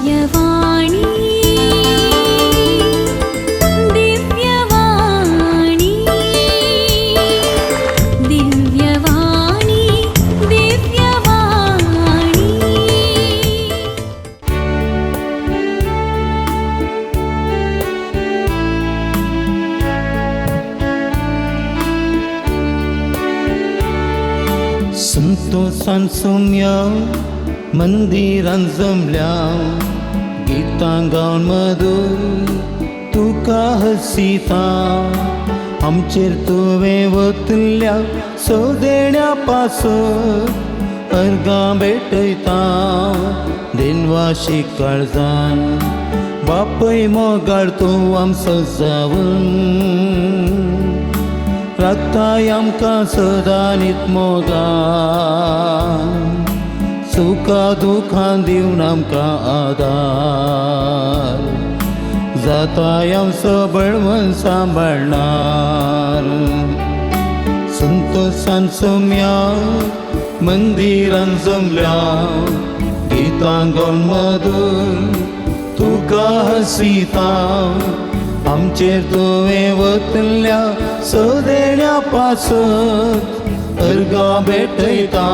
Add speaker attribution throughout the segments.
Speaker 1: दिव्यवाणी दिव्यवाणी दिव्यवाणी दिव्यवाणी।
Speaker 2: संतोषान सोम्या मंदिरान जमल्या गीतां गावन मधूर तुका हसिता आमचेर तुवें वतल्या सदेण्या पासत अर्गां भेटयता दिनवाशी काळजान बापय मोगाळ तूं आमचो जावन राखताय आमकां सदांनीत मोगान सुखा दुखां दिवन आमकां आदार जाताय आमचो बळवंत सांबाळणार संतोषान सोम्या मंदिरान जमल्या गीतां गावन मधूर तुका हसिता आमचेर तुवें वतल्या सदेण्या पासत अर्गां भेटयता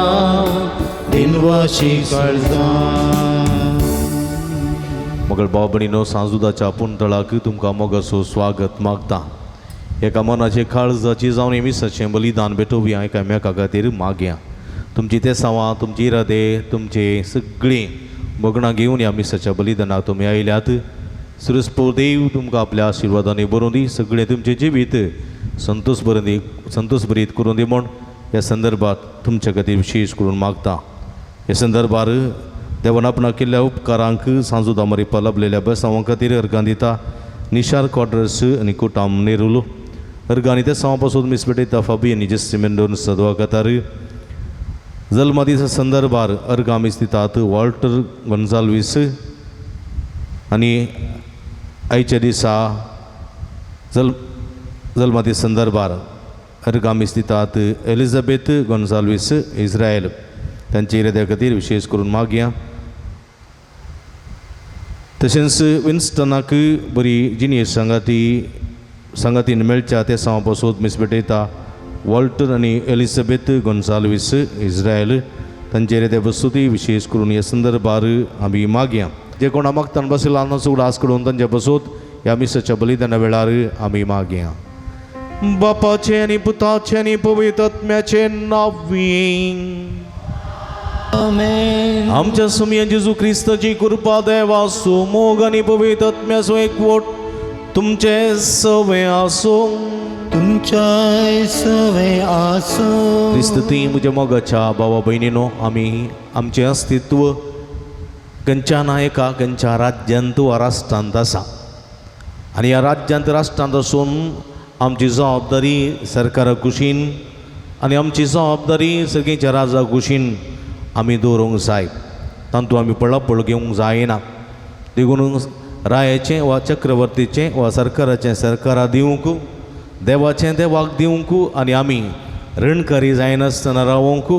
Speaker 2: दिनवाशी काळजान।
Speaker 3: मगळ भाव भयणीनो सांजुदाच्या पुंतळाक तुमकां मोगाचो स्वागत मागता। एका मनाचे काळजाची जावन मिसाचें बलिदान भेटोवया एकामेका खातीर मागया। तुमची तेसांवां, तुमची इरादे, तुमची सगळीं भगणां घेवन ह्या मिसाच्या बलिदानाक तुमी आयल्यात। सुरसपो देव तुमकां आपल्या आशिर्वादांनी बरोवन दी, सगळें तुमचें जिवीत संतोष बरोवन दी, संतोष भरीत करून दी म्हूण ह्या संदर्भात तुमच्या खातीर विशेश करून मागता। ह्या संदर्भार देवान आपणाक केल्ल्या उपकारांक सांजुदा मरिपा लाभलेल्या बेसांवां खातीर अर्गां दिता। निशार क्वाड्रस आनी कुटाम नेरुलो अर्गांनी ते सावा पासून मिस भेटयता फाबी आनी जेस्सी मेंडोन सदवा खातार। जल्मदिसा संदर्भार अर्गां मिस दितात वॉल्टर गोन्साल्वीस आनी आयच्या दिसा जल्मदिसा संदर्भार अर्गां मिस दितात एलिझाबेथ गोन्साल्वीस इस्रायल तांचे इराद्या खातीर विशेश करून मागया। तशेंच विन्स्टनाक बरी जिणें सांगातीन मेळच्या ते सावा पासून मिस भेटयता वॉल्टर आनी एलिझाबेथ गोन्साल्वीस इस्रायल तांचे इराद्या वस्तुती विशेश करून ह्या संदर्भार आमी मागया। जे कोणा मागतान बसला उडास करून तांचे बसोत ह्या मिसाच्या बलिदाना वेळार आमी मागया। बापाचें आनी पुताचें आनी पवित्र आत्म्याचें नांव
Speaker 2: आमेन।
Speaker 3: आमच्या सुमया जेजू क्रिस्ताची कृपा देवाचो मोग आनी पवित्र आत्म्याचो एकवट तुमचे सवे आसूं।
Speaker 2: तुमच्याय सवे आसूं।
Speaker 3: क्रिस्त ती म्हज्या मोगाच्या भावा भयणीनो, आमी आमचें अस्तित्व खंयच्या ना एका खंयच्या राज्यांत वा राष्ट्रांत आसा आनी ह्या राज्यांत राष्ट्रांत आसून आमची जबाबदारी सरकारा कुशीन आनी आमची जबाबदारी सगळींच्या राजा कुशीन आमी दवरूंक जाय। तातूंत आमी पळापळ घेवंक जायना। देखून रायाचें वा चक्रवर्तीचें वा सरकाराचें सरकारा दिवंक, देवाचें देवाक दिवंक आनी आमी रणकारी जायनासतना रावोंक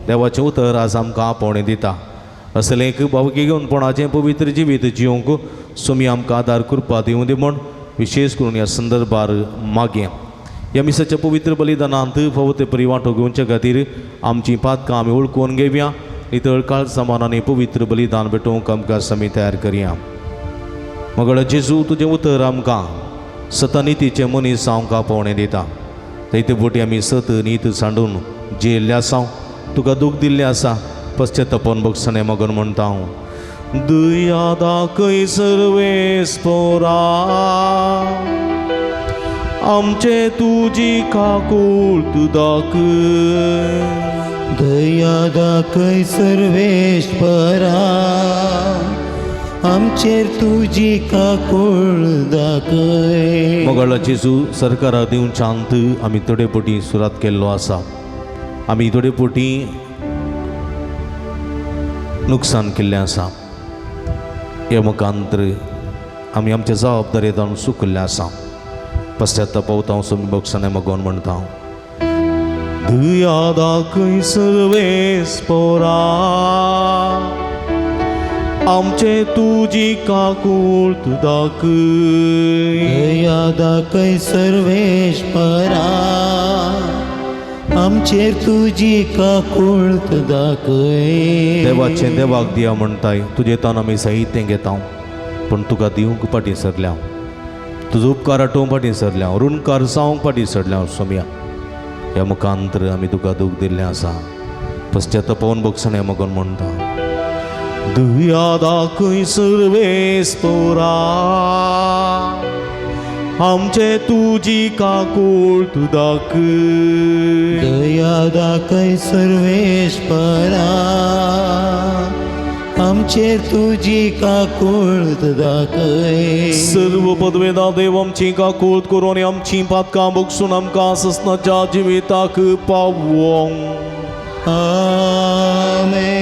Speaker 3: देवाचें उतर आज आमकां आपोवणें दिता। असलें एक भावकी घेवनपणाचें पवित्र जिवीत जिवंक सुमी आमकां आदार कृपा दिवं दी म्हूण विशेश करून ह्या संदर्भार मागया। ह्या मिसाच्या पवित्र बलिदानांत फावो ते परी वांटो घेवचे खातीर आमचीं पातकां आमी वळखून घेवया। नितळ काळ समान आनी पवित्र बलिदान भेटोवंक आमकां समी तयार करया। मगळ जेजू तुजें उतर आमकां सतनितीचें मनीस आमकां पावणें दिता। थंय बोटी आमी सत नीत सांडून जियेल्ले आसा, तुका दूख दिल्लें आसा, पश्चातापान बगसणें मगन म्हणटा हांव। दया दाखय सर्वेस्पोरा आमचे तुजी काकूळ दाखय।
Speaker 2: दया दाखय सर्वेस्परा आमचेर तुजी काकूळ दाखय।
Speaker 3: मोगाळ जेजू सरकारा दिवच्या अंत आमी थोडे पोटी सुरवात केल्लो आसा। आमी थोडे पोटी नुकसान केल्लें आसा। ह्या मुखांतर आमी आमच्या जबाबदारी चुकल्लें आसा। पश्चाताप पावता हांव सोमी बक्षाने मगोन म्हणटा हांव। दया दाखय सर्वेस्पोरा आमचे तुजी काकूळ दाखय.
Speaker 2: दया दाखय सर्वेस्परा, आमचेर तुजी काकूळत दाखय.
Speaker 3: देवाचें देवाक दिया म्हणटाय, तुजें तान आमी साहित्य घेता, पूण तुका दिवंक फाटीं सरल्या, तुजो उपकार आटोवंक फाटीं सरल्या, ऋणकार जावंक फाटीं सरल्या सोम्या. ह्या मुखांतर आमी तुका दूख दिल्लें आसा, पश्चातापावन बक्षणें मगन म्हणटा. दया दाखय सर्वेस्परा, आमचे तुजी काकूळ दाखय.
Speaker 2: दया दाखय सर्वेस्परा, आमचेर तुजी काकूळत दाखय.
Speaker 3: सर्व पदवेदा देव आमची काकूळ करून आनी आमची पातकां बगसून आमकां ससनाच्या जिविताक पावोंक.
Speaker 2: आमेन.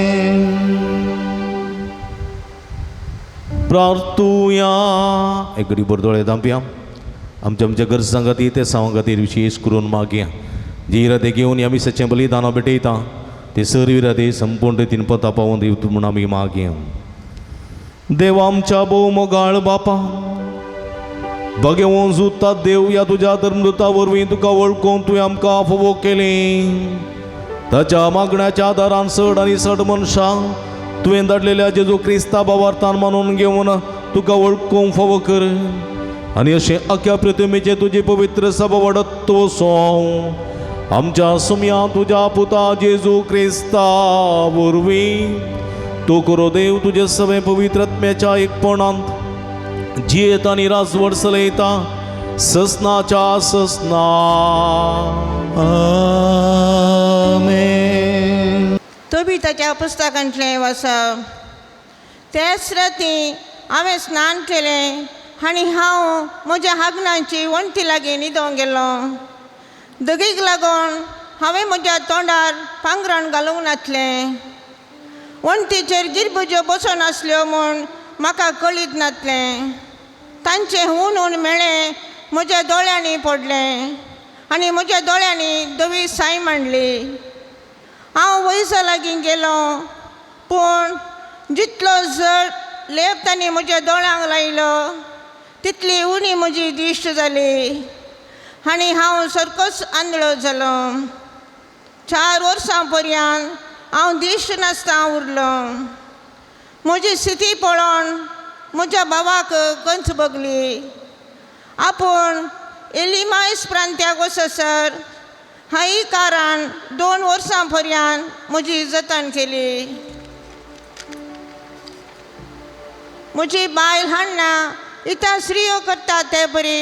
Speaker 3: प्रार्थुया. एक घडी भर दोळे धांपया. आमच्या आमच्या गरजां खातीर ते सावां खातीर विशेश करून मागया. जी इरादे घेवन ह्या मिसाचें बलिदान भेटयता ते सर्व इरादे संपूर्ण रितीन पता पावोवन दिवत म्हूण आमी मागया. देव आमच्या भोव मोगाळ बापा, भगेवन जुता देव, ह्या तुज्या धर्मदूता वरवीं तुका वळखून तुवें आमकां फावो केलें. ताच्या मागण्याच्या आदारान चड आनी चड मनशां तुवें धाडलेल्या जेजू क्रिस्ता बावार्थान मानून घेवन तुका वळखूंक फावो कर आनी अशें अख्या प्रतिमेचें तुजी पवित्र सभा वाडत वचों. आमच्या सुमया तुज्या पुता जेजू क्रिस्ता वरवीं तूं करो देव तुजे सगळे पवित्र आत्म्याच्या एकपणांत जियेत आनी राजवट चलयता ससनाच्या ससना.
Speaker 2: आमेन.
Speaker 4: तोबिताच्या पुस्तकांतलें वाचप. त्याच राती हांवें स्नान केलें आनी हांव म्हज्या हागणांची वण्टी लागीं न्हिदोंक गेलो. दगीक लागून हांवें म्हज्या तोंडार पांगरण घालूंक नासलें. वण्टीचेर गिरबुज्यो बसून आसल्यो म्हूण म्हाका कळीत नासलें. तांचें हून हून मेळ्ळें म्हज्या दोळ्यांनी पडलें आनी म्हज्या दोळ्यांनी धवी साय मांडली. हांव वयसा लागीं गेलो, पूण जितलो जड लेप तांणी म्हज्या दोळ्यांक लायलो तितली उणी म्हजी दिश्ट जाली आनी हांव सारकोच आंधळो जालो. 4 वर्सां पर्यंत हांव दिश्ट नासतना उरलो. म्हजी स्थिती पळोवन म्हज्या भावाक गंच भोगली. आपूण एलिमायस प्रांत्याक वचसर हांयी कारान 2 वर्सां पर्यंत म्हजी जतन केली. म्हजी बायल हाण्णा इतां स्त्रियो करता ते बरी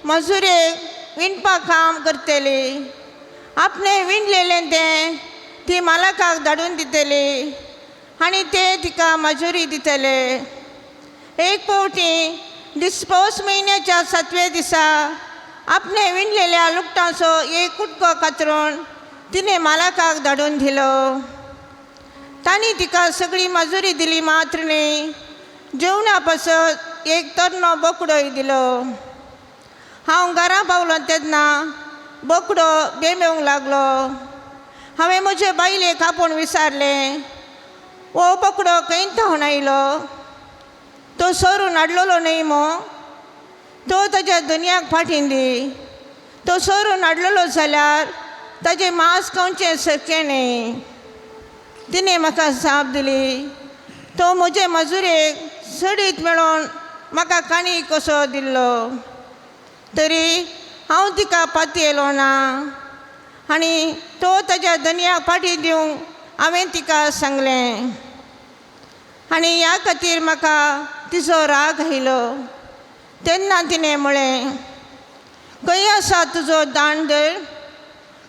Speaker 4: मजुरेक विणपाक काम करतली. आपणें विणलेलें तें ती मालकाक धाडून दितली आनी ते तिका मजुरी दितले. एक फावटी पौस म्हयन्याच्या 7व्या दिसा आपणें विणलेल्या लुगटांचो एक कुटको कातरून तिणें मालकाक धाडून दिलो. तांणी तिका सगळी मजुरी दिली मात्र न्ही, जेवणा पासत एक तरनो बोकडोय दिलो. हांव घरा पावलो तेन्ना बोकडो बेमेवंक लागलो. हांवें म्हजे बायलेक आपोवन विचारलें, हो बोकडो खंय धांवन आयलो? तो सरून हाडलेलो न्हय मो? तो ताज्या दुनियाक फाटीं दी. तो सरून हाडलेलो जाल्यार ताजें मांस खावचें शक्य न्हय. तिणें म्हाका जाप दिली, तो म्हजे मजुरेक सडीत मेळोन म्हाका काणी कसो दिल्लो, तरी हांव तिका पातयेलो ना आनी तो ताज्या धनयाक फाटीं दिवंक हांवें तिका सांगलें. आनी ह्या खातीर म्हाका तिचो राग आयलो. तेन्ना तिणें म्हळें, खंय आसा तुजो दांडर?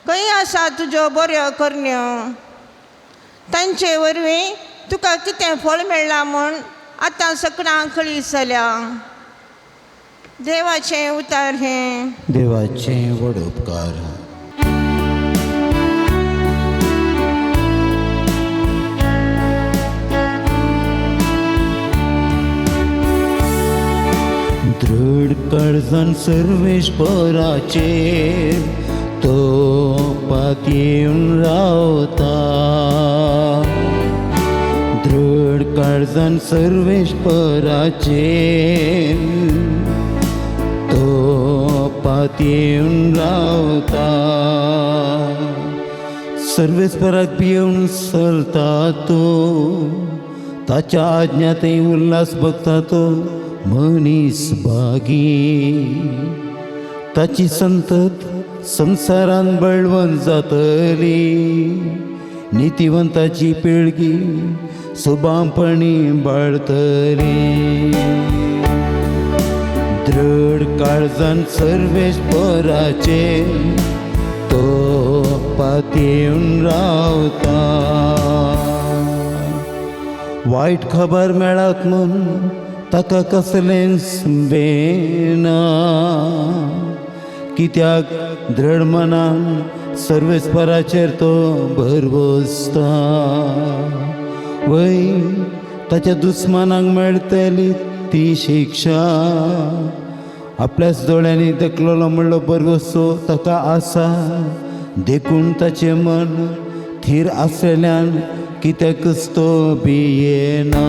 Speaker 4: खंय आसा तुज्यो बऱ्यो करण्यो? तांचे वरवीं तुका कितें फळ मेळ्ळां म्हूण आतां सकडां कळीत जाल्या. देवाचें उतार हें.
Speaker 2: देवाचें व्हड उपकार. दृढ काळजान सर्वेस्पराचेर तो पातयेवन रावता. दृढ काळजान काळजान सर्वेस्पराचेर तो पातयेवन रावता. सर्वेस्पराक भियेवन चलता तो, ताच्या आज्ञातय उल्हास भोगता तो मनीस भागी. ताची संतत संवसारान बळवंत जातली, नितीवंताची पिळगी सुबांपणी बाळतली. दृढ काळजान सर्वेस्पराचेर तो पातयेवन रावता. वायट खबर मेळत म्हूण ताका कसलेंच बेना, कित्याक दृढ मनान सर्वेस्पराचेर तो भरवसता. वय ताच्या दुस्मानाक मेळटली ती शिक्षा, आपल्याच दोळ्यांनी देखलेलो म्हणलो भरवसो ताका आसा. देखून ताचें मन थीर आसलेल्यान कित्याकच तो भियेना.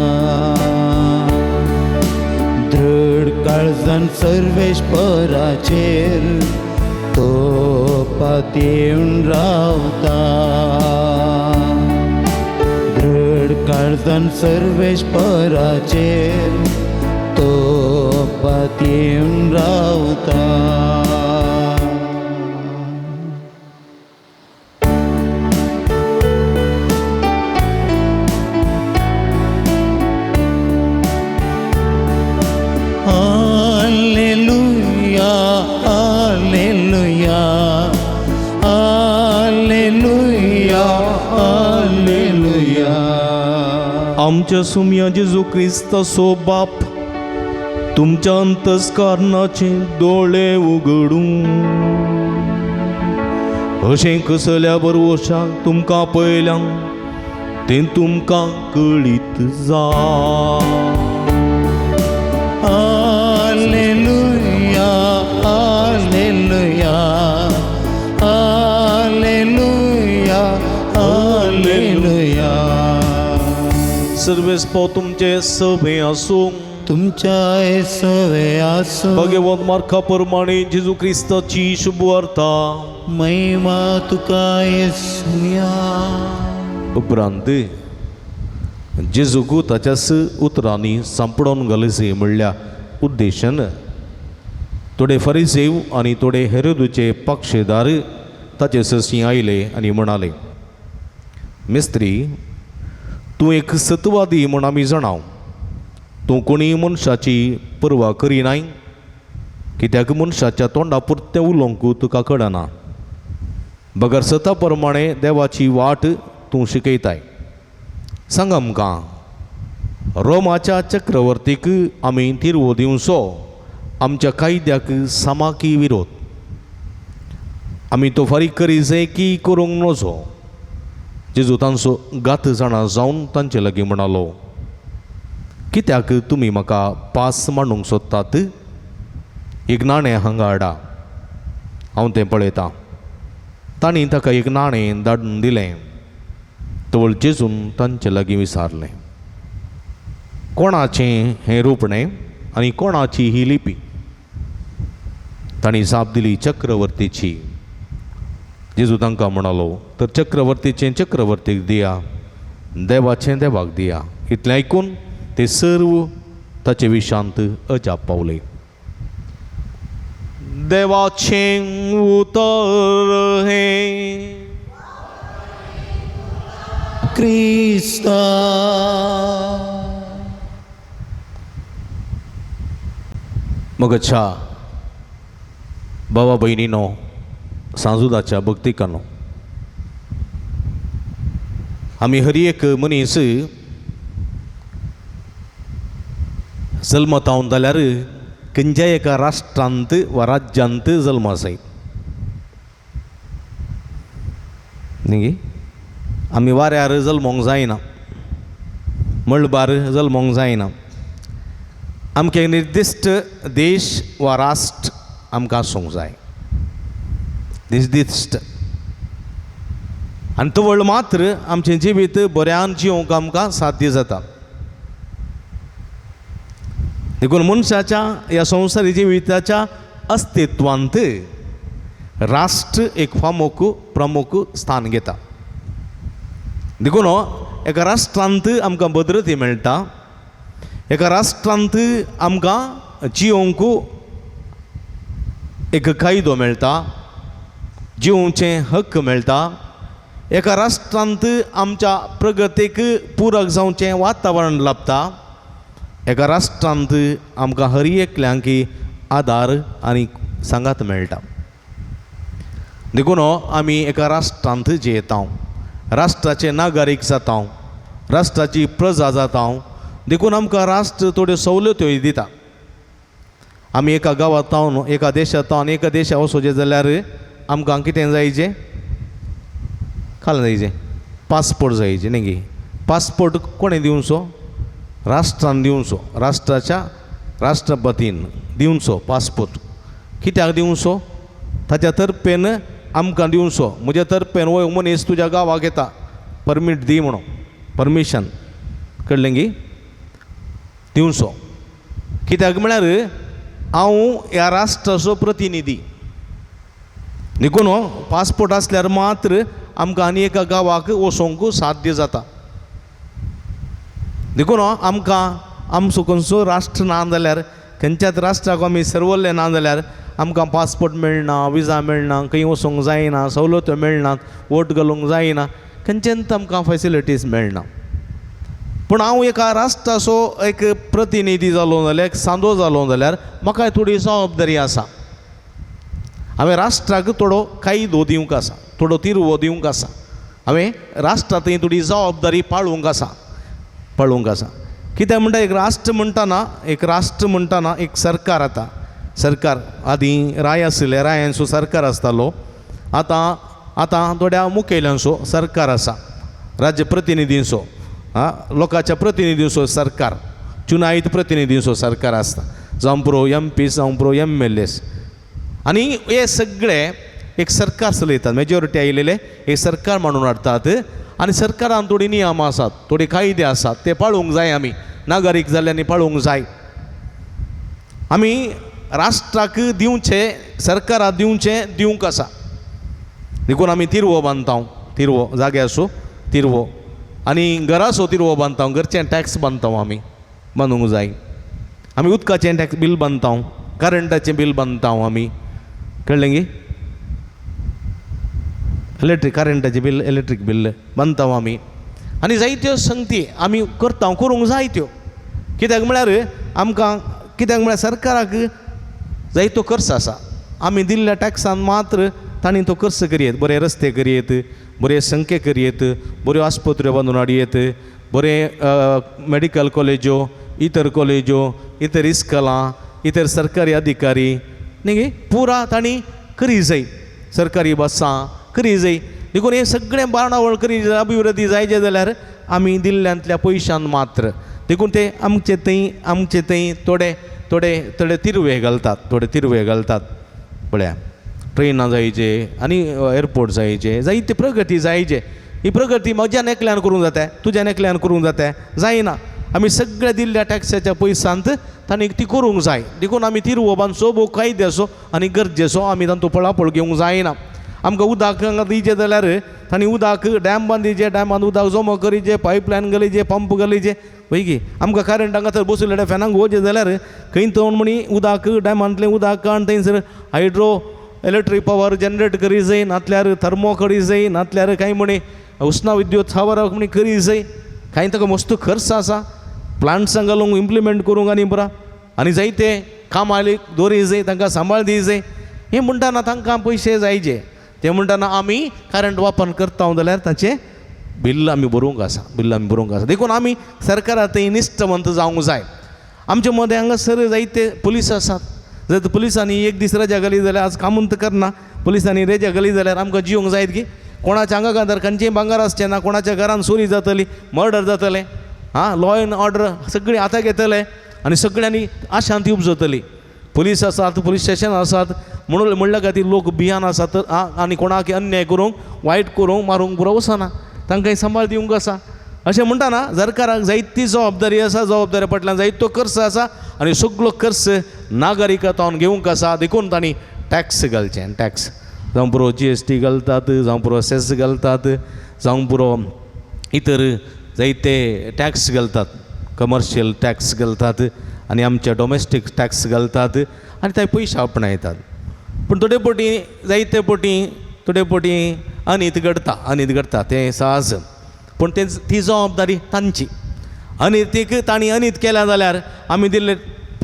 Speaker 2: दृढ काळजान सर्वेस्पराचेर तो पातयेवन रावता. दृढ काळजान सर्वेस्पराचेर तो पातयेवन रावता. Alleluia, alleluia, alleluia, alleluia.
Speaker 3: आमच्या सुमया जेजू क्रिस्ताचो बाप तुमच्या अंतस्कारणाचे दोळे उगडूं, अशें कसल्या बरवशाक तुमकां पळयल्यां तें तुमकां कळीत जा.
Speaker 2: Alleluia, alleluia, alleluia, alleluia.
Speaker 3: सर्वेस्पो तुमचे सभे आसूं,
Speaker 2: तुमच्या सवे आसूं.
Speaker 3: भगवंत मार्का प्रमाणे जेजू क्रिस्ताची शुभवार्ता.
Speaker 2: महिमा तुका येसुया.
Speaker 3: उपरांत जेजूक ताच्याच उतरांनी सांपडोवन घालचे म्हणल्या उद्देशान थोडे फरिसेव आनी थोडे हेरोदूचे पक्षेदार ताचे सरशीं आयले आनी म्हणाले, मिस्त्री, तूं एक सत्वादी म्हूण आमी जाणाव. तूं कोणीय मनशाची पर्वा करिनाय, कित्याक मनशाच्या तोंडा पुरतें उलोवंक तुका कळना, बगर सता प्रमाणे देवाची वाट तूं शिकयताय. सांग आमकां, रोमाच्या चक्रवर्तीक आमी तिरवो दिवचो आमच्या कायद्याक सामकी विरोध, आमी तो फारीक करी जाय की करूंक नजो. जेजू तांचो गात जाणा जावन तांचे लागीं म्हणालो, कित्याक तुमी म्हाका पास मांडूंक सोदतात? एक नाणें हांगा हाडा, हांव तें पळयतां. तांणी ताका एक नाणें धाडून दिलें. तवळ जेजून तांचे लागीं विचारलें, कोणाचें हें रुपणें आनी कोणाची ही लिपी? तांणी जाप दिली, चक्रवर्तीची. जेजू तांकां म्हणालो, तर चक्रवर्तीचें चक्रवर्तीक दिया, देवाचें देवाक दिया. इतलें आयकून ते सर्व ताचे विशांत अजाप पावले. देवाचें उतर हें
Speaker 2: क्रिस्ता.
Speaker 3: मगच्या बाबा भयणीनो, सांजुदाच्या भक्तिकानो, आमी हर एक मनीस जल्मतावन जाल्यार खंयच्याय एका राष्ट्रांत वा राज्यांत जल्म आसाय न्ही. आमी वाऱ्यार जल्मोंक जायना, मळबार जल्मोंक जायना. आमकां एक निर्दिश्ट देश वा राष्ट्र आमकां आसूंक जाय, निर्दिश्ट. आनी तवळ मात्र आमचें जिवीत बऱ्यान जिवंक आमकां साध्य जाता. देखून मनशाच्या ह्या संवसारी जिविताच्या अस्तित्वांत राष्ट्र एक फामोक प्रमुख स्थान घेता. देखून एका राष्ट्रांत आमकां भद्रती मेळटा, एका राष्ट्रांत आमकां जियोंक एक कायदो मेळटा, जिवचें हक्क मेळटा. एका राष्ट्रांत आमच्या प्रगतीक पुरक जावचें वातावरण लाभता. एका राष्ट्रांत आमकां हर एकल्यांक आदार आनी सांगात मेळटा. देखून आमी एका राष्ट्रांत जियेता, राष्ट्राचे नागरीक जाता, राष्ट्राची प्रजा जाता. देखून आमकां राष्ट्र थोड्यो सवलत्योय दिता. आमी एका गांवांत एका देशांत एका देशा वचोचें जाल्यार आमकां कितें जायचें, खाला जायचें, पासपोर्ट जायचे न्ही गे. पासपोर्ट कोणें दिवचो? राष्ट्रान दिवचो, राष्ट्राच्या राष्ट्रपतीन दिवचो पासपोर्ट. कित्याक दिवचो? ताच्या तर्फेन आमकां दिवचो. म्हज्या तर्फेन हो मनीस तुज्या गांवाक येता, परमीट दी म्हणून, परमिशन कळ्ळें गी, दिवचो. कित्याक म्हळ्यार हांव ह्या राष्ट्राचो प्रतिनिधी. देखून पासपोर्ट आसल्यार मात्र आमकां आनी एका गांवाक वचोंक साध्य जाता. देखून आमकां आमचो खंयचो राष्ट्र ना जाल्यार, खंयच्याच राष्ट्राक आमी सर्वल्ले ना जाल्यार आमकां पासपोर्ट मेळना, विजा मेळना, खंय वचोंक जायना, सवलत्यो मेळनात, वोट घालूंक जायना, खंयच्याच आमकां फेसिलिटीज मेळना. पूण हांव एका राष्ट्राचो एक प्रतिनिधी जालो जाल्यार, एक सांदो जालो जाल्यार म्हाकाय थोडी जबाबदारी आसा. हांवें राष्ट्राक थोडो कायदो दिवंक आसा, थोडो तिरवो दिवंक आसा, हांवें राष्ट्रांतय थोडी जबाबदारी पाळूंक आसा, पाळूंक आसा. कित्याक म्हणटा, एक राष्ट्र म्हणटना, एक राष्ट्र म्हणटना एक सरकार आतां, सरकार आदीं राय आशिल्ले, रायांचो सरकार आसतालो. आतां आतां थोड्या मुखेल्यांचो सरकार आसा, राज्य प्रतिनिधींचो, आं, लोकांच्या प्रतिनिधींचो सरकार, चुनायत प्रतिनिधींचो सरकार आसता, जावं पुरो एम पी, जावं पुरो एम एल एस. आनी हे सगळे एक सरकार चलयतात, मेजॉरिटी आयिल्ले एक सरकार मांडून हाडटात. आनी सरकारान थोडीं नियमां आसात, थोडे कायदे आसात, ते पाळूंक जाय. आमी नागरीक जाल्ल्यांनी पाळूंक जाय. आमी राष्ट्राक दिवचे, सरकाराक दिवचें दिवंक आसा. देखून आमी तिरवो बांदता, तिरवो जाग्याचो तिरवो, आनी घराचो तिरवो बांदता, घरचें टॅक्स बांदता आमी, बांदूंक जाय. आमी उदकाचें टॅक्स बील बांदता, करंटाचें बील बांदता आमी, कळ्ळें गी, इलेक्ट्रीक करंटाचें बील, इलेक्ट्रीक बील बांदता आमी. आनी जायत्यो संगती आमी करता, करूंक जाय त्यो. कित्याक म्हळ्यार आमकां, कित्याक म्हळ्यार सरकाराक जायतो खर्च आसा. आमी दिल्ल्या टॅक्सान मात्र तांणी तो खर्च करयेत, बरे रस्ते करयेत, बरे संखे करयेत, बऱ्यो आस्पत्र्यो बांदून हाडयेत, बरे मेडिकल कॉलेज्यो, इतर कॉलेज्यो, इतर इस्कलां, इतर सरकारी अधिकारी न्ही गे, पुरा तांणी करी जाय, सरकारी बसां करी जाय. देखून हें सगळें बांदावळ करी अभिवृद्धी जायचे जाल्यार आमी दिल्ल्यांतल्या पयशान मात्र. देखून ते आमचे थंय, आमचे थंय थोडे थोडे थोडे तिरवे घालतात, थोडे तिरवे घालतात. पळया ट्रेनां जायचे आनी एअरपोर्ट जायचे, जायते प्रगती जायचे. ही प्रगती म्हज्यान एकल्यान करूंक जाता, तुज्यान एकल्यान करूंक जाता, जायना. आमी सगळ्या दिल्ल्या टॅक्साच्या पयशांत तांणी ती करूंक जाय. देखून आमी तिरवो बांदचो भोव कायद्याचो आनी गरजेचो, आमी तांचो पळापळ घेवंक जायना. आमकां उदक हांगा दिवचें जाल्यार तांणी उदक डॅम बांदिचे, डॅमान उदक जमो करीचे, पायपलायन घालीचे, पंप घालीचे, वय की. आमकां करंट हांगा तर बसयले फॅनांक वचचें जाल्यार खंय थंय म्हणी उदक डॅमांतलें उदक काडून थंयसर हायड्रो इलेक्ट्रीक पावर जनरेट करी जाय, नातल्यार थर्मो करी जाय, नातल्यार कांय म्हणी उष्ण विद्युत स्थावर म्हणी करी जाय. कांय ताका मस्त खर्च आसा, प्लांट्सां घालूंक इम्प्लिमेंट करूंक आनी बरा आनी जायते काम आयले दोरी जाय, तांकां सांबाळ दी जाय. हें म्हणटाना तांकां पयशे जायचे. ते म्हणटाना आमी करंट वापर करता जाल्यार ताचें बिल आमी बरोवंक आसा, बिल आमी बरोवंक आसा. देखून आमी सरकारा थंय निश्ठवंत जावंक जाय. आमचे मदें हांगासर जायते पुलीस आसात. जर पुलिसांनी एक दीस रजा घाली जाल्यार आज कामून करना, पुलिसांनी रजा घाली जाल्यार आमकां जिवंक जायत की? कोणाच्या हांगा गांधार खंयचेय भांगर आसचें ना, कोणाच्या घरान चोरी जातली, मर्डर जातलें, आं, लॉ एंड ऑर्डर सगळीं आतां घेतले आनी सगळ्यांनी अशांती उपजतली. पुलीस आसात, पुलीस स्टेशन आसात म्हणून म्हणल्या खातीर लोक भियान आसात आनी कोणाक अन्याय करूंक, वायट करूंक, मारूंक पुरो वचना, तांकां सांबाळ दिवंक आसा. अशें म्हणटा ना, सरकाराक जायती जबाबदारी आसा, जबाबदारी फाटल्यान जायतो खर्च आसा आनी सगलो खर्च नागरिकां तावन घेवंक आसा. देखून तांणी टॅक्स घालचें, टॅक्स जावं पुरो GST घालतात, जावं पुरो सेस घालतात, जावं पुरो इतर जायते टॅक्स घालतात, कमर्शियल टॅक्स घालतात आनी आमचे डोमेस्टीक टॅक्स घालतात आनी ते पयशे आपणायतात. पूण थोडे पटी जायते पटी थोडे पटी अनीत घडटा, अनीत घडटा तें सहज. पूण तें ती जबाबदारी तांची. अनितीक तांणी अनीत केल्या जाल्यार आमी दिल्ले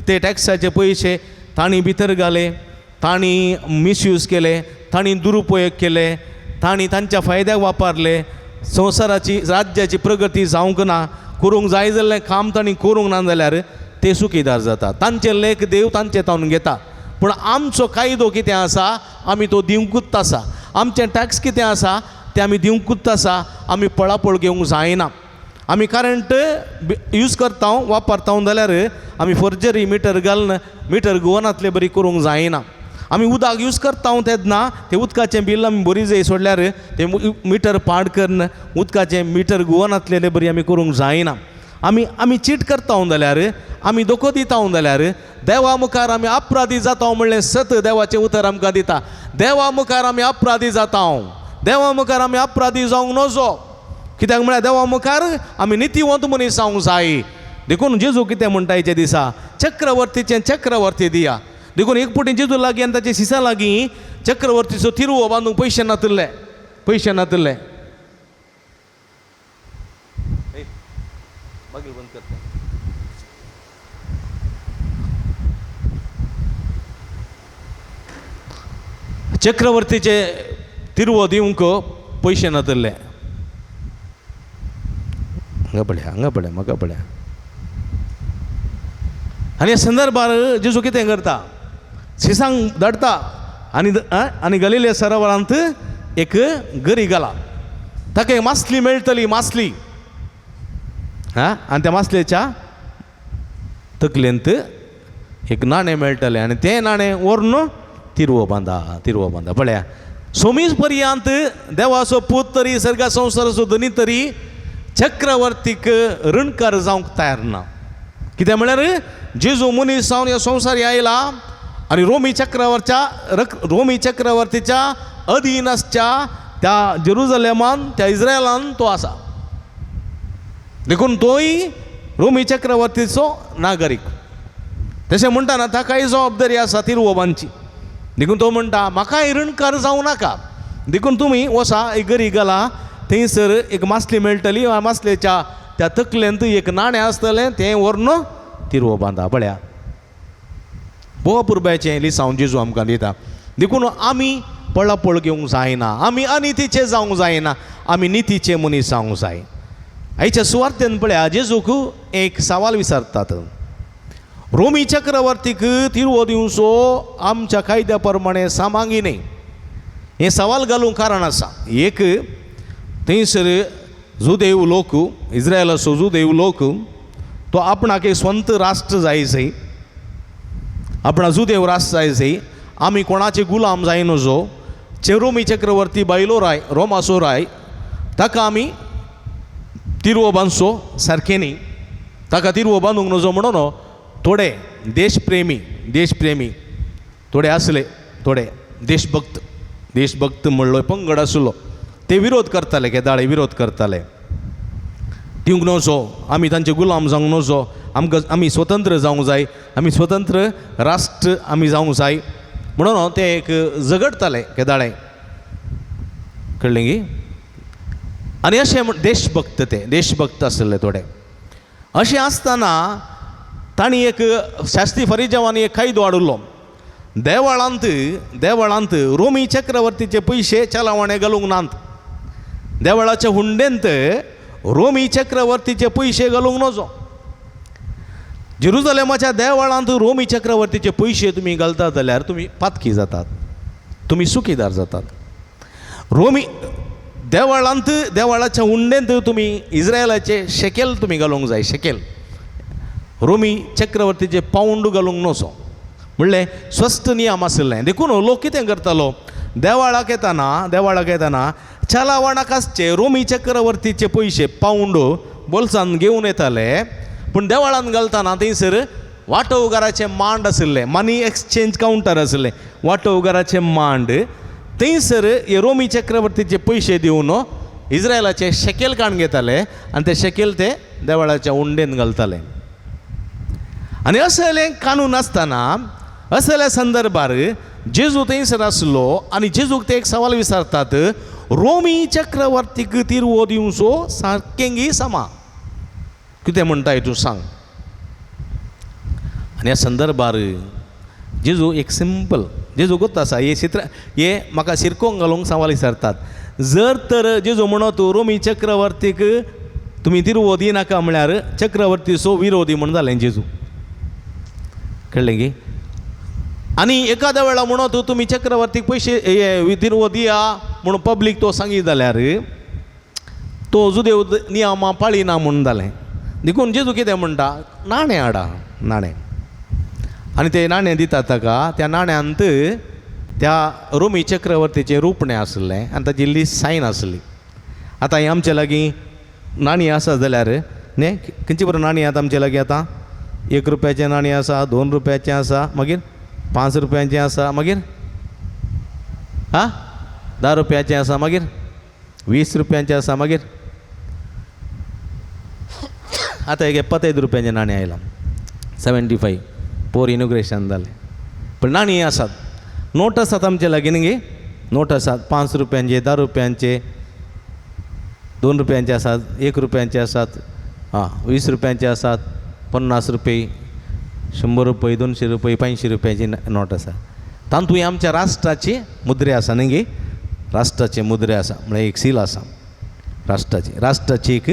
Speaker 3: ते टॅक्साचे पयशे तांणी भितर घाले, तांणी मिसयूज केले, तांणी दुरुपयोग केले, तांणी तांच्या फायद्याक वापरले. संवसाराची राज्याची प्रगती जावंक ना, करूंक जाय जाल्लें काम तांणी करूंक ना जाल्यार ते सुखीदार जाता. तांचे लेख देव तांचे तावन घेता. पूण आमचो कायदो कितें आसा आमी तो दिवंकूच आसा. आमचें टॅक्स कितें आसा तें आमी दिवंकूच आसा. आमी पळापळ घेवंक जायना. आमी करंट यूज करता वापरता जाल्यार आमी फोर्जरी मिटर घालून मिटर गोवनातले बरी करूंक जायना. आमी उदक यूज करता तेन्ना तें उदकाचें बील आमी बरी जाय सोडल्यार तें मिटर पाड करून उदकाचें मिटर गोवनातलेले बरी आमी करूंक जायना. आमी आमी चीट करता जाल्यार आमी धोको दिता जाल्यार देवा मुखार आमी अपराधी जाता म्हणलें सत देवाचें उतर आमकां दिता. देवा मुखार आमी अपराधी जाता, देवा मुखार आमी अपराधी जावंक नजो. कित्याक म्हळ्यार देवा मुखार आमी नितीवंत मनीस जावंक जाय. देखून जेजू कितें म्हणटा हेच्या दिसा, चक्रवर्तीचें चक्रवर्ती दिया. देखून एक पटी जेजू लागीं आनी ताच्या शिसां लागीं चक्रवर्तीचो तिरवो बांदूंक पयशे नातिल्ले, पयशे नातिल्ले. बंद करता. चक्रवर्तीचे तिरवो दिवंक पयशे नातिल्ले. हांगा पळया, हांगा पळया, म्हाका पळया. आनी ह्या संदर्भार जेजू कितें करता, शिसांक धाडटा आनी आनी गलिले सरोवरांत एक गरी घाला. ताका एक मासली मेळटली, मासली. हां, आनी त्या मासलेच्या तकलेंत एक नाणें मेळटलें आनी तें नाणें व्हरून तिरवो बांदा, तिरवो बांदा. पळया सोमीज पर्यंत देवाचो पूत तरी सर्गा संवसाराचो धनी तरी चक्रवर्तीक ऋणकार जावंक तयार ना. कितें म्हळ्यार जेजू मनीस जावन ह्या संवसार आयला आनी रोमी चक्रवर्च्या रोमी चक्रवर्तीच्या अधीन आसच्या त्या जेरुजलेमान त्या इस्रायलान तो आसा. देखून तोय रोमी चक्रवर्तीचो नागरीक. तशें म्हणटाना ताकाय जबाबदारी आसा तिरवो बांदची. देखून तो म्हणटा म्हाकाय ऋणकार जावं नाका. देखून तुमी वसा एक गरी घाला, थंयसर एक मासली मेळटली, मासलेच्या त्या तकलेंत एक नाणें आसतलें तें व्हरून तिरवो बांदा. पळया भोव पुरब्याचें लिसांव जेजू आमकां दिता. देखून आमी पळापळ घेवंक जायना, आमी अनितीचे जावंक जायना, आमी नितीचे मनीस जावंक जाय. आयच्या सुवार्थेन पळया जेजूक एक सवाल विचारतात, रोमी चक्रवर्तीक तिरवो दिवचो आमच्या कायद्या प्रमाणे सामांगी न्ही. हें सवाल घालूंक कारण आसा. एक थंयसर जुदेव लोक, इस्रायलाचो जुदेव लोक तो आपणाक एक स्वंत राष्ट्र जाय जाय, आपणा जुदेव राष्ट्र जाय जाय, आमी कोणाचे गुलाम जाय नजो. रोमी चक्रवर्ती बायलो राय, रोमाचो राय, ताका आमी तिरवो बांदचो सारकें न्ही, ताका तिरवो बांदूंक नजो म्हणून थोडे देशप्रेमी, देशप्रेमी थोडे आसले, थोडे देशभक्त, देशभक्त म्हणलो पंगड आसलो, ते विरोध करताले, केदाळे विरोध करताले. दिवंक नजो, आमी तांचे गुलाम जावंक नजो, आमकां आमी स्वतंत्र जावंक जाय, आमी स्वतंत्र राष्ट्र आमी जावंक जाय म्हणून ते एक झगडटाले केदाळे. कळ्ळें गी? आनी अशें म्हण देशभक्त, ते देशभक्त आशिल्ले थोडे. अशें आसतना तांणी एक शास्त्री फरिजावांनी एक कायदो हाडिल्लो. देवळांत देवळांत रोमी चक्रवर्तीचे पयशे चलावणे घालूंक नात. देवळाच्या हुंडेंत रोमी चक्रवर्तीचे पयशे घालूंक नजो. जेरुजलेमाच्या देवळांत रोमी चक्रवर्तीचे पयशे तुमी घालतात जाल्यार तुमी पातकी जातात, तुमी सुखीदार जातात. रोमी देवळांत देवळाच्या हुंडेंत तुमी इस्रायलाचे शेकेल तुमी घालूंक जाय, शेकेल. रोमी चक्रवर्तीचे पावंड घालूंक नजो म्हणलें स्वस्थ नियम आशिल्लें. देखून लोक कितें करतालो, देवळाक येताना, देवळाक येताना चलावणाक आसचे रोमी चक्रवर्तीचे पयशे पावंड बोल्सान घेवन येताले, पूण देवळान घालतना थंयसर वाटोवगाराचें मांड आशिल्लें, मनी एक्सचेंज कावंटर आशिल्लें, वाटोवगाराचें मांड. थंयसर हे रोमी चक्रवर्तीचे पयशे दिवन इस्रायलाचे शेकेल काडून घेताले आनी ते शेकेल ते देवळाच्या उंडेन घालताले. आनी असलें कानून आसतना असल्या संदर्भार जेजू थंयसर आसलो आनी जेजूक ते एक सवाल विचारतात, रोमी चक्रवर्तीक तिरवो दिवचो सारकेंगी समा, कितें म्हणटाय तूं सांग. आनी ह्या संदर्भार जेजू एक सिंपल, जेजू गोत्त आसा हे चित्र हे म्हाका शिरकोंक घालूंक सवाल विचारतात. जर तर जेजू म्हणत रोमी चक्रवर्तीक तुमी तिरवो दिनाका म्हळ्यार चक्रवर्तीचो विरोधी म्हण जालें जेजू, कळ्ळें की. आनी एकाद्या वेळा म्हणत तुमी चक्रवर्तीक पयशे हे तिरवो दिया म्हणून पब्लीक तो सांगी जाल्यार तो जुदेव नियमां पाळिना म्हूण जालें. देखून जेजू कितें म्हणटा, नाणें हाडा, नाणें. आनी ते नाणें दितात ताका, त्या नाण्यांत त्या रोमी चक्रवर्तीचें रुपणें आसलें आनी ताची इल्ली सायन आसली. आतां हें आमचे लागीं नाणीं आसा जाल्यार न्ही, खंयची बरें नाणीं आतां आमचे लागीं आतां 1 रुपयाचें नाणीं आसा, 2 रुपयाचें आसा, मागीर 5 रुपयांचें आसा, मागीर आं 10 रुपयाचें आसा, मागीर 20 रुपयांचें आसा, मागीर आतां एक 75 रुपयांचें नाणें आयलां, 75 पोर इनोग्रेशन जालें. पूण नाणीं आसात, नोट आसात आमचे लागीं न्ही, नोट आसात 5 रुपयांचे, 10 रुपयांचे, 2 रुपयांचे आसात, 1 रुपयांचे आसात, आं 20 रुपयांचे आसात, 50 रुपये, 100 रुपये, 200 रुपये, 500 रुपयांची नोट आसा. तातूंत आमच्या राष्ट्राची मुद्रे आसा न्ही गे, राष्ट्राचे मुद्रे आसा म्हळ्यार एक सील आसा राष्ट्राची, राष्ट्राची एक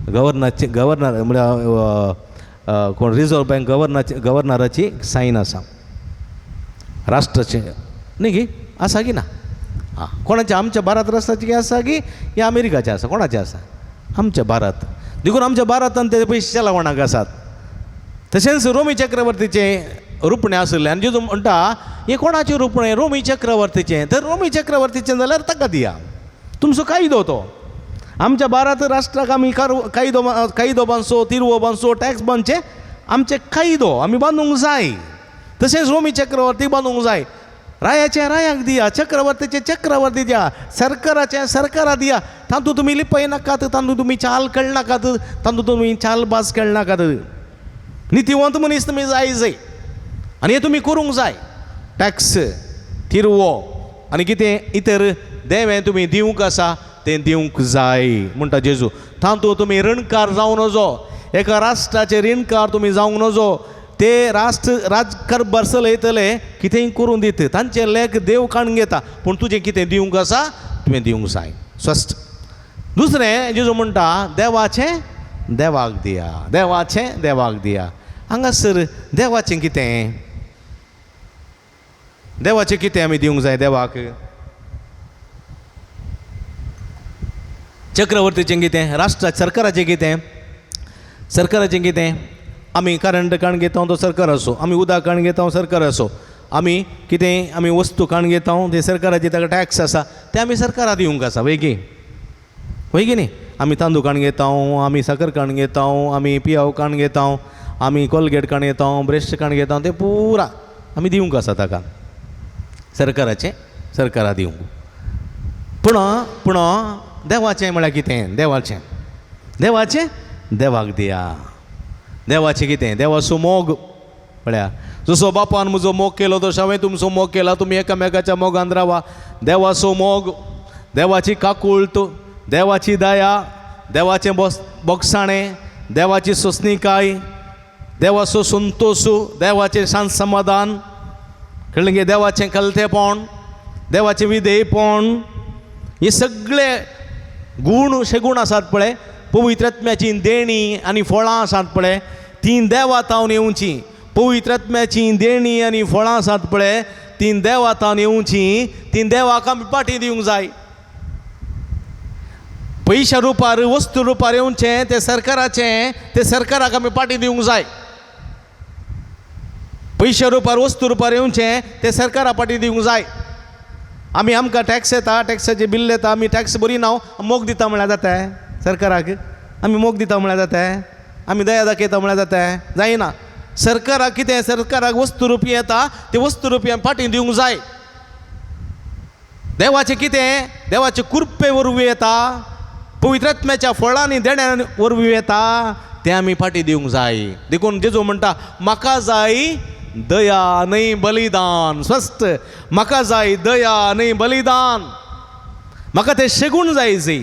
Speaker 3: गवर्नरची, गवर्नर म्हळ्यार कोण रिजर्व बँक गवर्नराची, गवर्नराची सायन आसा राष्ट्राचे न्ही गे, आसा की ना. आं कोणाचे, आमच्या भारत राष्ट्राची आसा की या अमेरिकाचे आसा, कोणाचे आसा, आमच्या भारत. देखून आमच्या भारतान ते पयशे चलावणाक आसात. तशेंच रोमी चक्रवर्तीचें रुपणें आशिल्लें आनी जेजू म्हणटा हें कोणाचें रुपणें, रोमी चक्रवर्तीचें, तर रोमी चक्रवर्तीचें जाल्यार ताका दिया, तुमचो कायदो तो. आमच्या भारत राष्ट्राक आमी कायदो कायदो बांदचो, तिरवो बांदचो, टॅक्स बांदचें, आमचे कायदो आमी बांदूंक जाय. तशेंच रोमी चक्रवर्ती बांदूंक जाय, रायाचें रायाक दिया, चक्रवर्तीचें चक्रवर्ती दिया, सरकाराचें सरकारा दिया. तातूंत तुमी लिपय नाकात, तातूंत तुमी चाल कळनाकात, तातूंत तुमी चालबाज कळनाकात. नितीवंत मनीस तुमी जाय जाय आनी हें तुमी करूंक जाय. टॅक्स, तिरवो आनी कितें इतर देवें तुमी दिवंक आसा तें दिवंक जाय म्हणटा जेजू. तातूंत तुमी ऋणकार जावं नजो, एका राष्ट्राचे ऋणकार तुमी जावंक नजो. ते राष्ट्र राजकारभार चलयतले कितेंय करून दित, तांचे लेख देव काडून घेता, पूण तुजें कितें दिवंक आसा तुवें दिवंक जाय स्वस्थ. दुसरें जेजू म्हणटा देवाचें देवाक दिया, देवाचें देवाक दिया. हांगासर देवाचें कितें, देवाचें कितें आमी दिवंक जाय देवाक. चक्रवर्तीचें कितें, राष्ट्रा सरकाराचें कितें, सरकाराचें कितें, आमी करंट काडून घेता तो सरकार आसो, आमी उदक काडून घेता सरकार आसो, आमी कितें आमी वस्तू काडून घेता ते सरकाराचे ताका टॅक्स आसा ते आमी सरकारा दिवंक आसा, वय की वय की न्ही. आमी तांदूळ काडून घेता, आमी साकर काडून घेता, आमी पियाव काडून घेता, आमी कोलगेट काडून घेता, ब्रश काडून घेता, ते पुरा आमी दिवंक आसा ताका सरकाराचें, सरकारा दिवंक. पूण पूण देवाचें म्हळ्यार कितें, देवाचें देवाचें देवाक दिया. देवाचें कितें, देवाचो मोग म्हळ्यार जसो बापान म्हजो मोग केलो तसो हांवें तुमचो मोग केला, तुमी एकामेकाच्या मोगान रावा. देवाचो मोग, देवाची काकूळट, देवाची दया, देवाचें बोगसाणें, देवाची सोंसणीकाय, देवाचो संतोश, देवाचें शांत समाधान, कळ्ळें गे, देवाचें कलतेपण, देवाचें विधेयपण, हे सगळे गूण शेगूण आसात पळय, पवित्र आत्म्याची देणी आनी फळां आसात पळय, तीं देवा तावन येवचीं. पवित्र आत्म्याची देणी आनी फळां आसात पळय, तीं देवा तावन येवचीं, तीं देवाक आमी पाटी दिवंक जाय. पयशा रुपार, वस्तू रुपार येवचें तें सरकाराचें, तें सरकाराक आमी पाटी दिवंक जाय. पयशा रुपार, वस्तू रुपार येवचें तें सरकारा पाटी दिवंक जाय. आमी आमकां टॅक्स येता, टॅक्साचें बिल येता, आमी टॅक्स बरी ना मोग दिता म्हळ्यार जाता सरकाराक, आमी मोग दिता म्हळ्यार जाता, आमी दया दाखयता म्हळ्यार जाता, जायना. सरकाराक कितें, सरकाराक वस्तू रुपया येता ते वस्तू रुपया फाटीं दिवंक जाय. देवाचें कितें, देवाचे कृपे वरवीं येता, पवित्र आत्म्याच्या फळांनी देण्या वरवीं येता, तें आमी फाटीं दिवंक जाय. देखून जेजू म्हणटा म्हाका जाय दया न्हय बलिदान. स्वस्थ, म्हाका जाय दया न्हय बलिदान. म्हाका तें शेगूण जाय जय,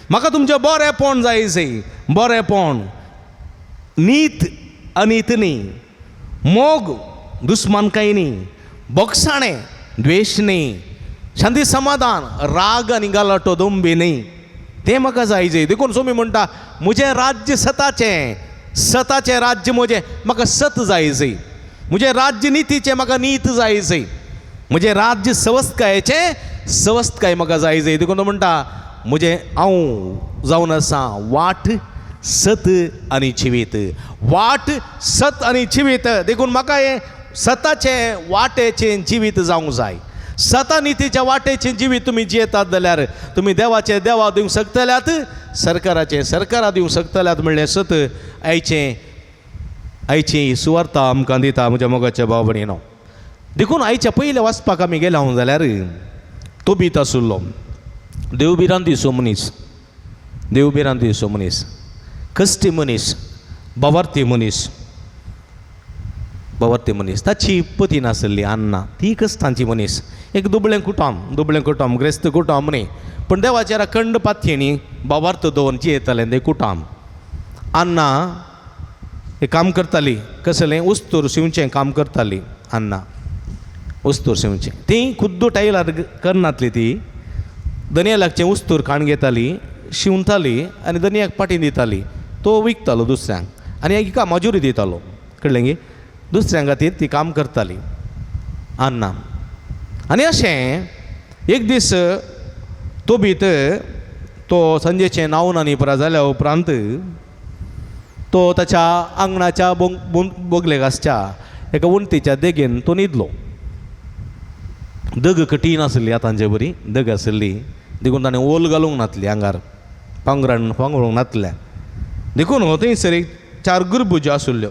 Speaker 3: म्हाका तुमचें बरेंपण जाय जय, बरेंपण, नीत अनीत न्ही, मोग दुस्मानकाय न्ही, बोगसाणें द्वेश न्ही, शांती समाधान, राग आनी गलाटो दोंबी न्ही, तें म्हाका जाय जय. देखून सोमी म्हणटा म्हजें राज्य सताचें, सताचें राज्य म्हजें, म्हाका सत जाय जय. म्हजें राज्य नितीचें, म्हाका नीत जाय जय. म्हजें राज्य सवस्तकायेचें, सवस्तकाय म्हाका जाय जय. देखून तो म्हणटा म्हजें हांव जावन आसा वाट, सत आनी जिवीत, वाट, सत आनी जिवीत. देखून म्हाका हें सताचें वाटेचें जिवीत जावंक जाय. सता नितीच्या वाटेचें जिवीत तुमी जियेतात जाल्यार तुमी देवाचें देवा दिवंक शकतल्यात, सरकाराचें सरकारा दिवंक शकतल्यात म्हणलें सत आयचें आयची सुवार्ता आमकां दिता म्हज्या मोगाच्या भाव भयणीनो. देखून आयच्या पयल्या वाचपाक आमी गेले हांव जाल्यार तोबीत आशिल्लो देवभिरांतीचो मनीस, देवभिरांतीचो मनीस, कश्टी मनीस, बावार्थी मनीस, बावार्थी मनीस. ताची पती नासली अन्ना, ती कश्टांची मनीस, एक दुबळें कुटुंब, दुबळें कुटुंब, ग्रेस्त कुटुंब न्ही, पूण देवाचेर अखंड पातयेनी बावार्थ दवरून जियेतालें तें कुटुंब. अन्ना हें काम करताली, कसलें उस्तूर शिंवचें काम करताली अन्ना, उस्तूर शिंवचें. ती खुद्द टायलार करनातली, ती दनया लागचें उस्तूर काण घेताली, शिंवताली आनी दनयाक पाटी दिताली, तो विकतालो दुसऱ्यांक आनी हिका मजुरी दितालो, कळ्ळें गी. दुसऱ्यां खातीर ती काम करताली अन्ना. आनी अशें एक दीस तोबीत तो संजेचें न्हांवन आनी पुरा जाल्या उपरांत तो ताच्या आंगणाच्या बोगलेक आसच्या एका वण्टीच्या देगेन तो न्हिदलो. दग कठीण आसली आतांचे बरी दग आसली, देखून ताणें ओल घालूंक नासली आंगार, पांगरान पांगरूंक नासलें. देखून थंयसर एक चार गिरबुज्यो आशिल्ल्यो,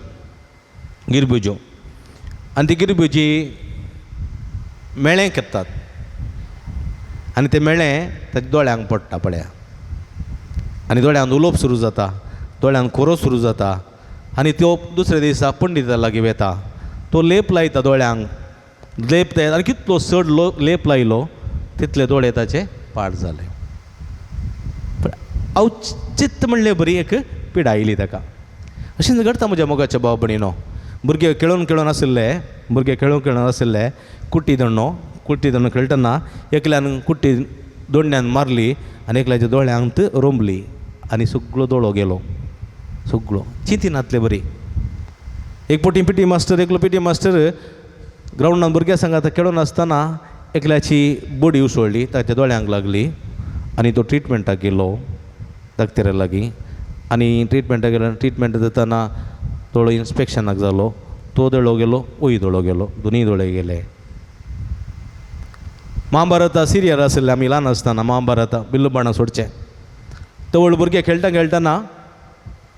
Speaker 3: गिरबुज्यो, आनी ती गिरबुजी मेळें करतात आनी तें मेळें ताच्या दोळ्यांक पडटा पळया, आनी दोळ्यांत उलोवप सुरू जाता, दोळ्यांत खोरो सुरू जाता, आनी त्यो दुसऱ्या दिसा पंडिता लागीं वता, तो लेप लायता दोळ्यांक, लेप लायता आनी कितलो चड लेप लायलो तितले दोळे ताचे पाड जाले. हांव चित्त म्हणलें बरी एक पिडा आयली ताका. अशें घडटा म्हज्या मोगाच्या भाव भयणीनो. भुरगे खेळून खेळून आशिल्ले, भुरगे खेळून खेळून आशिल्ले, कुट्टी दण्णो, कुट्टी दण्णो खेळटना एकल्यान कुट्टी दोंड्यान मारली आनी एकल्याच्या दोळ्यांत रोंबली आनी सगळो दोळो गेलो, सगळो. चिंतिनातले बरी. एक पटी पी टी मास्टर, एकलो पी टी मास्टर ग्रावंडान भुरग्यां सांगात खेळून आसतना एकल्याची बडी उसळ्ळी, ताच्या दोळ्यांक लागली आनी तो ट्रिटमेंटाक गेलो डॉक्टरा लागीं, आनी ट्रिटमेंटाक गेलो, ट्रिटमेंट दितना दोळो इन्स्पेक्शनाक जालो, तो दोळो गेलो, वय दोळो गेलो, दोनूय दोळे गेले. महाभारता सिरियल आशिल्लें आमी ल्हान आसतना, महाभारता बिल्लू बाणां सोडचें, तवळ भुरगे खेळटा खेळटना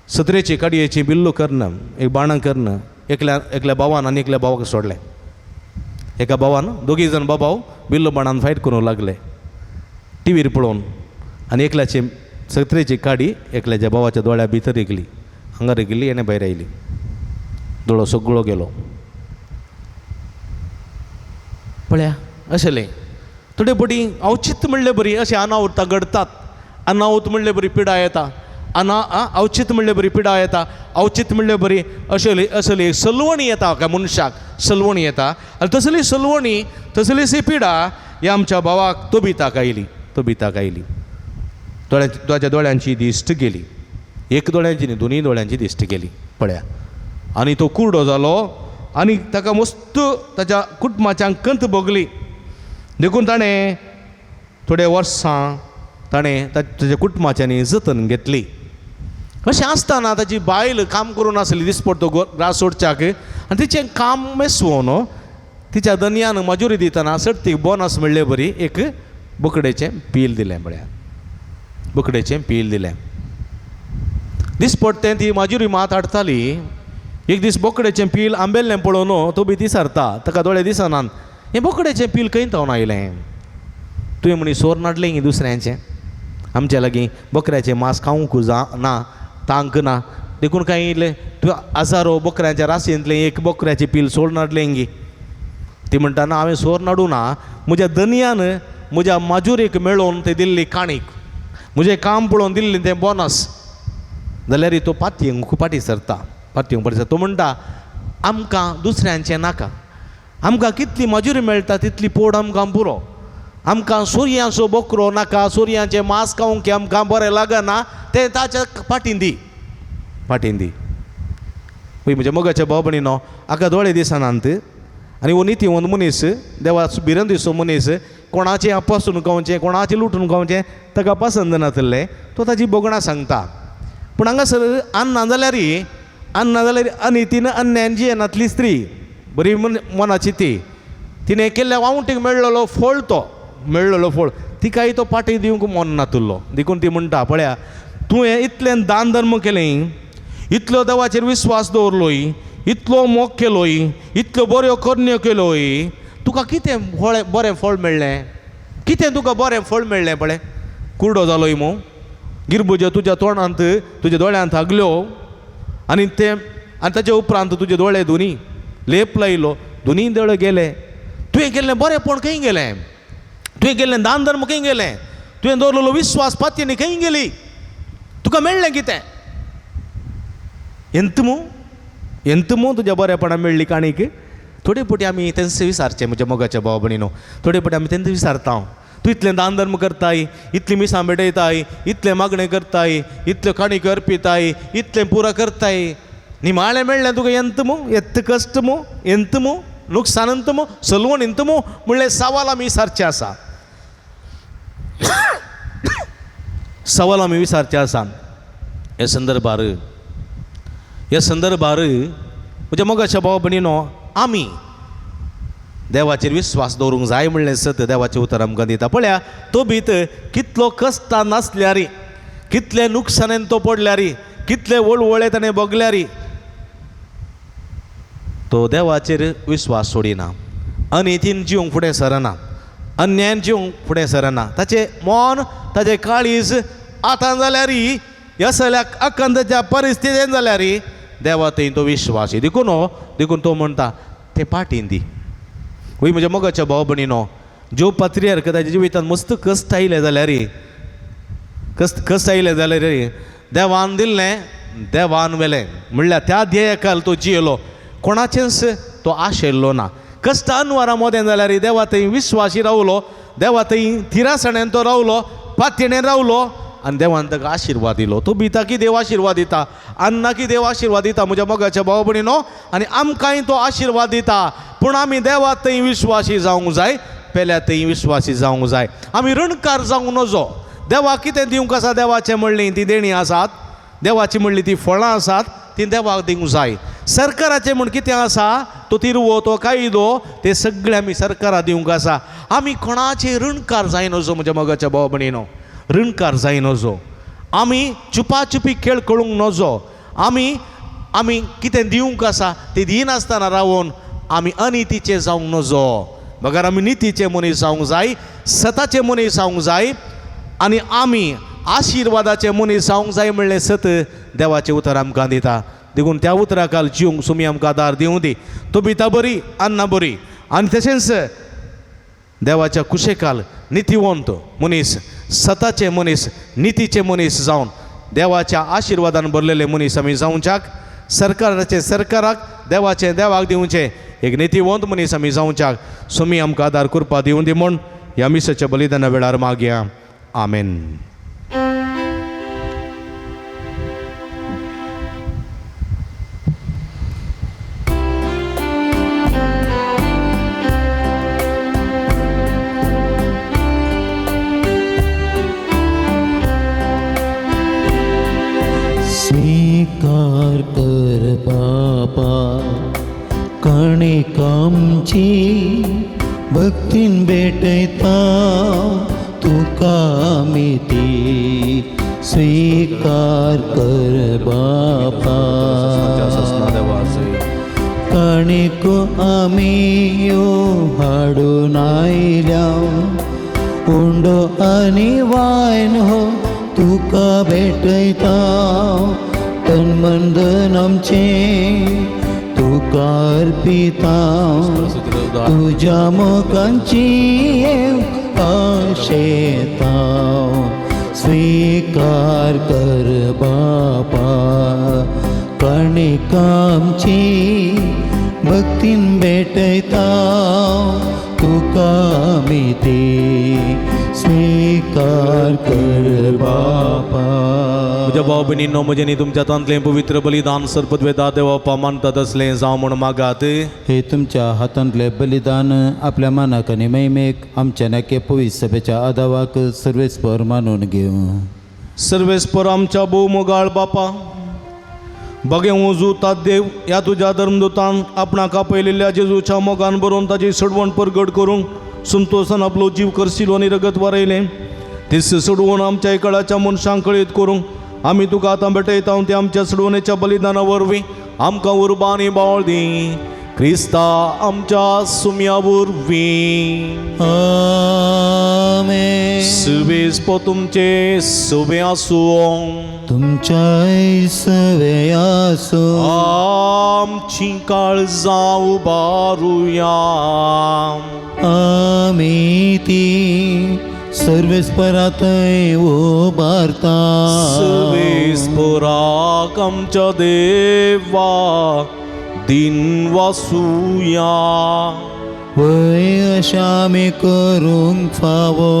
Speaker 3: सत्रेची काडयेची बिल्लू कर्ण एक बाणां कर्ण एकल्या एकल्या भावान आनी एकल्या भावाक सोडलें. एका भावान दोगी जाण बाबाव बिल्लू बाणान फायट करूंक लागले टिवीर पळोवन, आनी एकल्याची सत्रेची काडी एकल्याच्या भावाच्या दोळ्या भितर रिगली, हांगा रिगिल्ली आनी भायर आयली, दोळो सगळो गेलो. पळया अशें थोडे पटी अवचीत म्हणले बरी अशें अनावतां घडतात, अनावत म्हणले बरी पिडा येता, अवचीत म्हणले बरी पिडा येता, अवचीत म्हणले बरी असली असली सलवणी येता काय मनशाक, सलवणी येता, आनी तसली सलवणी तसली सी पिडा ह्या आमच्या भावाक तोबिताक आयली, तोबिताक आयली. ताच्या दोळ्यांची दिश्ट गेली, एक दोळ्यांची न्ही दोनूय दोळ्यांची दिश्ट गेली पळया, आनी तो कुरडो जालो आनी ताका मस्त ताच्या कुटुंबाच्या कंत भोगली. देखून ताणें थोडे वर्सां ताणें ताच्या कुटुंबाच्यांनी जतन घेतली. अशें आसतना ताची बायल काम करून आसली दिसपडतो ग्रास सोडच्याक, आनी तिचें काम मेसवोन तिच्या दनयान मजुरी दितना सडतीक बोनस म्हणले बरी एक बोकडेचें पील दिलें पळया, बोकडेचें पील दिलें. दिसपडटें ती मजुरी मात हाडटाली, एक दीस बोकड्याचें पील आंबेल्लें पळोवन तो बी दिसारता, ताका दोळे दिसनात, हें बोकड्याचें पील खंय थावन आयलें? तुवें म्हणी सोर नाडलें गी दुसऱ्यांचें, आमच्या लागीं बोकऱ्याचें मांस खावंक जा ना, तांक ना, देखून कांय इल्लें तुवें हजारो बोकऱ्यांच्या राशींतलें एक बोकऱ्याचें पील सोड नाडलें गी. ती म्हणटा ना, हांवें सोर नाडूं ना, म्हज्या धनयान म्हज्या माजुरीक मेळोवन ते दिल्ली काणीक, म्हजें काम पळोवन दिल्लें तें बोनस. जाल्यार तो पातयेंक फाटीं सरता, पातयेंक फाटीं सरता. तो म्हणटा आमकां दुसऱ्यांचें नाका, आमकां कितली मजुरी मेळटा तितली पोड आमकां पुरो, आमकां सुर्यांचो बोकरो नाका, सुर्यांचें मांस खावंक आमकां बरें लागना, तें ताच्या फाटीं दी, फाटीं दी. पळय म्हज्या मोगाच्या भाव भयणीनो, हाका दोळे दिसनात आनी हो नितीवंत मनीस, देवा भिरंदीचो मनीस, कोणाचें अपासून खावचें, कोणाचें लुटून खावचें ताका पसंद नासलें, तो ताची भोगणां सांगता. पूण हांगासर अन्ना जाल्यार, अन्ना जाल्यार अनितीन अन्यान जियेनातली स्त्री, बरी मनाची ती, तिणें केल्ल्या वावटीक मेळ्ळलो फळ, तो मेळ्ळलो फळ तिकाय तो पाटी दिवंक मन नातुल्लो. देखून ती म्हणटा पळया, तुवें इतलें दान धर्म केलें, इतलो देवाचेर विस्वास दवरलोय, इतलो मोग केलोय, इतल्यो बऱ्यो करण्यो केल्योय, तुका कितें फळ बरें फळ मेळ्ळें? कितें तुका बरें फळ मेळ्ळें? पळय कुरडो जालोय मू, गिरबुज्यो तुज्या तोंडांत तुज्या दोळ्यांत हागल्यो आनी तें आनी ताचे उपरांत तुजे दोळे दोनी लेप लायलो, दोनी दोळे गेले. तुवें केल्लें बरेंपण खंय गेलें? तुवें केल्लें दान धर्म खंय गेलें? तुवें दवरलेलो विस्वास पातयेनी खंय गेली? तुका मेळ्ळें कितें? एंत मू, एंत मू तुज्या बरेपणा मेळ्ळी काणीक. थोडे फावटी आमी तेंच विसारचें म्हज्या मोगाच्या भाव भयणीनो, थोडे फावटी आमी तेंच विसारता. तूं इतलें दान धर्म करताय, इतलीं मिसां भेटयताय, इतलें मागणें करताय, इतल्यो काणीक अर्पिताय, इतलें पुरो करताय, निमाणें मेळ्ळें तुका एंत मू, एत्त कश्ट मू, एंत मू, नुकसान अंत मू, सलवण इंत मू म्हणलें सवाल आमी विसारचें आसा, सवाल आमी विसारचें आसा. ह्या संदर्भार, ह्या संदर्भार म्हज्या मोगाच्या भाव भयणीनो, आमी देवाचेर विस्वास दवरूंक जाय म्हणलें सत देवाचें उतर आमकां दिता. पळया तो भीत कितलो कश्टां नासल्यार, कितले नुकसाणेन तो पडल्यार, कितले वळवळे ताणें भोगल्यार, तो देवाचेर विस्वास सोडिना, अनितीन जिवंक फुडें सरना, अन्यायान जिवंक फुडें सरना. ताचें मन, ताचें काळीज आतां जाल्यार ह्या सगळ्या अखंदाच्या परिस्थितीन जाल्यार देवा थंय तो विश्वासी. देखून देखून तो म्हणटा तें पाटीन दी. वय म्हज्या मोगाच्या भाव भयणीनो, ज्यो पात्रियार्क ताच्या जिवितांत मस्त कश्ट आयले जाल्यार, कश्ट कश्ट आयले जाल्यार देवान दिल्लें देवान व्हेलें म्हणल्यार त्या ध्येयकाल तो जियेलो, कोणाचेंच तो आशेल्लो ना. कश्ट अनवरा मोदें जाल्यार देवा थंय विश्वासी रावलो, देवा थंय थिरासणेन तो रावलो, पातयेणेन रावलो आनी देवान ताका आशिर्वाद दिलो. तो भिता की देव आशिर्वाद दिता, अन्ना की देव आशिर्वाद दिता म्हज्या मोगाच्या भाव भयणीनो, आनी आमकांय तो आशिर्वाद दिता. पूण आमी देवा थंय विश्वासी जावंक जाय, पेल्या थंय विश्वासी जावंक जाय. आमी ऋणकार जावंक नजो. देवा कितें दिवंक आसा, देवाचें म्हणलीं ती देणीं आसात, देवाची म्हणली ती फळां आसात, ती देवाक दिवंक जाय. सरकाराचें म्हूण कितें आसा, तो तिरवो, तो कायदो, ते सगळे आमी सरकाराक दिवंक आसा. आमी कोणाचे ऋणकार जायनजो म्हज्या मोगाच्या भाव भयणीनो, ऋणकार जायनजो. आमी चुपाचुपी खेळ करूंक नजो. आमी आमी कितें दिवंक आसा तें दिनासतना रावोन आमी अनितीचे जावंक नजो, बगर आमी नितीचे मनीस जावंक जाय, सताचे मनीस जावंक जाय आनी आमी आशिर्वादाचे मनीस जावंक जाय म्हणलें सत देवाचें उतर आमकां दिता. देखून त्या उतराकाल जिवंक सुमी आमकां आदार दिवं दी. तोबिता बरी, अन्ना बरी आनी तशेंच देवाच्या कुशेकाल नितीवंत मनीस, सताचे मनीस, नितीचे मनीस जावन देवाच्या आशिर्वादान भरलेले मनीस आमी जावच्याक, सरकाराचे सरकाराक, देवाचें देवाक दिवचें एक नितीवंत मनीस आमी जावच्याक सुमी आमकां आदार करपा दिवं दी म्हूण ह्या मिसाच्या बलिदाना वेळार मागया. आमेन.
Speaker 2: स्वीकार कर बाबा काणिकामची भक्तीन भेटयता तुका आमी ती स्वीकार कर बाबा.
Speaker 3: देवा.
Speaker 2: काणिको आमी यो हाडून आयल्या, उंडो आनी वायन हो तुका भेटयता। तन मन धन आमचें तुका अर्पिता, तुज्या मोगांची आशेता। स्वीकार कर बापा काणिकांची भक्तीन भेटयता, तुका आमी ती स्वीकार कर बापा।
Speaker 3: म्हज्या भाव भयणींनो, म्हजें न्ही तुमच्या हातांतलें पवित्र बलिदान सरपदवेदा देवा मानता तसलें जावं म्हूण मागात।
Speaker 2: हे तुमच्या हातांतले बलिदान आपल्या मानाक आनी महिमेक आमच्या नाके पवित्र सभेच्या आदावाक सर्वेस्पर मानून घेवं।
Speaker 3: सर्वेस्पर आमच्या भोव मोगाळ बापा, बगे उजू देव ह्या तुज्या धर्मदूतान आपणाक आपयलेल्या जेजूच्या मोगान बरोवन ताची सोडवण परगट करूंक संतोसान आपलो जीव करसिलो आनी रगत वारयलें। तीस सोडवण आमच्या इकळाच्या मनशांक कळीत करूंक आमी तुका आतां भेटयता ते आमच्या सोडवणेच्या बलिदाना वरवीं आमकां उर्बा आनी बावळ दी, क्रिस्ता आमच्या सुम्या वरवीं।
Speaker 2: आमेन।
Speaker 3: सुबेस्पो तुमचे सुबे आसूं,
Speaker 2: तुमच्याय सवे आसूं।
Speaker 3: आमची काळजां उबारुया,
Speaker 2: आमी ती सर्वेस्परातय उबारता।
Speaker 3: सर्वेस्पराक आमच्या देवा दिन वासुया।
Speaker 2: वय अशें आमी करूंक फावो।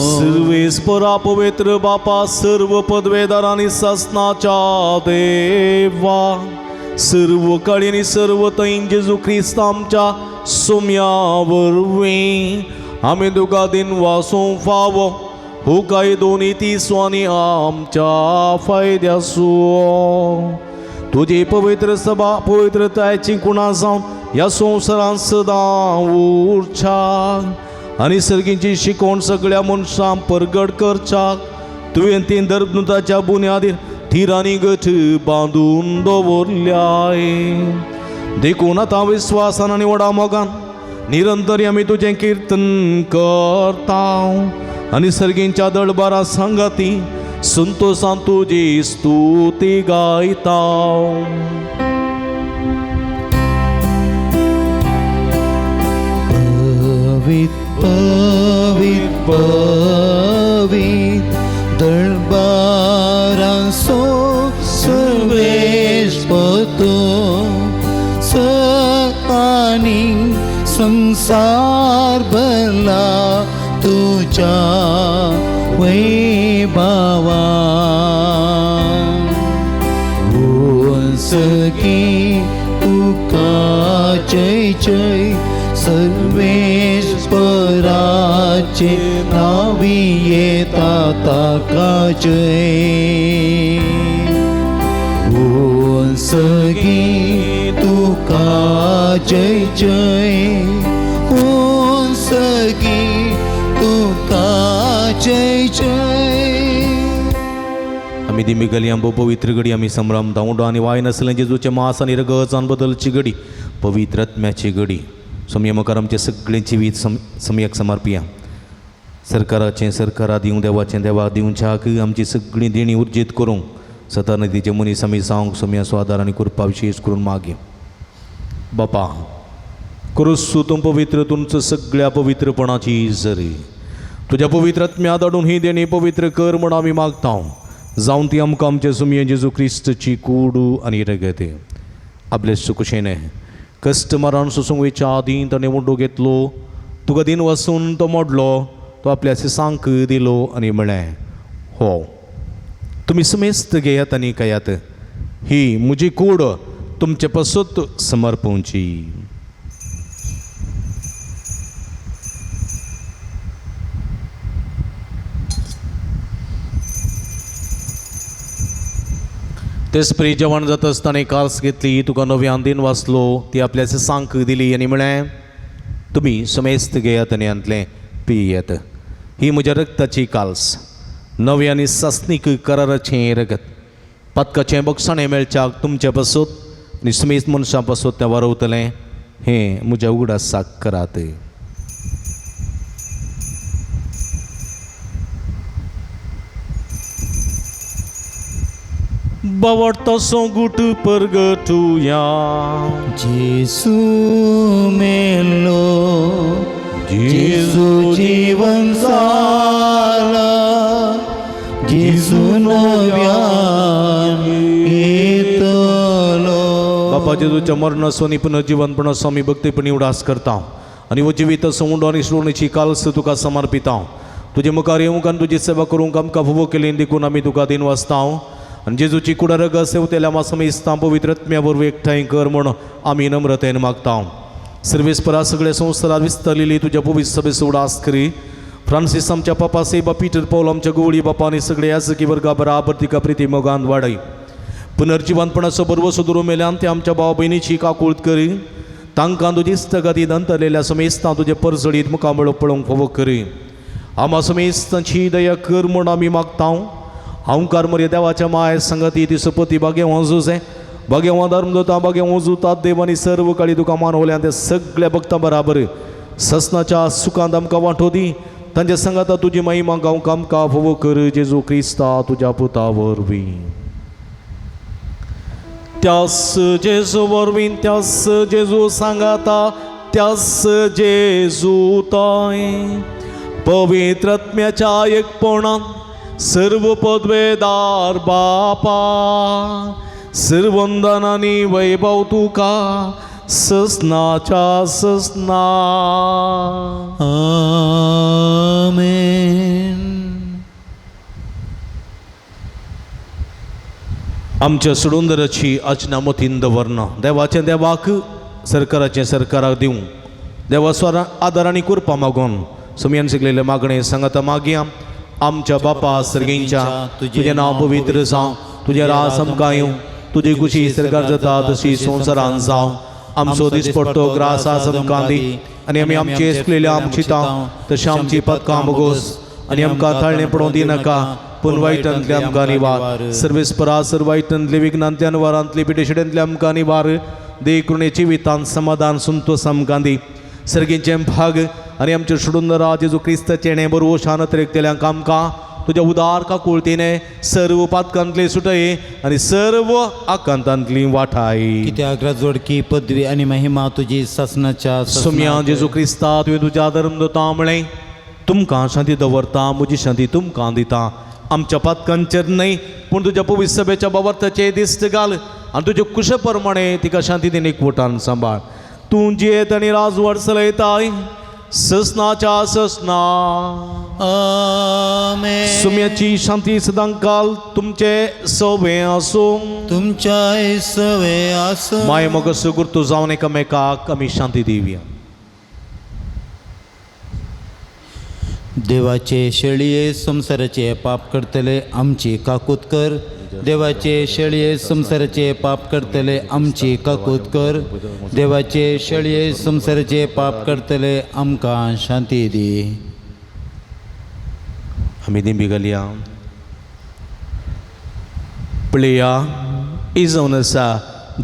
Speaker 3: सर्वेस्परा पवित्र बापा, सर्व पदवेदार आनी सासनाच्या देवा, सर्व काळी आनी सर्व थंय जेजू क्रिस्त आमच्या सोम्या वरवीं आमी तुका दिन वासूंक फावो। हो कायदो नीतीचो आनी आमच्या फायद्याचो। तुजी पवित्र सभा पवित्रतायेची कुणां जावन ह्या संवसारांत सदां उरच्या आनी सर्गींची शिकवण सगळ्या मनशांक परगट करच्याक तुवें ती धर्मदूताच्या बुन्यादीर थीर आनी गठ बांदून दवरल्याय। देखून आतां विस्वासान आनी व्हडा मोगान निरंतर आमी तुजें किर्तन करता आनी सर्गींच्या दळबारा सांगाती संतोसान तुजी स्तुती गायता।
Speaker 2: पवित पवित पवित दरबारांसो सर्वेस्पतो सतानी संसार भरला तुझ्या वैभावा। सखी तुका जय जय सर्वेस्पराचे नावी येता ताका जय। सखी तुका जय जय, सखी तुका जय जय।
Speaker 3: आमी दिमी गली आंबो पवित्र घडी आमी संभ्रम धांवडो आनी वाय नासलें जेजूचें मास आनी रगत बदलची घडी, पवित्र आत्म्याची घडी। सोमये मुखार आमचें सगळें जिवीत सम्यक समर्पिया। सरकाराचें सरकारा दिवं, देवाचें देवा दिवच्याक आमची सगळीं देणी उर्जीत करूंक सतानतीचे मनीस आमी जावंक सोमयाचो आदार आनी कृपा विशेश करून मागया। बापा क्रुसू तूं पवित्र, तुमचो सगळ्या पवित्रपणाची जरी तुज्या पवित्र आत्म्या धाडून ही देणी पवित्र कर म्हूण आमी मागता। जावन ती आमकां आमचे सुमये जेजू क्रिस्तची कूड आनी रगत आपले सुकुशेने कस्टमरान सोसूंक वयच्या आदीं ताणें उंडो घेतलो, तुका दिन वसून तो मोडलो, तो आपल्या सांक दिलो आनी म्हळें, हो तुमी समेस्त घेयात आनी खायात, ही म्हजी कूड तुमचे पासत समर्पवची। तेच परी जेवण जाता आसतना काल्स घेतली, तुका नव्यान दिन वाचलो, ती आपल्या सांक दिली आनी म्हळें, तुमी समेस्त घेयात आनी हांतलें पियेत, ही म्हज्या रक्ताची काल्स, नवी आनी सासणीक कराराचें रगत, पातकाचें बक्षाणें मेळच्याक तुमचे पासत आनी समेस्त मनशां पासून तें वारवतलें हें म्हज्या उगडासाक करात. बावडतो सोगूट परगटुया
Speaker 2: जेसू मेलो जेसू जीवन साला जेसू नव्यान येतलो.
Speaker 3: बापा जेजूच्या मरणाचो आनी पुनर्जीवनपणाचो आमी भक्तीपणी उडास करता आनी हो जिवीत सवंडो आनी श्रोणीची कालस तुका समर्पिता. तुजे मुखार येवंक आनी तुजी सेवा करूंक आमकां फावो केली देखून आमी तुका दिन वाचता आनी जेजूची कुडारग सेवतेल्या मासमेस्तां पवित्र आत्म्या वरवीं एकठांय कर म्हूण आमी नम्रतेन मागता. सर्वेस्परा सगळ्या संवसारात विस्तारलेली तुज्या पवित्र सभेचो उडास करी. फ्रांसीस आमच्या पापा सेबा पीटर पौल आमच्या गवळी बापा आनी सगळे याजकी वर्गा बराबर तिका प्रिती मोगान वाडय. पुनर्जिवनपणाचो बरवसो धरून मेल्यान ते आमच्या भाव भयणीची काकूळत करी. तांकां तुजी इश्टागती दंतरलेल्या समेस्तां तुजे परजळीत मुखामळ पळोवंक फावो करी. आमा समेस्तांची दया कर म्हूण आमी मागता. हांवकार मरे देवाच्या माय संगती ती सपती बागेवां जुजे बागेवां धर्मदोता बागेवां जुतात देव आनी सर्व काळी तुका मानवल्यान ते सगळ्या भक्तां बराबर ससनाच्या सुखांत आमकां वांटो दी. तांच्या संगाता तुजी महिमा गावंक आमकां फावो कर जेजू क्रिस्ता तुज्या पुता वरवीं. त्यास जेजू वरवीं त्यास जेजू सांगाता त्यास जेजू ताय पवित्र आत्म्याच्या एकपणान सर्व पदवेदार बापा सर्वंदन आनी वैभव तुका ससनाच्या ससना.
Speaker 2: आमेन.
Speaker 3: आमच्या सोडूंदराची आजना मतीन दवरना देवाचें देवाक सरकाराचें सरकाराक दिवं देवा स्वरा आदार आनी कृपा मागून सुमयान शिकलेले मागणें सांगाता मागया. आमच्या बापा सर्गींच्या तुजें नांव पवित्र जावं, तुजें रास आमकां येवं, तुजी खुशी सरकार जाता तशी संवसारान जावं. आमचो दिसपडतो ग्रास आज आमकां दी आनी आमी आमचे चुकलेले आमची तांव तशें आमची पदकां बोगोस आनी आमकां ताळणें पडोवंक दिनाका पूण वायटांतले आमकां निवार. सर्वेस्परा सर वायटांतले विघ्नांतल्यान वारांतले पिडेशिड्यांतले आमकां निवार देखून जिवितांत समाधान संतोष आमकां दी. सर्गींचें भाग आनी आमचे सोडून जेजू क्रिस्ताचें बरवो शान तरेकतेल्यांक आमकां तुज्या उदार काकुळतीने सर्व पातकांतली सुटय आनी सर्व आकांतांतली वाठाय.
Speaker 2: कित्याक राजवडकी पदवी आनी महिमा तुजी सासनाच्या
Speaker 3: सुम्या जेजू क्रिस्ता तुवें तुज्या धर्म दता म्हळें तुमकां शांती दवरता म्हजी शांती तुमकां दिता. आमच्या पातकांचेर न्हय पूण तुज्या पवित्र सभेच्या बाबर्थाचे दिश्ट घाल आनी तुजे कुशे प्रमाणे तिका शांती दिनी एकवटान सांबाळ. तूं जियेत आनी राजवट चलयताय ससनाच्या ससना.
Speaker 2: आमेन.
Speaker 3: सुम्याची शांती सदांकाल तुमचे सवे आसूं.
Speaker 2: तुमच्या सवे आसूं.
Speaker 3: माय मग सुगुर्तू जावन एकामेकाक आमी शांती दिवया.
Speaker 2: देवाचे शेळये संवसाराचे पाप करतले आमची काकूत कर. देवाचे शेळये संवसाराचे पाप करतले आमची काकूत कर. देवाचे शेळये संवसाराचे पाप करतले आमकां शांती दी.
Speaker 3: आमी दिंबी घालया. पळया ही जावन आसा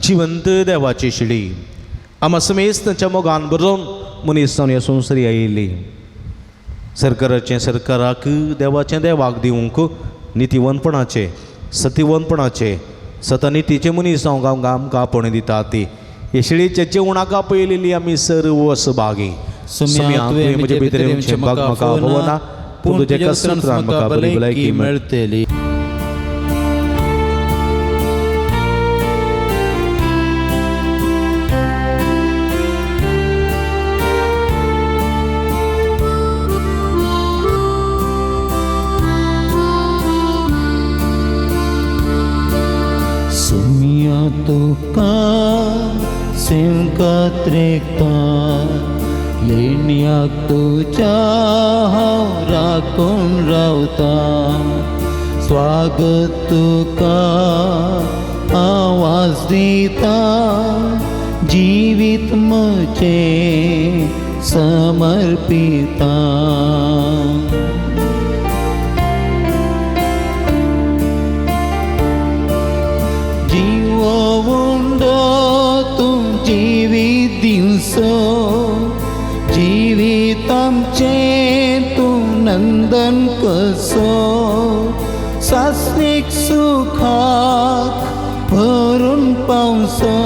Speaker 3: जिवंत देवाची शिडी आमा समेस्तांच्या मोगान बरोवन मनीस जावन ह्या संवसारी आयिल्ली. सरकाराचें सरकाराक देवाचें देवाक दिवंक नितीवंतपणाचें सतीवंतपणाचें सतनितीचें मनीस जावंक आमकां आपोवणें दिता ती हे शिळेच्या जेवणाक आपयलेली आमी सर्व सहभागी.
Speaker 2: सुम्या तुवें म्हजे भितर येवचें म्हाका फावना पूण तुज्या उतरान म्हाका भलायकी मेळटली. सुम्या तुका सेवकात रेखता लेण्याक तुज्या हांव राखून रावता. स्वागत तुका आवाज दिता जिवीत म्हजें समर्पिता. जीवो उंडो जीवन कसो सासणीक सुखाक भरून पावसो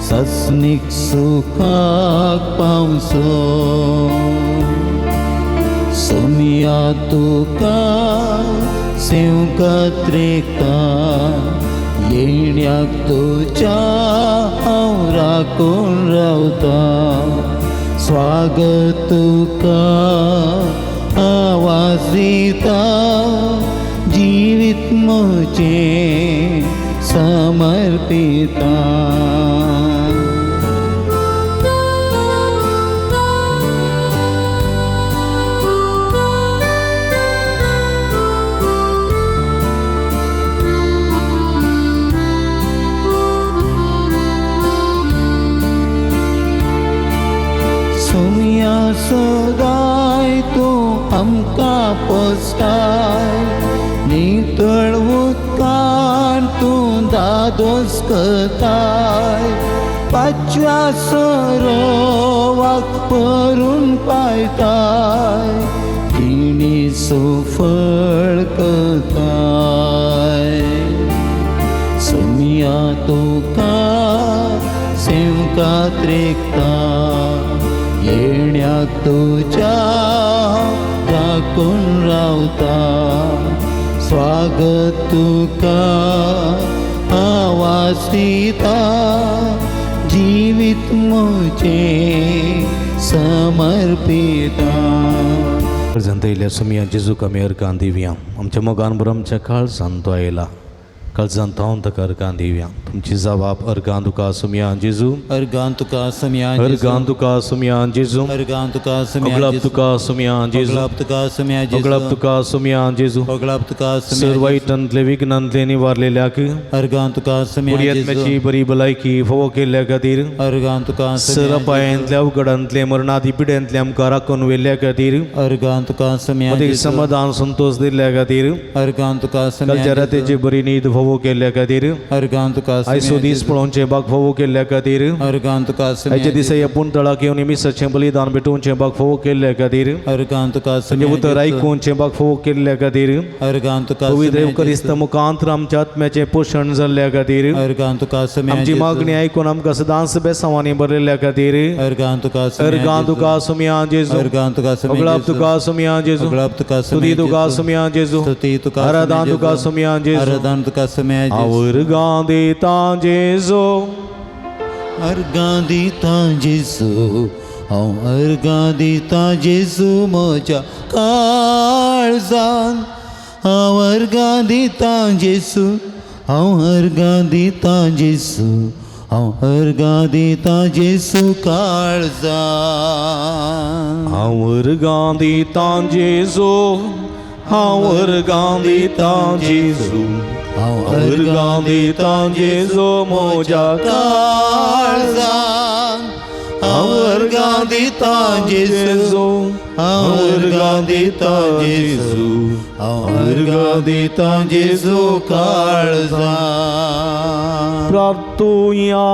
Speaker 2: सासणीक सुखाक पावसो सोमिया तुका सेवकात रेखता येण्याक तुज्या हांव राखून रावता स्वागत तुका आवाज दिता जिवीत म्हजें समर्पिता. सोमिया सदाय तूं आमकां पोसताय नितळ उदकान तूं दादोस करताय पाचव्या सरोवाक भरून पायताय तिणी सुफळ करताय. सोमिया तुका सेवकात रेखता येण्याक तुज्या राखून रावता स्वागत तुका आवाज दिता जिवीत म्हजें समर्पिता.
Speaker 3: जनता येयल्या सोमिया जेजूक आमी अर्गां दिवया. आमच्या मोगान बरो आमच्या काळजान तो आयला काळजान हांव ताका अर्गां दिवया. तुमची जबाब अर्गां तुका सोमिया जेजू
Speaker 2: अर्गां तुका सोमिया
Speaker 3: अर्गां तुका सोमिया जेजू
Speaker 2: अर्गां तुका सोमिया
Speaker 3: अगलाब तुका सोमिया जेजू
Speaker 2: अगलाब तुका सोमिया जेजू
Speaker 3: अगलाब तुका सोमिया जेजू
Speaker 2: अगलाब तुका सोमिया
Speaker 3: सर वायटांतले विघ्नांतले निवारलेल्याक
Speaker 2: अर्गां तुका सोमिया
Speaker 3: पुर्यात्म्याची
Speaker 2: जेजू
Speaker 3: बरी भलायकी फावो केल्ल्या खातीर
Speaker 2: अर्गां तुका
Speaker 3: सर
Speaker 2: सोमिया
Speaker 3: अपायांतल्या अवघडांतले मरणादी पिड्यांतले आमकां राखून व्हेल्ल्या खातीर
Speaker 2: अर्गां तुका सोमिया
Speaker 3: मदीं
Speaker 2: जेजू
Speaker 3: समाधान संतोष दिल्ल्या खातीर
Speaker 2: अर्गां तुका सोमिया
Speaker 3: कालच्या रातीची बरी न्हीद फावो केल्ल्या खातीर
Speaker 2: अर्गां तुका
Speaker 3: आयसो दीस पळोवचें बाग फावो केल्ल्या खातीर
Speaker 2: अर्गां तुका
Speaker 3: आयच्या दिसा ह्या पुणतळाक येवन मिसाचें बलिदान भेटोवचें बाग फावो केल्ल्या खातीर
Speaker 2: अर्गां तुका
Speaker 3: तुजें उतर आयकुवचें बाग फावो केल्ल्या खातीर
Speaker 2: अर्गां तुका
Speaker 3: पवित्र येवकरिस्त मुखांत आमच्या आत्म्याचें पोशण जाल्ल्या खातीर
Speaker 2: अर्गां तुका सोमिया
Speaker 3: आमची मागणी आयकून आमकां सदांच बेसांवांनी भरलेल्या खातीर
Speaker 2: अर्गां तुका
Speaker 3: अर्गां तुका सोमिया जेजू
Speaker 2: अर्गां तुका सोमिया
Speaker 3: अगलाब तुका सोमिया जेजू
Speaker 2: अगलाब तुका
Speaker 3: स्तुती तुका सोमिया जेजू
Speaker 2: स्तुती तुका
Speaker 3: आराधना तुका सोमिया जेजू
Speaker 2: आराधना तुका सोमिया जेजू
Speaker 3: अर्गां दिता जेजू
Speaker 2: अर्गां दिता जेजू हांव अर्गां दिता जेजू म्हज्या काळजान हांव अर्गां दिता जेजू हांव अर्गां दिता जेजू हांव अर्गां दिता जेजू काळजान
Speaker 3: हांव अर्गां दिता जेजू हांव अर्गां दिता जेजू
Speaker 2: हांव
Speaker 3: अर्गां दिता जेजू म्हज्या
Speaker 2: काळजान हांव अर्गां दिता जेजू हांव अर्गां दिता जेजू हांव अर्गां दिता जेजू काळजान.
Speaker 3: प्रार्थुया.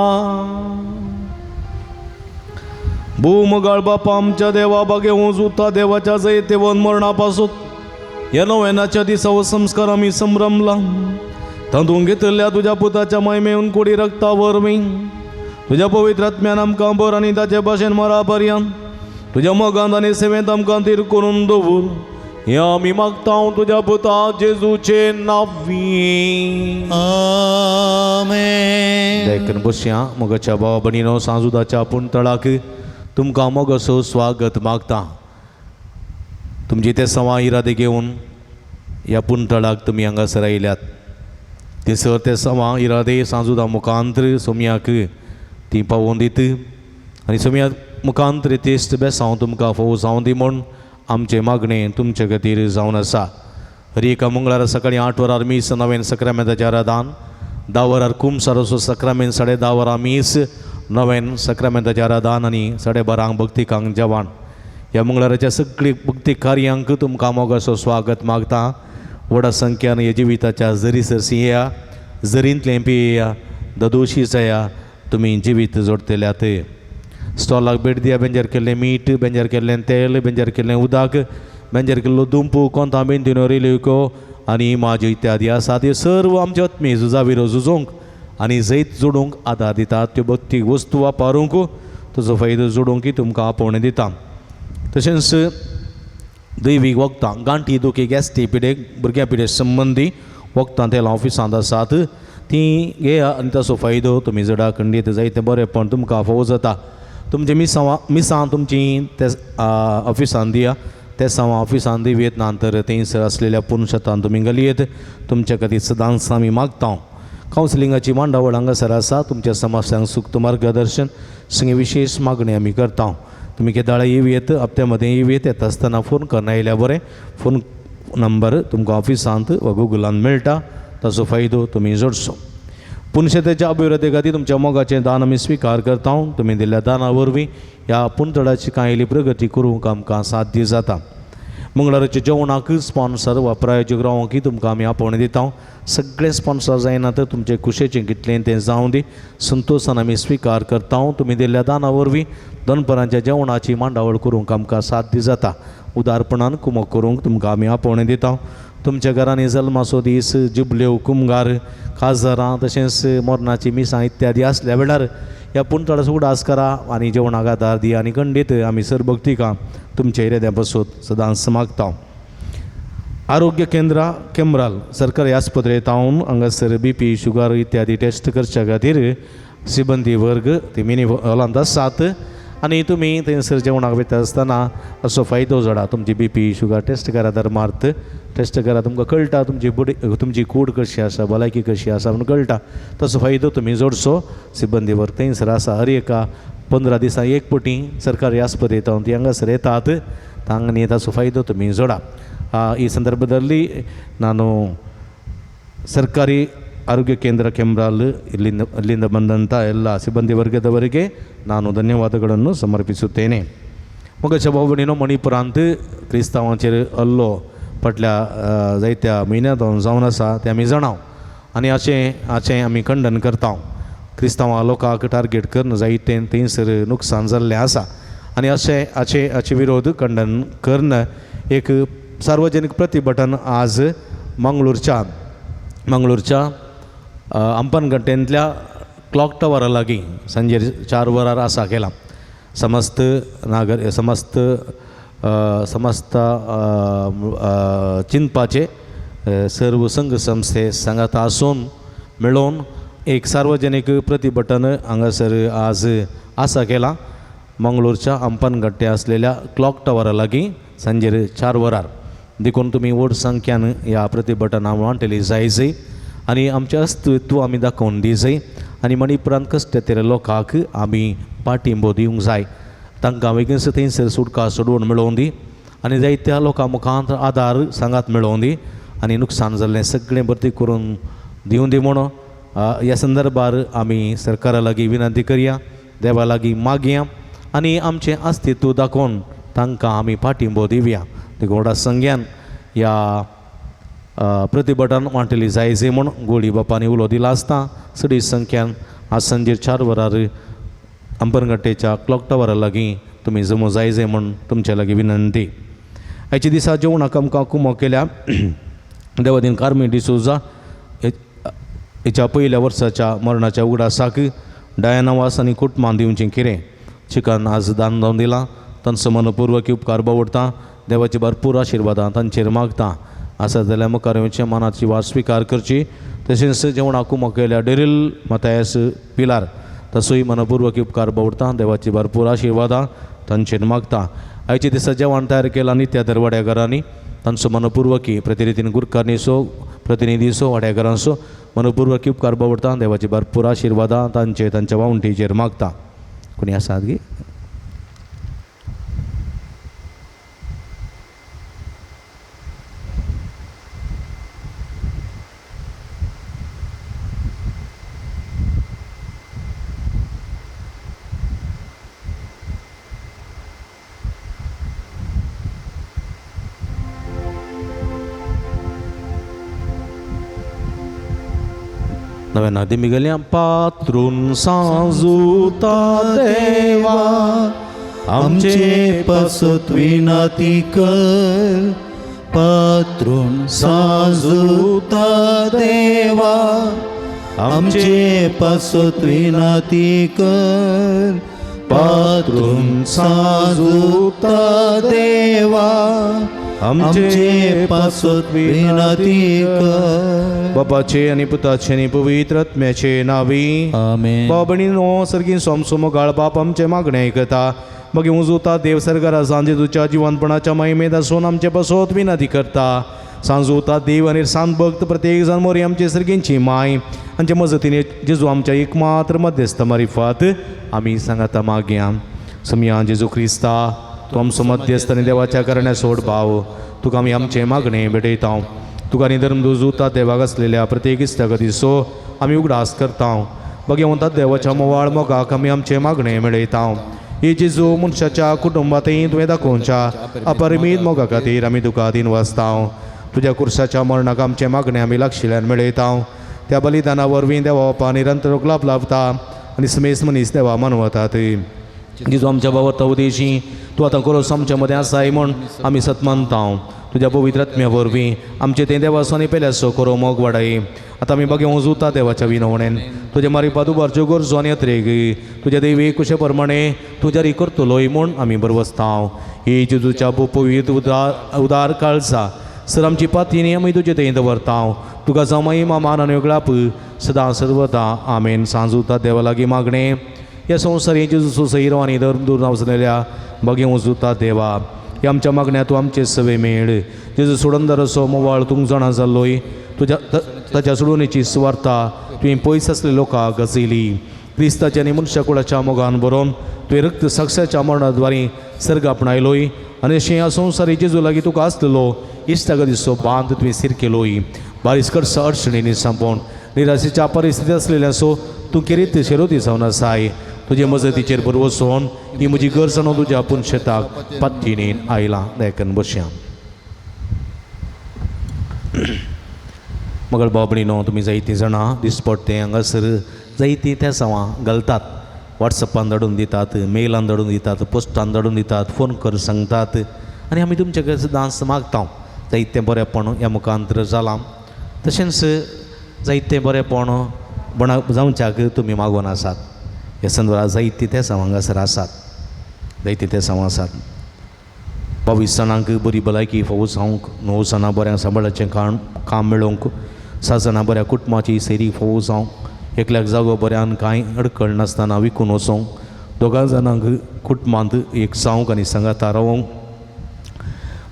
Speaker 3: भूमगाळ बापा आमच्या देवा बागे उता देवाच्या जैतेवन मरणापासून ह्या नव्यानाच्या दिसा हो संस्कार आमी संभ्रमला तातूंत घेतिल्ल्या तुज्या पुताच्या मायमेवन कोडी रक्ता वरवीं तुज्या पवित्र आत्म्यान आमकां बर आनी ताचे भाशेन मरा पर्यंत तुज्या मोगांत आनी सेवेंत आमकां थीर करून दवर हें आमी मागता तुज्या पुता जेजूचे नांवी.
Speaker 2: आमेन.
Speaker 3: देखून बसया. मोगाच्या भावा भयणीनो सांजुदाच्या पुणतळाक तुमकां मोगासो स्वागत मागता. तुमची ते सवा इरादे घेवन ह्या पुणतळाक तुमी हांगासर आयल्यात थंयसर ते सवा इरादे सांजुदा मुखांत्र सोमयाक ती पावोवन दित आनी सोमया मुखांत्र तेस्त बेसांव तुमकां फोव जावं दी म्हूण आमचें मागणें तुमचे खातीर जावन आसा. हर एका मंगळारा सकाळीं 8 वरार मीस नवेन सक्रामेंताचें आराधन, 10 वरार कुमसारोसो सक्रामेंत, 10:30 वरां मीस नवेन सक्रामेंताचें आराधन आनी 12:30 भक्तिकांक जेवण. ह्या मंगळाराच्या सगळी भक्ती कार्यांक तुमकां मोगाचो स्वागत मागता. व्हडा संख्यान ह्या जिविताच्या जरी सरशी येया, जरींतलें पियेया, ददोशी जाया, तुमी जिवीत जोडटल्यात. स्टॉलाक भेट दिया, बेंजार केल्लें मीठ, बेंजार केल्लें तेल, बेंजार केल्लें उदक, बेंजर किल्लो दुंपू कोंता बेंतिनो रेलिको आनी इमाज इत्यादी आसा त्यो सर्व आमच्या आत्मी झुजा विरो झुजोंक आनी जैत जोडूंक आदार दितात. त्यो भक्तीक वस्तू वापरूंक तुजो फायदो जोडूंक तुमकां आपोवणें दिता. तशेंच दैवीक वखदां गांठी दुखी गॅस्टी पिडेक भुरग्यां पिडे संबंदी वखदां तेलां ऑफिसांत आसात तीं घेया आनी ताचो फायदो तुमी जडा खंडीत जायतें बरेंपण तुमकां फावो जाता. तुमचें मिसांव मिसां तुमचीं ते ऑफिसांत दिया, ते सावां ऑफिसांत दिवयेत ना तर थंयसर आसलेल्या पुनशतान तुमी घालयेत. तुमच्या खातीर सदांच आमी मागता. कावन्सिलिंगाची मांडावळ हांगासर आसा. तुमच्या समस्यांक सुक्त मार्गदर्शन संगे विशेश मागणी आमी करता. तुमी केदाळा येवयेत, हप्त्या मदें येवयेत. येता आसतना फोन करना येयल्यार बरें. फोन नंबर तुमकां ऑफिसांत वा गुगलान मेळटा, ताचो फायदो तुमी जोडचो. पुनशेतेच्या अभिवृद्धी खातीर तुमच्या मोगाचें दान आमी स्विकार करता. तुमी दिल्ल्या दाना वरवीं ह्या पुंतडाची कांय प्रगती करूंक आमकां साध्य जाता. मंगळाराच्या जेवणाक स्पॉन्सर वा प्रायोजक रावंक तुमकां आमी आपोवणें दिता. सगळे स्पॉन्सर जायना तर तुमचे कुशेचें कितलें तें जावं दी, संतोशान आमी स्विकार करता. तुमी दिल्ल्या दाना वरवीं दनपरांच्या जेवणाची मांडावळ करूंक आमकां साध्य जाता. उदारपणान कुमक करूंक तुमकां आमी आपोवणें दिता. तुमच्या घरांनी जल्माचो दीस, जुबल्यो, कुमगार, काजरां तशेंच मोरनाची मिसां इत्यादी आसल्या वेळार ह्या पुंतळाचो उडास करा आनी जेवणाक आदार दी आनी खंडीत आमी सरभक्तिकां तुमच्या इराद्या बसूत सदांच मागता. आरोग्य केंद्रां केमराल सरकारी आस्पत्रे तावन हांगासर बी पी शुगर इत्यादी टेस्ट करच्या खातीर सिबंदी वर्ग ती मिनी हॉलांत आसात आनी तुमी थंयसर जेवणाक वयता आसतना असो फायदो जोडा. तुमची बी पी शुगर टेस्ट करा, धर्मार्थ टेस्ट करा, तुमकां कळटा तुमची बडी तुमची कूड कशी आसा, भलायकी कशी आसा म्हणून कळटा. तसो फायदो तुमी जोडचो. सिबंदी वर्ग थंयसर आसा. हर एका 15 दिसां एक पटी सरकारी आस्पत्रे तावन ती हांगासर येतात तांणी ताचो फायदो तुमी जोडा. ಈ ಸಂದರ್ಭದಲ್ಲಿ ನಾನು ಸರ್ಕಾರಿ ಆರೋಗ್ಯ ಕೇಂದ್ರ ಕೆಮ್ರಾಲ್ ಇಲ್ಲಿಂದ ಬಂದಂಥ ಎಲ್ಲ ಸಿಬ್ಬಂದಿ ವರ್ಗದವರಿಗೆ ನಾನು ಧನ್ಯವಾದಗಳನ್ನು ಸಮರ್ಪಿಸುತ್ತೇನೆ. मग भाव मणिपुरांत क्रिस्तांवांचेर हल्लो फाटल्या जायत्या म्हयन्या जावन आसा तें आमी जाणाव आनी हाचें आमी खंडन करता. क्रिस्तांवा लोकांक टार्गेट करून जायतें थंयसर नुकसान जाल्लें आसा आनी अशें हाचे हाचे विरोध खंडन करून एक सार्वजनीक प्रतिभटन आज मंगळूरच्या अंपनगट्टेंतल्या क्लॉक टवरा लागीं सांजे 4 वरार आसा केलां. समस्त नागर समस्त समस्त चिंतपाचे सर्व संघ संस्थे सांगाता आसून मेळोवन एक सार्वजनीक प्रतिभटन हांगासर आज आसा केलां मंगळूरच्या अंपनगट्टे आसलेल्या क्लॉक टवरा लागीं सांजेर 4 वरार. देखून तुमी व्हड संख्यान ह्या प्रतिभटना वांटेली जाय जाय आनी आमचें अस्तित्व आमी दाखोवन दी जाय आनी मणिपुरांत कश्ट तेरे लोकांक आमी पाठिंबो दिवंक जाय. तांकां बेगीन थंयसर सुटका सोडवण मेळोवन दी आनी जायत्या लोकां मुखार आदार सांगात मेळोवन दी आनी नुकसान जाल्लें सगळें भरती करून दिवं दी म्हणून ह्या संदर्भार आमी सरकारा लागीं विनंती करया, देवा लागीं मागया आनी आमचें अस्तित्व दाखोवन तांकां आमी पाठिंबो दिवया. देखून व्हडा संख्यान ह्या प्रतिभटन वांटेली जाय जाय म्हूण गोळी बापांनी उलो दिला आसता चडी संख्यान आज सांजेर 4 वरार अंबरगट्टेच्या क्लॉक टवरा लागीं तुमी जमो जाय जाय म्हूण तुमच्या लागीं विनंती. आयच्या दिसा जेवणाक आमकां कुमो केल्या देवादीन कार्मी डिसोजा हेच्या पयल्या वर्साच्या मरणाच्या उगडासाक डायना वास आनी कुटुंबान दिवचें कितें चिकन आज दान जावन दिलां. तांचो मनपूर्वक उपकार बावडटा. देवाची भरपूर आशिर्वादां तांचेर मागता. आसा जाल्यार मुखार येवचें मनाची वास स्विकार करची. तशेंच जेवणाक कुमो केल्या डेरील मतायस पिलार तसोय मनपूर्वक उपकार बावडटा. देवाची भरपूर आशिर्वादां तांचेर मागता. आयच्या दिसा जेवण तयार केलां न्ही त्या दरवाड्या घरांनी तांचो मनपूर्वकी प्रतिनिधीन गुरकारनीचो प्रतिनिधीचो वाड्याघरांचो मनपूर्वकी उपकार बावडटा. देवाची भरपूर आशिर्वादां तांचे तांच्या वावंटीचेर मागता. कोणी आसात गी? नव्याना दिमी गेल्या पात्रून सांजुता देवा
Speaker 2: आमचे पासत विनाती कर पात्रून साजुता देवा आमचे पासत विनाती कर पात्रून साजुता देवा आमचे पासत विनाती कर.
Speaker 3: बापाचे आनी पुताचे आनी पवित्र आत्म्याचे नावी.
Speaker 2: आमेन.
Speaker 3: बाबणीनो सर्गीन सोमसोमो गाळ बाप आमचे मागणे आयकता. मागीर उजवता देव सरकारा सांजे तुज्या जिवनपणाच्या महिमेत आसून आमचे बसोत विनंती करता. सांजवता देव आनी सांत भक्त प्रत्येक जाण मोरी आमचे सर्गींची माय आमचे मजतीने जेजू आमच्या एकमात्र मध्यस्थ मारिफात आमी सांगाता मागया. समया जेजू क्रिस्ता, तूं आमचो मध्यस्थ आनी देवाच्या करण्या सोड भाव, तुका आमी आमचें मागणें भेटयता. तुका आनी धर्म दुजूता देवाक आसलेल्या प्रत्येक इश्टागतीचो आमी उगडास करता. भगवंता देवाच्या मोवाळ मोगाक आमी आमचें मागणें मेळयता. हे जेजू, मनशाच्या कुटुंबांतय तुवें दाखोवच्या अपरिमीत मोगा खातीर आमी तुका दिन वाचता. तुज्या कुर्साच्या मरणाक आमचें मागणें आमी लागशिल्ल्यान मेळयता. त्या बलिदाना वरवीं देवा बापा निरंतर लाभ लाभता आनी समेस्त मनीस देवा मानवतात. जेजू आमच्या बाबत उदेशी तूं आतां करोस आमच्या मदें आसाय म्हूण आमी सत मानता. तुज्या पवित्र आत्म्या वरवीं आमचे तें देवासो पेल्यासो करो मोग वाडाय. आतां आमी बागे वजुता देवाच्या विनवणेन तुज्या मारिपाद उबारच्यो गरजो आनी अत्रेग तुज्या देवी कुशे प्रमाणे तूं जारी करतलोय म्हूण आमी बरवसता. ही जेजूच्या पवित्र उदार उदार काळजा सर आमची पातीनी आमी तुजे थंय दवरता. तुका जावं महिमा मान आनी उगडाप सदां सर्वदा. आमेन. सांजुता देवा लागीं मागणें. ह्या संवसारी जेजूचो सैरो आनी धर्म दूर नांवसलेल्या बगे वजुता देवा, ह्या आमच्या मागण्या तूं आमचे सवे मेळ. जेजू सोडंदराचो मोवाळ तूं जाणा जाल्लोय. तुज्या ताच्या सोडवणेची सुवार्ता तुवें पयस आसले लोकांक गजयली. क्रिस्ताच्या आनी मनशा कुळाच्या मोगान बरोवन तुवें रक्त साक्षाच्या मरणाद्वारे सर्ग आपणायलोय आनी अशें ह्या संवसारी जेजू लागीं तुका आसलेलो इश्टागतीचो बांद तुवें सीर केलोय. बारीस करसा अडचणींनी सांपोवन निराशेच्या परिस्थिती आसलेल्याचो तूं केरीत शेरोती जावन आसाय. तुजे मजतीचेर बरवसून ही म्हजी गरज जाणून तुज्या आपूण शेताक पत्तीणेन आयलां. दयाकन बसया. मगळ बाबणीनो, तुमी जायतीं जाणां दिसपडटें हांगासर जायतीं तेसांवां घालतात, वॉट्सॅपान धाडून दितात, मेलान धाडून दितात, पोस्टान धाडून दितात, फोन कर सांगतात आनी आमी तुमचे कडेन सदांच मागता. जायतें बरेंपण ह्या मुखांतर जालां, तशेंच जायतें बरेंपण बणा जावच्याक तुमी मागून आसात. ह्या संदर्भात जायतीं तेसांव हांगासर आसात, जायतीं तेसांव आसात. 22 जाणांक बरी भलायकी फावो जावंक, 9 जाणां बऱ्या सांबाळाचें काम काम मेळोवंक, 7 जाणां बऱ्या कुटुंबाची सैरी फावो जावंक, एकल्याक जागो बऱ्यान कांय अडकळ नासतना विकून वचोंक, 2 जाणांक कुटुंबांत एक जावंक आनी सांगाता रावोंक,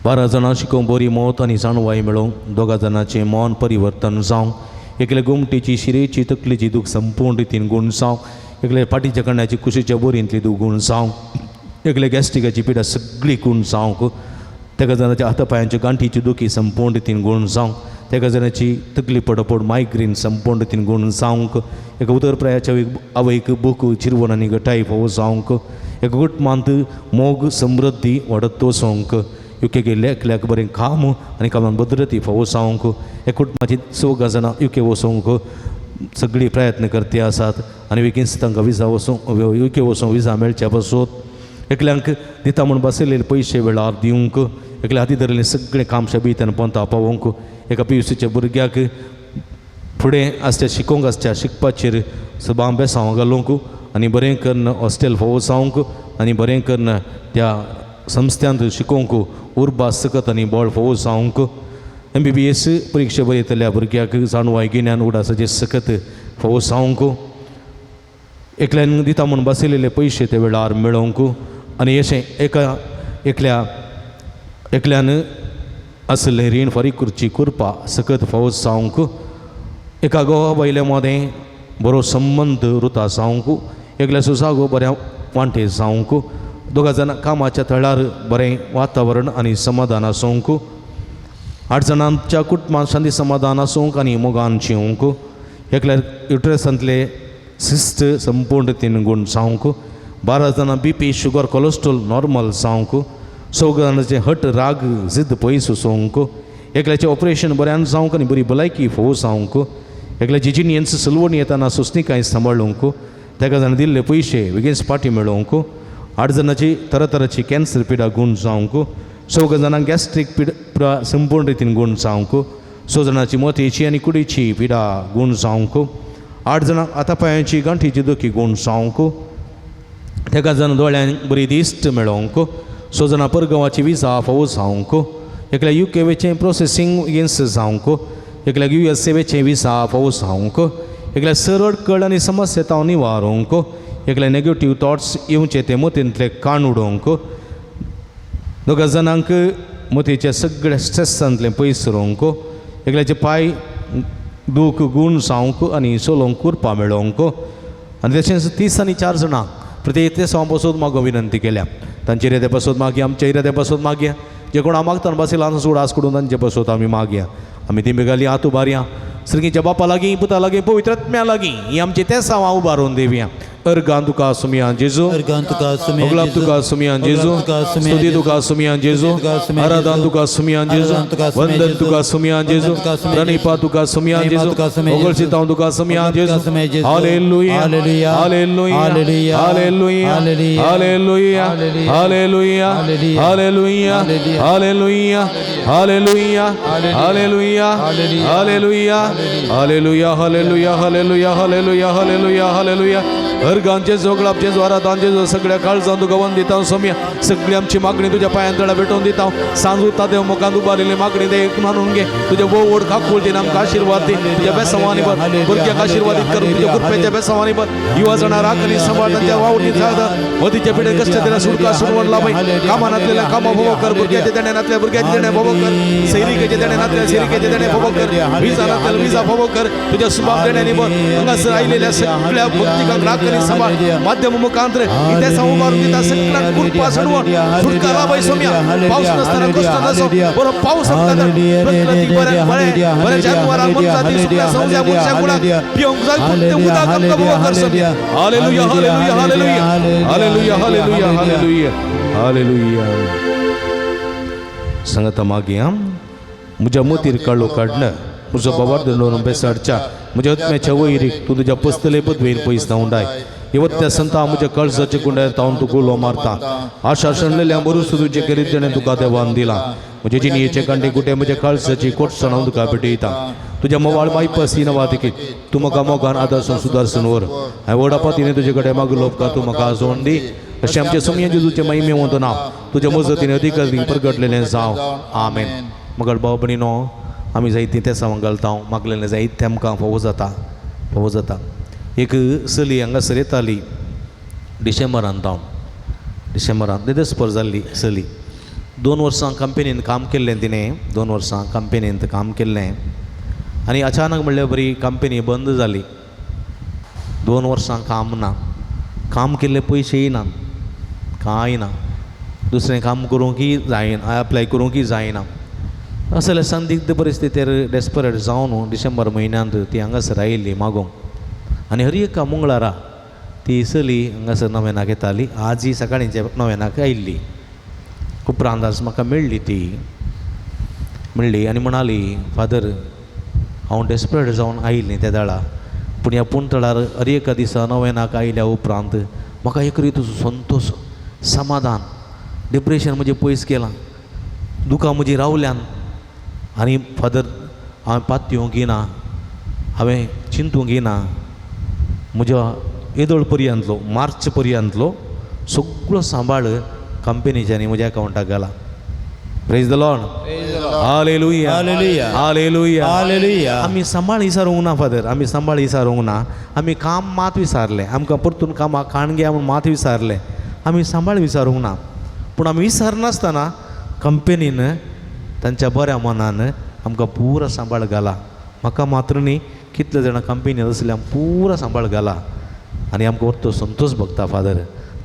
Speaker 3: 12 जाणां शिकोवंक बरी मत आनी जाणवाय मेळोवंक, 2 जाणांचें मन परिवर्तन जावंक, एकल्या गोमटेची शिरेची तकलेची दूख संपूर्ण रितीन गूण जावंक, एकल्या फाटीच्या कण्याची कुशीच्या बोरींतली दूख गूण जावंक, एकल्या गॅस्ट्रिकाची पिडा सगळी गूण जावंक, तेका जाणाच्या हाता पांयांच्यो गांठीची दुखी संपूर्ण रितीन गूण जावंक, तेका जाणाची तकली पडपड मायग्रेन संपूर्ण रितीन गूण जावंक, एका उदरप्रायाच्या आवयक बूक चिरवण आनी गटाय फावो जावंक, एका कुटुंबांत मोग समृद्धी वाडत वचोंक, युके गेल्ल्या एकल्याक बरें काम आनी कामान भद्रती फावो जावंक, एका कुटुंबाची 4 जाणां युके वचोंक सगळी प्रयत्न करती आसात आनी बेगीन तांकां विजा वचूंक युके वचूंक विजा मेळच्या पासून, एकल्यांक दिता म्हूण बसयलेले पयशे वेळार दिवंक, एकल्या हाती धरलें सगळें काम शबीतान पोंता पावोवंक, एका पियुसीच्या भुरग्याक फुडें आसच्या शिकोवंक आसच्या शिकपाचेर सबां बेसांव घालूंक आनी बरें करून हॉस्टेल फावो जावंक आनी बरें करून त्या संस्थ्यांत शिकोवंक उर्बा सकत आनी बळ फावो जावंक, MBBS परिक्षा बरयतल्या भुरग्याक जाणवाय गिन्यान उडासाचें सकत फावो जावंक, एकल्यान दिता म्हूण बसयलेले पयशे ते वेळार मेळोवंक आनी अशें एका एकल्या एकल्यान आसलें रीण फारीक करची कृपा सकत फावो जावंक, एका गोवा बायले मदें बरो संबंद रुता जावंक, एकल्या सुजागो बऱ्या वांटे जावंक, 2 जाणां कामाच्या थळार बरें वातावरण आनी समाधान आसूंक, 8 जाणांच्या कुटुंबांत शांती समाधान आसूंक आनी मोगान जिवंक, एकल्या युट्रसांतले शिस्त संपूर्ण रितीन गूण जावंक, 12 जाणां BP sugar cholesterol normal जावंक, 4 जाणांचें हट राग जिद्द पयस वचोंक, एकल्याचें ऑपरेशन बऱ्यान जावंक आनी बरी भलायकी फावो जावंक, एकल्याची जिणेंत सलवणी येताना सोंसणीकाय सांबाळूंक, तेका जाणां दिल्ले पयशे बेगीन पाटी मेळोवंक, आठ जाणांची तरातराची कॅन्सर पिडा गूण जावंक, चौग जाणांक गॅस्ट्रीक पिडा संपूर्ण रितीन गूण जावंक, स जाणांची मोतयेची आनी कुडीची पिडा गूण जावंक, 8 जाणांक हातापायांची गांठीची दुखी गूण जावंक, तेका जाण दोळ्यांक बरी दिश्ट मेळोवंक, 6 जाणां परगांवाची विजा फावो जावंक, एकल्या युके वेचें प्रोसेसींग येन्स जावंक, एकल्याक यू एस ए वेचें विजा फावो जावंक, एकल्या सरळ कळ आनी समस्या ताव निवारूंक, एकल्या नेगेटीव थॉट्स येवचे ते मतींतले काण उडोवंक, दोगा जाणांक मतीच्या सगळ्या स्ट्रेसांतलें पयस रोवंक, एकल्याचे पांय दूख गूण जावंक आनी चलोवंक कुरपा मेळोवंक आनी तशेंच 30 आनी 4 जाणां प्रत्येक तेसांव पासून मागो विनंती केल्या. तांचे इराद्या पासून मागया, आमच्या इराद्या पासून मागया, जे कोण मागतना बसयला उडास करून तांचे पासून आमी मागया. आमी ती बेगाली हात उबारया सर्गीच्या बापा लागीं, पुता लागीं, पवित्र आत्म्या लागीं ही आमची तेसांव उबारून दिवया. अर्गां तुका सुमया जेजू,
Speaker 2: अर्गां तुका सुमया
Speaker 3: ओगलाप
Speaker 2: जेजू,
Speaker 3: तुका सुमया जेजू,
Speaker 2: ओगलाप तुका सुमया
Speaker 3: स्तुती
Speaker 2: जेजू,
Speaker 3: तुका सुमया जेजू,
Speaker 2: स्तुती तुका सुमया
Speaker 3: आराधन
Speaker 2: जेजू,
Speaker 3: तुका सुमया जेजू,
Speaker 2: आराधन तुका सुमया
Speaker 3: वंदन
Speaker 2: जेजू,
Speaker 3: तुका सुमया जेजू,
Speaker 2: वंदन तुका सुमया
Speaker 3: प्रणिपा तुका सुमया
Speaker 2: प्रणिपा
Speaker 3: जेजू,
Speaker 2: तुका सुमया जेजू,
Speaker 3: ओगळसितांव तुका सुमया
Speaker 2: ओगळसितांव
Speaker 3: जेजू.
Speaker 2: तुका सुमया जेजू.
Speaker 3: Hallelujah,
Speaker 2: hallelujah,
Speaker 3: hallelujah,
Speaker 2: hallelujah,
Speaker 3: hallelujah,
Speaker 2: hallelujah,
Speaker 3: hallelujah, hallelujah,
Speaker 2: hallelujah,
Speaker 3: hallelujah, hallelujah, hallelujah, hallelujah, hallelujah, hallelujah, hallelujah, hallelujah, hallelujah, hallelujah, hallelujah. अर्गांचे जोगळापचे ज्वारातांचे जो सगळ्या काळजान तुका वंदिता सोम्या, सगळी आमची मागणी तुझ्या पांयां तळा भेटोवन दिता. सांजू तादेव मुखांत उबारिल्ली मागणी दे मानून घे. तुझ्या वोड खाकुळ दिन आमकां आशिर्वाद दी. तुझ्या बेसवानी भर, भुरग्यांक आशिर्वादीत कर. तुझ्या कृपेच्या बेसवानी भर. युवा जाणां राख आनी सांबाळ तांच्या वावडी जाता मदीच्या पिढे कश्ट दिला सुटका सुडवण लाभय. कामांतल्या कामा भोव कर, भुरग्याचे देणे नातल्या भुरग्याचे देणे भोव कर, सैरिकेचे देणे नातल्या सैरिकेचे देणे भोव कर, विजा नातल्या विजा भोव कर. तुझ्या सुबाब देण्यानी भर. हांगासर आयिल्ल्या सगळ्या भक्तिकांक राख आनी सांबाळ. माध्यम मुखांतर इतिहासा उबारून दिता सगळ्यांक कृपा सडवण सुटका लाभय सोम्या. पावस नासतना कश्ट नासो बरो पावस आमकां धाड. प्रकृती बरें बरें बरें जानवरां मनशां सुकल्या संवसार मनशां कुळां पिवंक जाय फक्त उदक आमकां भोव कर Saumya. Hallelujah, hallelujah, hallelujah, hallelujah, hallelujah, hallelujah, hallelujah. सांगता मागीर म्हज्या मतीर काळो काडलं म्हजो बाबार दंडोवन बेसाडच्या म्हज्या आत्म्याच्या वैरीक तूं तुज्या पसतले पदवेर पयस धांवडाय. येवत्या संता म्हज्या कळसाच्या कुंड्यार तावन तूं गुलो मारता. आशा शणलेल्या मरूस तुजे करीत जेणे तुका देवान दिला. म्हजे जिणयेचे कांडे कुटे म्हज्या काळसाची कोटसण हांव तुका भेटयता. तुज्या मोवाळ मायपासी नवादिकीत तूं म्हाका मोगान आदर्शन सुदारसून व्हर. हांवें व्हड आपातीने तुजे कडेन मागलो उपकार तूं म्हाका आजोवन दी. अशें आमचे सोमया जेजूचे महिमे वंत नांव तुज्या मजतीन अधिकारी परगटलेलें जावं. आमेन. मगळ भाव भयणीनो, आमी जायतीं तेसांव घालता, मागलेलें जायतें आमकां फावो जाता, फावो जाता. एक चली हांगासर येताली डिसेंबरांत, हांव डिसेंबरांत देदेस्पर जाल्ली चली. 2 वर्सां कंपनीन काम केल्लें तिणें, 2 वर्सां कंपनींत काम केल्लें आनी अचानक म्हणल्यार बरी कंपनी बंद जाली. 2 वर्सां काम ना, काम केल्ले पयशेय ना, कांय ना, दुसरें काम करूंकय जायना, एप्लाय करूंकय जायना. असले संदिग्ध परिस्थितीर डेस्परेट जावन डिसेंबर म्हयन्यांत ती हांगासर आयिल्ली मागोवंक. आनी हर एका मंगळारा ती चली हांगासर नवेनाक येताली. आजय सकाळींचे नवेनाक आयिल्ली. उपरांत आज म्हाका मेळ्ळी ती, मेळ्ळी आनी म्हणाली, फादर हांव डेस्परेट जावन आयिल्लीं त्या वेळा, पूण ह्या पुणतळार हर एका दिसा नवेनाक आयल्या उपरांत म्हाका एक रितीचो संतोश, समाधान, डिप्रेशन म्हजें पयस गेलां, दुकां म्हजीं रावल्यान. आनी फादर हांवें पातयेवंक ना, हांवें चिंतूंक ना, म्हज्या येदोळ पर्यंतलो मार्च पर्यंतलो सगळो सांबाळ कंपनीच्यानी म्हज्या अकावंटाक घाला. Praise the Lord. Hallelujah,
Speaker 2: hallelujah,
Speaker 3: hallelujah,
Speaker 2: hallelujah.
Speaker 3: आमी सांबाळ विसारूंक ना फादर, आमी सांबाळ विसारूंक ना. आमी काम मात विसारलें, आमकां परतून कामाक काण घे म्हूण मात विसारलें, आमी सांबाळ विसारूंक ना. पूण आमी विसरनासतना कंपनीन तांच्या बऱ्या मनान आमकां पुरो सांबाळ घाला. म्हाका मात्र न्ही, कितले जाणां कंपनीन आसल्या पुरो सांबाळ घाला आनी आमकां वरतो संतोश भोगता फादर.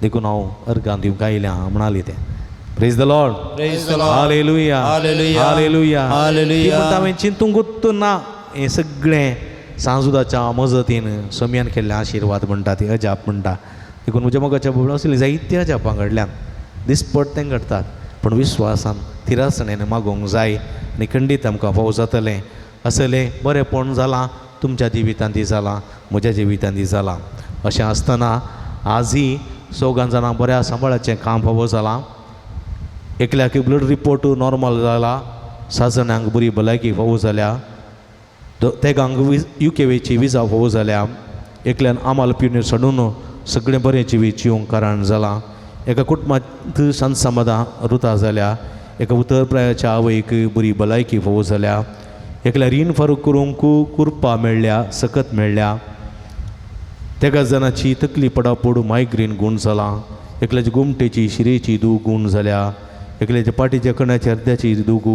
Speaker 3: देखून हांव अर्गां दिवंक आयलें म्हणाली तें. Praise the Lord.
Speaker 2: Praise the Lord.
Speaker 3: Hallelujah,
Speaker 2: hallelujah,
Speaker 3: hallelujah,
Speaker 2: hallelujah.
Speaker 3: ती म्हणटा हांवें चिंतूंकूच ना हें सगळें सांजुदाच्या मजतीन सोम्यान केल्ले आशिर्वाद म्हणटा ती अजाप म्हणटा. देखून म्हज्या मोगाच्या बाबा असलीं जायतीं अजापां घडल्यान, दिसपट तें घडटात, पूण विश्वासान थिरासणेन मागोवंक जाय आनी खंडीत आमकां फावो जातलें. असलें बरेंपण जालां तुमच्या जिवितांत जालां, म्हज्या जिवितांत जालां. अशें आसतना आजय चौगां जाणां बऱ्या सांबाळाचें काम फावो जालां. एकल्याक ब्लड रिपोर्ट नॉर्मल जाला, 7 जाणांक बरी भलायकी फावो जाल्या, तेगांक युकेवेची विजा फावो जाल्या, एकल्यान आमाल पिवन सोडून सगळें बरें जिवीत जिवंक कारण जालां, एका कुटुंबांत शांत समाधान रुता जाल्या, एका उतरप्रायाच्या आवयक बरी भलायकी फावो जाल्या, एकल्या रीण फारूक करूंक कुरपा मेळ्ळ्या, सकत मेळ्ळ्या, तेगा जाणाची तकली पडापड मायग्रेन गूण जालां, एकल्याची गोमटेची शिरेची दूख गूण जाल्या, एकल्याच्या पाटीच्या कण्याच्या अर्द्याची दूख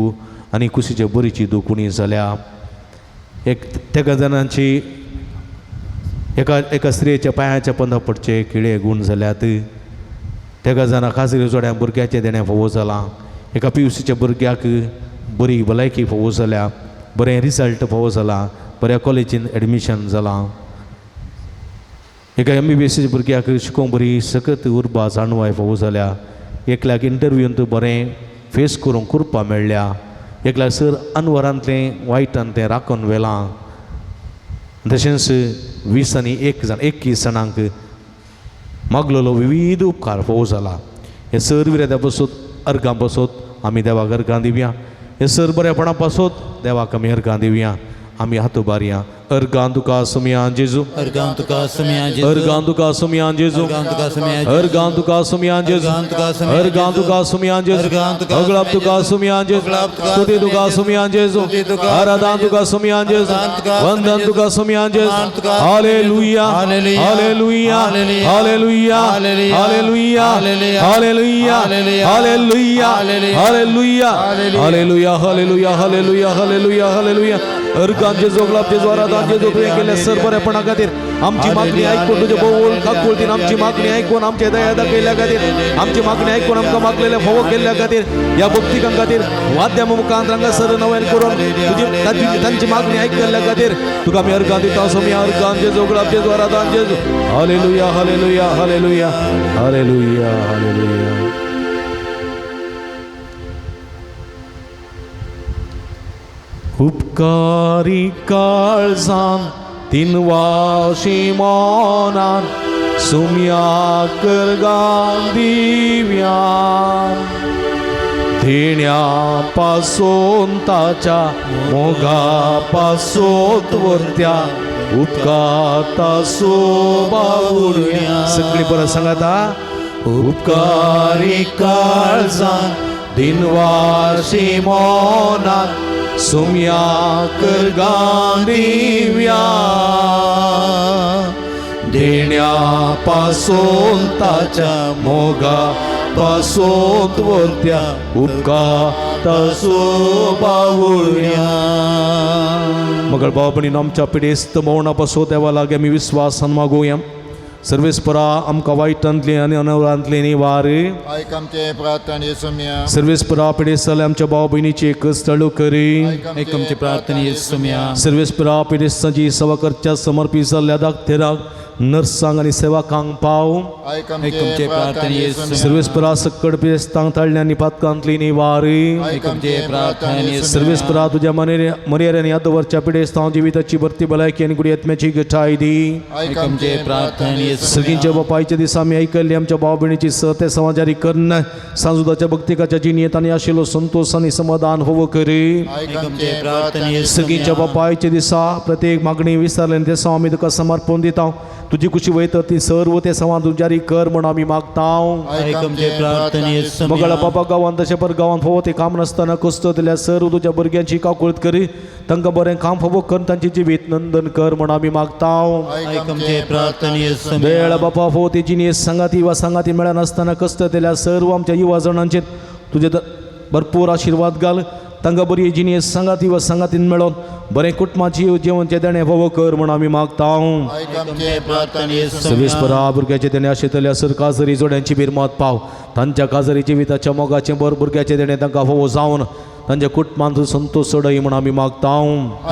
Speaker 3: आनी कुशीच्या बरीची दूख उणी जाल्या, एक तेगा जाणांची एका एका स्त्रियेच्या पांयाच्या पंदा पडचे किळे गूण जाल्यात, तेगा जाणां खाजरी जोड्या भुरग्याचें देणें फावो जालां, एका पिवसीच्या भुरग्याक बरी भलायकी फावो जाल्या, बरें रिजल्ट फावो जाला, बऱ्या कॉलेजीन एडमिशन जालां, एका एमबीबीएस भुरग्याक शिकोवंक बरी सकत उर्बा जाणवाय फावो जाल्या, एकल्याक इंटरव्यूंत बरें फेस करूंक कुरपा मेळ्ळ्या, एकल्याक सर अनवरांतलें वायटान तें राखून व्हेलां, तशेंच 20 आनी 1 जाण 21 जाणांक मागलेलो विविध उपकार फावो जाला. हे सर विरोधा पासत अर्गां पासत आमी देवाक अर्गां दिवया, हे सर बरेपणा पासत देवाक आमी अर्गां दिवया, आमी हात उबारया. अर्गां तुका सुमया जेजू,
Speaker 2: अर्गां तुका सुमया जेजू,
Speaker 3: अर्गां तुका सुमया जेजू,
Speaker 2: अर्गां तुका सुमया जेजू,
Speaker 3: अर्गां तुका सुमया जेजू,
Speaker 2: अर्गां तुका सुमया
Speaker 3: अर्गां तुका सुमया जेजू,
Speaker 2: अर्गां तुका
Speaker 3: अगलाब तुका सुमया जेजू,
Speaker 2: अगलाब तुका
Speaker 3: स्तुती तुका सुमया जेजू,
Speaker 2: स्तुती तुका
Speaker 3: आराधना तुका सुमया जेजू,
Speaker 2: आराधना तुका
Speaker 3: वंदन तुका सुमया जेजू.
Speaker 2: मान तुका
Speaker 3: hallelujah,
Speaker 2: hallelujah,
Speaker 3: hallelujah,
Speaker 2: hallelujah,
Speaker 3: hallelujah,
Speaker 2: hallelujah,
Speaker 3: hallelujah,
Speaker 2: hallelujah,
Speaker 3: hallelujah,
Speaker 2: hallelujah,
Speaker 3: hallelujah,
Speaker 2: hallelujah,
Speaker 3: hallelujah, hallelujah, hallelujah, hallelujah, hallelujah. अर्गां जेजू, अगलाब जेजू, आराधना जेजू, तुवें केल्ल्या सर बरेपणा खातीर आमची मागणी आयकून तुजे भोव काकुळतीन आमची मागणी आयकून आमचे दया दाखयल्ल्या खातीर, आमची मागणी आयकून आमकां मागलेले फावो केल्ल्या खातीर, ह्या भक्तिकां खातीर वाद्या मुखांत हांगासर नव्यान करून तुजी तांची मागणी आयकल्ल्या खातीर तुका आमी अर्गां दिता. सोमी अर्गां जेजू, अगलाब जेजू, आराधना जेजू. Hallelujah, hallelujah, hallelujah, hallelujah, hallelujah. उपकारी काळजान तिनवाशी मोनान सुम्या करगां दिव्यान, देण्या पासून ताच्या मोगा पासून वरत्या उपकारता सोबावुड्या. सगळी बरं सांगाता. उपकारी काळजान दिनवाशी मोनान सुम्या करगां दिव्या, देण्या पासून ताच्या मोगा पासून वरत्या उपकारता सोबावुड्या. मगळ भाव भयणीन आमच्या पिडेस्त मौना पासून देवा लागीं आमी विस्वासान मागोवया. सर्वेस्परा आमकां वायटांतली आनी अनवरांतली निवार.
Speaker 5: आयक आमचे प्रार्थने सुमया,
Speaker 3: सर्वेस्परा पिडेस्त जाल्ल्या आमच्या भाव भयणीची एकच तळू करी.
Speaker 2: एक आमची प्रार्थने सुमया,
Speaker 3: सर्वेस्परा पिडेस्तांची सेवा करच्या समर्पीत जाल्ल्या दाक्तेराक, नर्सांक आनी सेवकांक पाव.
Speaker 5: आयक
Speaker 2: एक
Speaker 5: आमचे
Speaker 2: आमचे
Speaker 5: प्रार्थने
Speaker 2: प्रार्थने
Speaker 5: सुमया,
Speaker 3: सर्वेस्परा सक्कड पिडेस्तांक ताळण्या आनी पातकांतली निवार.
Speaker 5: आयक आमचे प्रार्थने सुमया,
Speaker 3: सर्वेस्परा तुज्या मनेर आनी यादवरच्या पिडेस्तांव जिविताची भरती भलायकी आनी गुडी आत्म्याची गठाय दी.
Speaker 5: आयक आमचे प्रार्थने सुमया,
Speaker 3: सगळींच्या बापायच्या दिसा आमी आयकल्ली आमच्या भाव भयणीची सते समाजारी कर्ण सांजुदाच्या भक्तिकाच्या जिणेंत आनी आशिल्लो संतोष आनी समाधान होवो करी.
Speaker 5: आयक आमचे प्रार्थने
Speaker 3: सगळींच्या बापायच्या दिसा प्रत्येक मागणी विसरले आनी ते सव आमी तुका समर्पण दिता. तुजी कुशी वयता ती सर्व ते सवान तूं जारी कर म्हण आमी मागता.
Speaker 2: एक आमचे प्रार्थने
Speaker 3: मगळा बाबा गांवांत तशें पर गांवांत फावो तें काम नासतना कश्ट दिल्या सर्व तुज्या भुरग्यांची काकुळत करी, तांकां बरें काम फावो कर, तांचें जिवीत नंदन कर म्हण आमी मागता.
Speaker 2: एक आमचे प्रार्थने
Speaker 3: दयाळ बापा फावो ती जिणेस सांगाती वा सांगाती मेळनासतना कश्ट दिल्या सर्व आमच्या युवा जाणांचेर तुजे भरपूर आशिर्वाद घाल, तांकां बरी जिणेस सांगाती वा सांगातीन मेळोन बरें कुटुंबाची जेवणचें देणें फावो कर म्हण आमी मागता.
Speaker 5: आयक आमचे प्रार्थने
Speaker 3: सर्वेस्परा भुरग्याचे देणे आशितल्या सर काजरी जोड्यांची बिरमत पाव, तांच्या काजरी जिविताच्या मोगाचें बर भुरग्याचें देणें तांकां फावो जावन तांच्या कुटुंबांत संतोष चडय म्हण आमी मागता.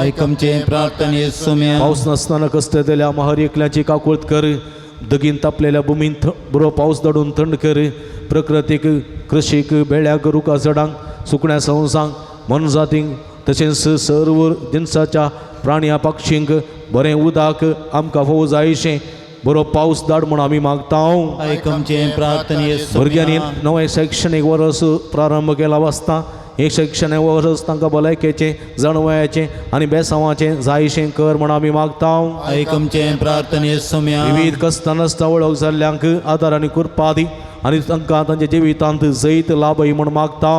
Speaker 2: एक आमचे प्रार्थने सुमया,
Speaker 3: पावस नासतना कश्ट दिल्या हर एकल्याची काकुळत कर, दगीन तापलेल्या भुमींत बरो पावस धाडून थंड कर, प्रकृतीक कृशीक बेळ्याक रुखा झाडांक सुकण्या संवसांक मनजातींक तशेंच सर्व जिनसाच्या प्राण्या पक्षींक बरें उदक आमकां फावो जायशें बरो पावस धाड म्हूण आमी मागता.
Speaker 2: आयक आमचे प्रार्थने.
Speaker 3: भुरग्यांनी नवें शैक्षणीक वर्स प्रारंभ केला वाचता हे शैक्षणीक वर्स तांकां भलायकेचें जाणवयाचें आनी बेसांवाचें जायशें कर म्हूण आमी मागता.
Speaker 2: आयक आमचे प्रार्थने सोम्या.
Speaker 3: विविध कश्टां नासता वळख जाल्ल्यांक आदार आनी कृपा दी आनी तांकां तांच्या जिवितांत जैत लाभय म्हूण मागता.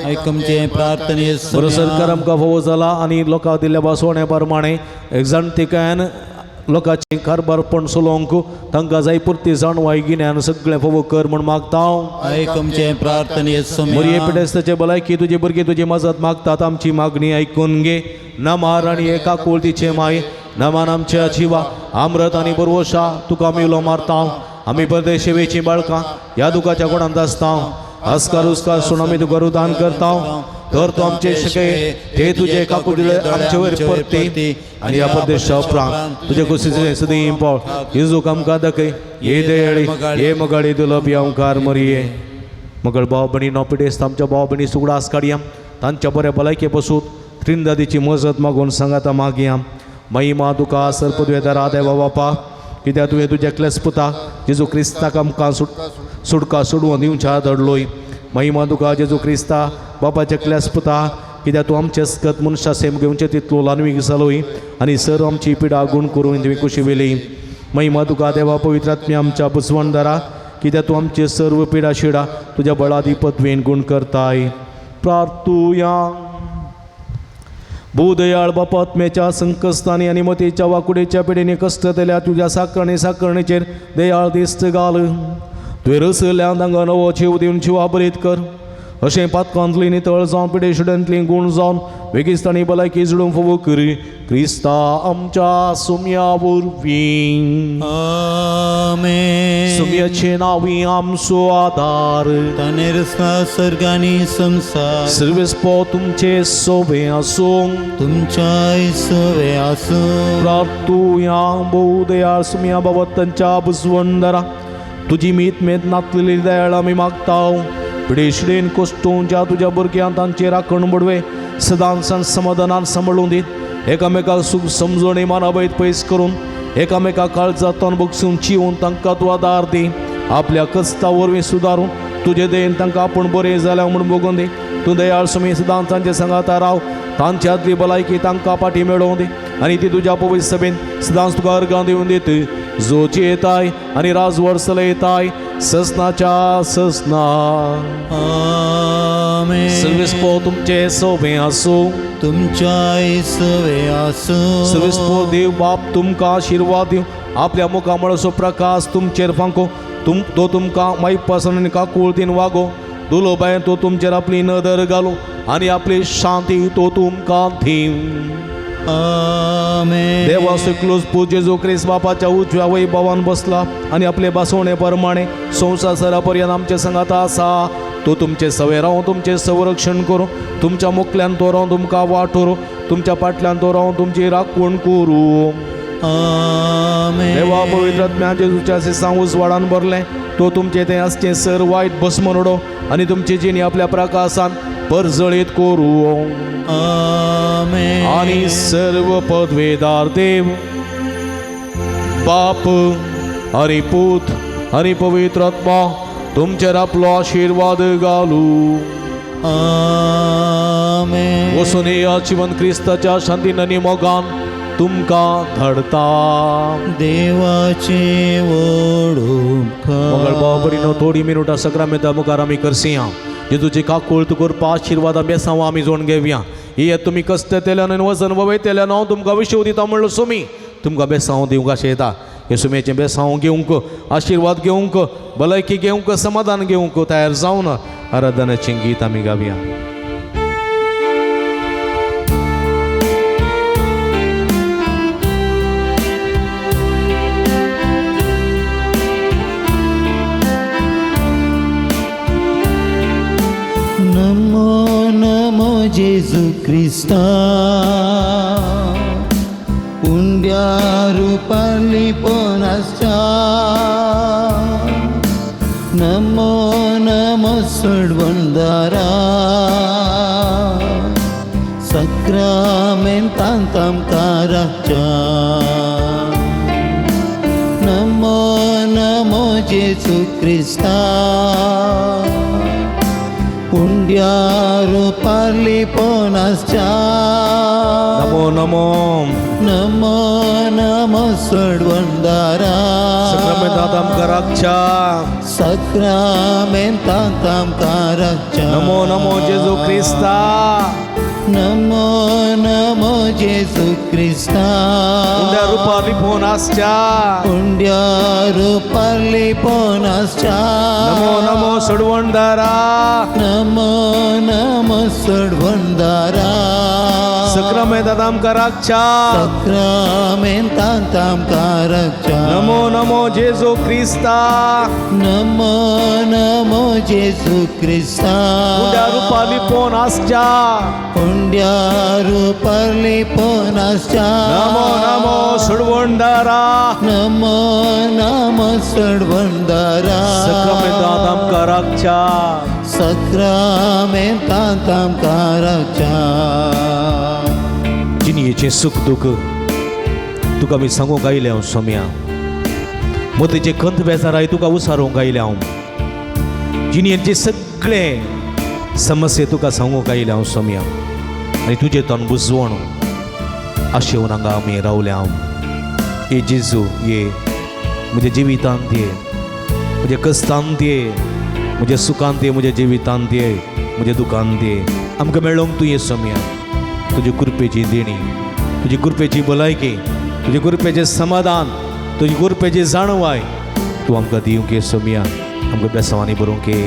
Speaker 2: आयक आमचे प्रार्थने.
Speaker 3: बरो सरकार आमकां फावो जाला आनी लोकांक दिल्ल्या भासवणे प्रमाणे जाणटिकायेन लोकांचें कारभारपण चलोवंक तांकां जाय पुरती जाणवाय गिन्यान सगळें फावो कर म्हूण मागता.
Speaker 2: आयक आमचे प्रार्थने सोम्या.
Speaker 3: मरिये पिडेस्ताचे भलायकी तुजी भुरगीं तुजी मजत मागतात आमची मागणी आयकून घे. नमार आनी एका कुळतीचे माय नमान आमच्या जिवा आमरत आनी बरवशा तुका आमी उलो मारता. आमी परदेशेवेची बाळकां ह्या दुखाच्या गुणांत आसता आस्कार उस्कार सून आमी तुका रुदान करता. तर तूं आमचे शके ते तुजे काकुदिले आमचे वयर परती आनी ह्या परदेशा उपरांत तुजे कुशीचे सदीं पावळ जेजूक आमकां दाखय. ये दयाळी ये मगाळी दुलभ या मरिये. मगळ भाव भयणी नो पिडेस्त आमच्या भाव भयणी सुगडास काडया तांच्या बऱ्या भलायके पसून त्रिंदादीची मजत मागून सांगाता मागया. महिमा तुका सर्पद्वेदारा देवा बापा कित्याक तुवें तुज्या एकल्याच पुता जेजू क्रिस्ताक आमकां सुटका सोडवून दिवच्या धाडलोय. महिमा तुका जेजू क्रिस्ता बापाच्या एकल्याच पुता कित्याक तूं आमचे स्कत मनशा सेम घेवचे तितलो ल्हानवीक जालोय आनी सर आमची पिडा गुण करून तुवें कुशी वेली. महिमा तुका देवा पवित्र आत्म्या आमच्या बुजवणदारा कित्याक तूं आमचे सर्व पिडा शिडा तुज्या बळादी पदवेन गुण करताय. प्रार्थुया. भूदयाळ बापात्म्याच्या संकस्तानी आनी मतीच्या वाकुडेच्या पिडेनी कश्ट दिल्या तुज्या साकरणी साकरणीचेर दयाळ दिस्त घाल. तुवें रसल्या तांकां नवो जीव दिवन जिवा बरीत कर. अशें पातकांतली नितळ जावन पिडे शिड्यांतली गूण जावन वेगीस्तानी भलायकी जुडूंक फावो करी क्रिस्ता आमच्या सुम्या वरवीं.
Speaker 2: आमेन.
Speaker 3: सुम्याचे नांवी आमचो आदार.
Speaker 2: ताणें रचला सर्ग आनी संवसार.
Speaker 3: सर्वेस्पो तुमचे सोबे आसूं.
Speaker 2: तुमच्याय सवे आसूं.
Speaker 3: प्रार्थुया. भोवदयाळ सुम्या बाबत तांच्या बुजवंदरा तुजी मीत मेत नातलेली दयाळ आमी मागता. पिडेशिडेन कोश्टून ज्या तुज्या भुरग्यांक तांचे राखण बडवे सदांसान समाधानान सांबाळून दीत एकामेकाक सूख समजणी मानाबैत पयस करून एकामेका काळजांतल्यान बगसून चिवून तांकां तूं आदार दी. आपल्या कस्ता वरवीं सुदारून तुजे देन तांकां आपूण बरें जाल्या म्हूण बगून दी. तूं दयाळ सुमी सदां तांचे सांगाता राव तांच्या आदली भलायकी तांकां पाटी मेळोवन दी आनी ती तुज्या पवित्र सभेन सदांच तुका अर्गां दिवन दित जो येताय आनी राजवड चलयताय ससनाच्या ससना.
Speaker 2: आमेन.
Speaker 3: सर्वेस्पो तुमचे सोबे आसूं.
Speaker 2: तुमच्याय सवे आसूं.
Speaker 3: सर्वेस्पो देव बाप तुमकां आशिर्वाद दिवं आपल्या मुखामळाचो प्रकाश तुमचेर फांको तो तुमकां मायपासन आनी काकुळतीन वागो दुलोबायन तो तुमचेर आपली नदर घालूं आनी आपली शांती तो तुमकां दिवं.
Speaker 2: आमेन.
Speaker 3: देवा सुकलोस पूत जेजू क्रिस्त बापाच्या उजव्या वैभवान बसला आनी आपले बसवणे प्रमाणे संवसार सरा पर्यंत आमचे सांगाता आसा. तो तुमचे सवे रावूं तुमचें संरक्षण करूं तुमच्या मुखल्यान तो रावूं तुमकां वाटोरूं तुमच्या फाटल्यान तो रावूं तुमची राखण करूं.
Speaker 2: आमेन.
Speaker 3: देवा पवित्र आत्म्या जेजूच्या सिसां उजवाडान भरलें तो तुमचें तें आसचें सर वायट भस्म उडो आनी तुमची जिणी आपल्या प्रकाशान परजळीत करूं.
Speaker 2: आमेन.
Speaker 3: आनी सर्व पदवेदार देव बाप आनी पूत आनी पवित्र आत्मा तुमचेर आपलो आशिर्वाद घालू.
Speaker 2: आमेन.
Speaker 3: वसून या जिवन क्रिस्ताच्या शांतीन आनी मोगान तुमकां धाडता.
Speaker 2: देवाचे वडूंक.
Speaker 3: मंगळ भाव भयणीनो थोडी मिनुटां सक्रामेंता मुखार आमी करसिया जेजूची काकूळ करपा आशिर्वाद बेसांव आमी जोडून घेवया. येयात तुमी कश्ट तेल्यान आनी वजन वयतेल्यान हांव तुमकां विशव दिता म्हणलो सुमी तुमकां बेसांव दिवंक अशें येता. हे सुमयेचें बेसांव घेवंक आशिर्वाद घेवंक भलायकी घेवंक समाधान घेवंक तयार जावन आराधनाचें गीत आमी गावया.
Speaker 2: नमो नमो जेजू क्रिस्ता उंड्या रुपाली पोनासच्या. नमो नमो सोडवणदारा सक्रामेंतांत आमकां राखच्या. नमो जेजू क्रिस्ता उंड्यार पारली पोनासच्या
Speaker 3: नमो नमो
Speaker 2: नमो नमो सडवंदारा
Speaker 3: सक्रमेंतांत आमकां राखच्या
Speaker 2: सक्रामेंतांत आमकां राखच्या
Speaker 3: नमो नमो जेजू क्रिस्ता
Speaker 2: नमो नमो जेजू क्रिस्ता
Speaker 3: उंड्या रुपार लिपोवन आसच्या
Speaker 2: उंड्यार पारली पोनासच्या
Speaker 3: नमो नमो सोडवणदारा
Speaker 2: नमो नमो सडवंदारा
Speaker 3: सक्रमेंतांत आमकां राखच्या
Speaker 2: सक्रामेंतांत आमकां राखच्या
Speaker 3: नमो नमो जेजू क्रिस्ता
Speaker 2: नमो नमो जेजू क्रिस्ता
Speaker 3: उंड्या रुपार लिपोवन आसच्या
Speaker 2: उंड्यार पारली पोनासच्या
Speaker 3: नमो नमो सोडवणदारा
Speaker 2: नमो नमो सडवंदारा
Speaker 3: सक्रमेंतांत आमकां राखच्या
Speaker 2: सक्रामेंतांत आमकां राखच्या
Speaker 3: जिणयेचें सूख दूख तुका आमी सांगूंक आयले हांव सोम्या मतीचे खंत बेजाराय तुका उसारूंक आयले हांव जिणयेचे सगळे समस्ये तुका सांगूंक आयले हांव सोम्या आनी तुजें तोंड बुजवण आशेवन हांगा आमी रावले हांव. ये जेजू ये म्हज्या जिवितांत ये, म्हज्या कश्टांत ये, म्हज्या सुखांत ये, म्हज्या जिवितांत ये, म्हज्या दुखांत ये. आमकां मेळोंक तूं ये सोम्या. तुजी कृपेची देणी, तुजी कृपेची भलायकी, तुजी कृपेचें समाधान, तुजी कृपेची जाणवाय तूं आमकां दिवंक ये सोम्या. आमकां बेसांवांनी बरोवंक ये.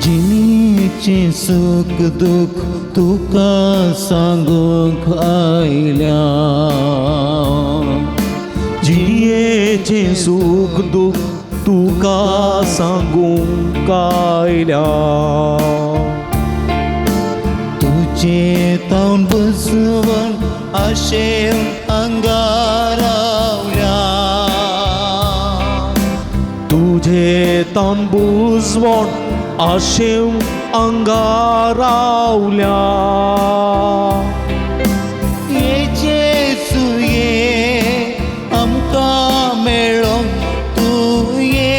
Speaker 2: जिणेचें सूख दूख तुका सांगूंक आयल्या
Speaker 3: जिणयेचें सूख दूख तुका सांगूंक आयल्या
Speaker 2: तुजें तोंड बसवण आशेन अंगारावल्या
Speaker 3: तुझे तांबूजवण आशेव अंगारावल्या
Speaker 2: ये जेजू ये आमकां मेळोंक तूं ये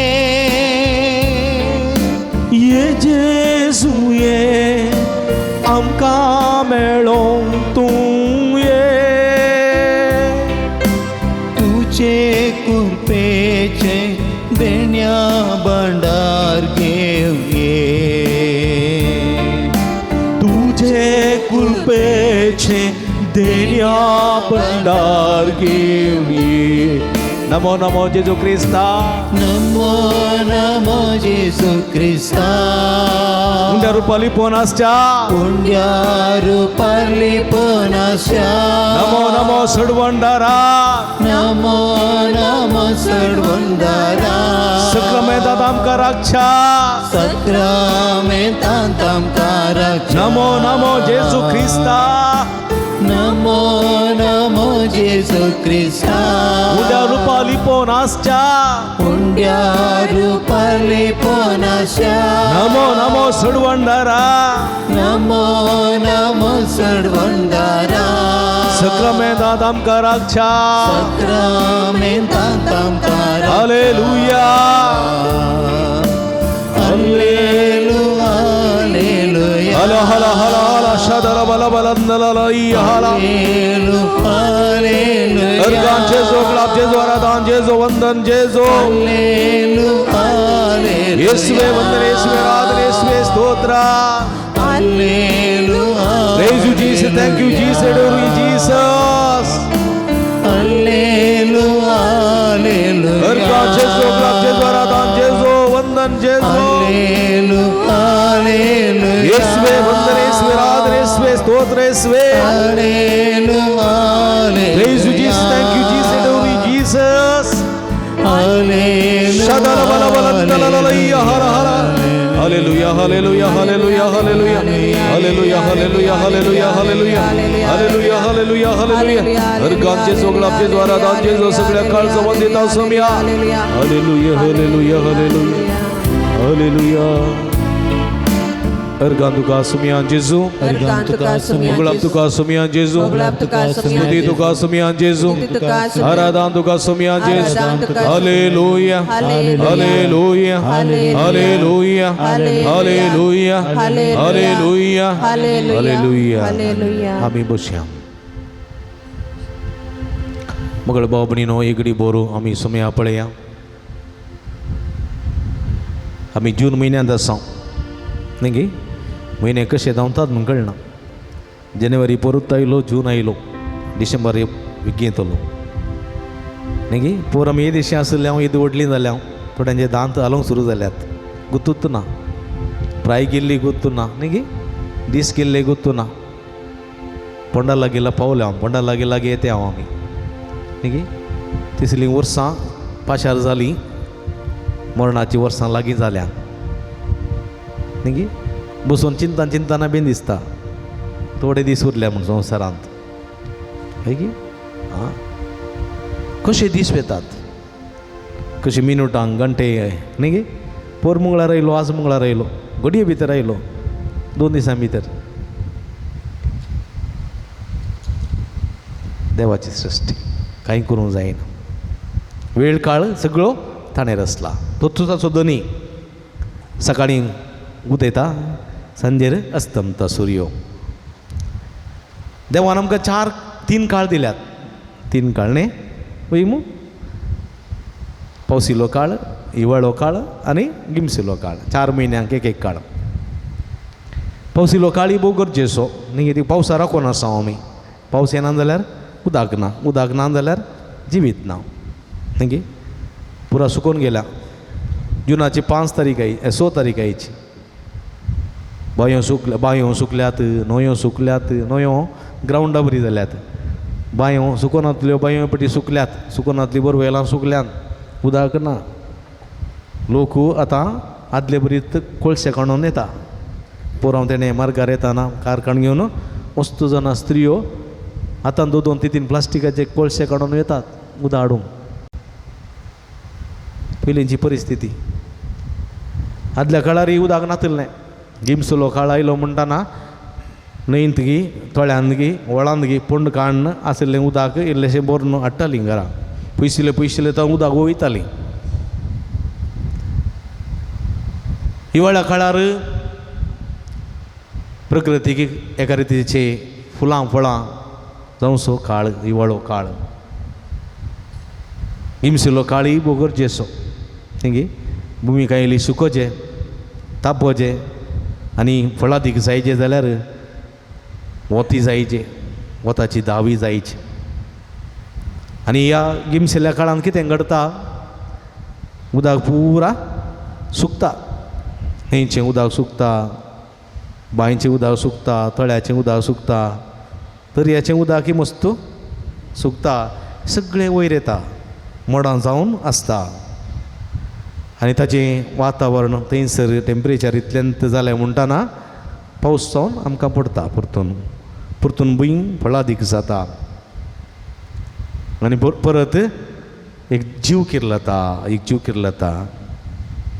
Speaker 3: ये जेजू ये आमकां मेळोंक तूं ये
Speaker 2: तुजे कृपेचें देण्या भांडार घेवन ये
Speaker 3: तुझे कृपेचे देण्या भंडार घेवन ये. नमो नमो जेजू क्रिस्ता
Speaker 2: नमो नमो जेजू क्रिस्ता
Speaker 3: उंड्या रुपा लिपोवन आसच्या
Speaker 2: उंड्या रुपार लिपोवन आसच्या
Speaker 3: नमो नमो सडवणदारा
Speaker 2: नमो नमो सडवणदारा
Speaker 3: सक्रमेंतांत आमकां राखच्या
Speaker 2: सक्रामेंतांत आमकां राखच्या
Speaker 3: नमो नमो जेजू क्रिस्ता
Speaker 2: नमो नमो जेजू क्रिस्ता
Speaker 3: उंड्या रुपा लिपोवन आसच्या
Speaker 2: उंड्या रुपार लिपोवन आसच्या
Speaker 3: नमो नमो सडवणदारा
Speaker 2: नमो नमो सडवणदारा
Speaker 3: सक्रमेंतांत आमकां राखच्या
Speaker 2: सक्रामेंतांत आमकां राखच्या.
Speaker 3: हालेलुया
Speaker 2: हालेलुया हालेलुया
Speaker 3: हला हला हला हला शदर बल बलंदल हला
Speaker 2: हालेलुया
Speaker 3: अर्गान जेजो गुलाब जेजो आराधन जेजो वंदन जेजो
Speaker 2: हालेलुया
Speaker 3: येसुवे वंदन येसुवे आराधन येसुवे स्तोत्र.
Speaker 2: Hallelujah
Speaker 3: Praise you Jesus, thank you Jesus, adore you Jesus.
Speaker 2: Hallelujah hallelujah
Speaker 3: अर्गान जेजो गुलाब जेजो आराधन जेजो वंदन जेजो
Speaker 2: हालेलुया हालेलुया
Speaker 3: येसुवे वंदन येसुवे आराधन येसुवे स्तोत्र येसुवे.
Speaker 2: Hallelujah
Speaker 3: Praise you Jesus, thank you Jesus, adore you Jesus.
Speaker 2: Hallelujah
Speaker 3: शदर बल बलंदल हर हर. Hallelujah hallelujah hallelujah hallelujah hallelujah hallelujah hallelujah hallelujah hallelujah hallelujah hallelujah. अर्गान जेजो गुलाब जेजो आराधन जेजो सगळ्या काळजो Vandita Saumya. Hallelujah hallelujah hallelujah hallelujah. अर्गां तुका सुमयान जेजू.
Speaker 6: अर्गां तुका सुमयान
Speaker 3: मंगळाप
Speaker 6: जेजू.
Speaker 3: तुका सुमयान जेजू.
Speaker 6: मंगळाप तुका सुमयान
Speaker 3: स्तुती
Speaker 6: जेजू.
Speaker 3: तुका सुमयान जेजू.
Speaker 6: स्तुती तुका सुमयान.
Speaker 3: आराधन तुका सुमयान जेजू.
Speaker 6: आराधन तुका.
Speaker 3: Hallelujah, hallelujah, hallelujah, hallelujah, hallelujah, hallelujah.
Speaker 6: Hallelujah.
Speaker 3: आमी बसया. मगळ भाव भयणीनो, एगडी बोरू आमी सुमया पळया. आमी जून म्हयन्यांत आसा न्ही गे. म्हयने कशे धांवतात म्हूण कळना. जानेवारी परत आयलो, जून आयलो, डिसेंबर विगेतलो न्ही गे. पोर आमी येदेशी आशिल्ले हांव, येदी व्हडली जाल्या हांव. थोड्यांचे दांत हालोवंक सुरू जाल्यात, गुत्तूच ना. प्राय गेल्ली गुत्तू ना न्ही गे, दीस गेल्ले गुत्तू ना. पोंडा लागीं पावले हांव, पोंडा लागीं लागीं येते हांव आमी न्ही गे. तिसलीं वर्सां पाशार जालीं, मरणाचीं वर्सां लागीं जाल्या न्ही गे. बसून चिंतन चिंतना बीन दिसता थोडे दीस उरले म्हूण संवसारांत. हय गे. आं, कशे दीस वेतात, कशे मिनुटांक घंटे न्ही गे. पोर मंगळार आयलो, आज मंगळार आयलो, घडये भितर आयलो, 2 दिसां भितर. देवाची सृश्टी कांय करूंक जायना. वेळ काळ सगळो ताणें रचला. तो तुजाचो धनी. सकाळीं उदयता, सांजेर अस्तमता सुर्यो. देवान आमकां 4-3 काळ दिल्यात. 3 काळ न्ही वय मू, पावसिलो काळ, हिवाळो काळ आनी गिमसिलो काळ. 4 म्हयन्यांक एक एक काळ. पावसिलो काळी भोव गरजेचो न्ही. ती पावसा राखून आसा आमी. पावस येना जाल्यार उदक ना, उदक ना जाल्यार जिवीत ना न्ही गे. पुरा सुकून गेल्या. जुनाची 5 तारीख I, 6 तारीख आयची. बांयो सुकल्या, बांयो सुकल्यात, न्हंयो सुकल्यात. न्हंयो ग्रावंडा बरी जाल्यात. बांयो सुकोनातल्यो बांयो पटी सुकल्यात, सुकोनातली बोरवेलां सुकल्यात, उदक ना. लोक आतां आदले बरीत कोळशे काडून येता. पोरांव तेणें मार्गार येताना कारखान घेवन वस्तू जाणां स्त्रियो आतां 2 2 3 3 प्लास्टिकाचे कोळशे काडून येतात उदक हाडूंक. पयलींची परिस्थिती. आदल्या काळार उदक नातिल्लें. गिमसुलो काळ आयलो म्हणटाना न्हंयंत गी, तळ्यांत गी, व्हळांत गी पोंड काडून आशिल्लें उदक इल्लेशें भरून हाडटालीं घरा. पयशिल्ले पयशिल्ले तो उदक वयतालीं. हिवाळ्या काळार प्रकृतीक एका रितीचे फुलां फळां जावंसो काळ हिवाळो काळ. गिमसिलो काळी भोव गरजेचो न्ही गे. भुमिका इल्ली सुकोवचें, तापोवचें आनी फळादीक जायचे जाल्यार वोती जायचे, वताची दावी जायची. आनी ह्या गिमशिल्ल्या काळांत कितें घडता, उदक पुरा सुकता. न्हंयचें उदक सुकता, बांयचें उदक सुकता, तळ्याचें उदक सुकता, दर्याचें उदकय मस्त सुकता. सगळें वयर येता, मोडां जावन आसता. आनी ताचें वातावरण थंयसर टेंपरेचर इतल्यांत जालें म्हणटना पावस जावन आमकां पडटा. परतून परतून भूंय फळादीक जाता आनी परत एक जीव किर्लता, एक जीव किर्लता,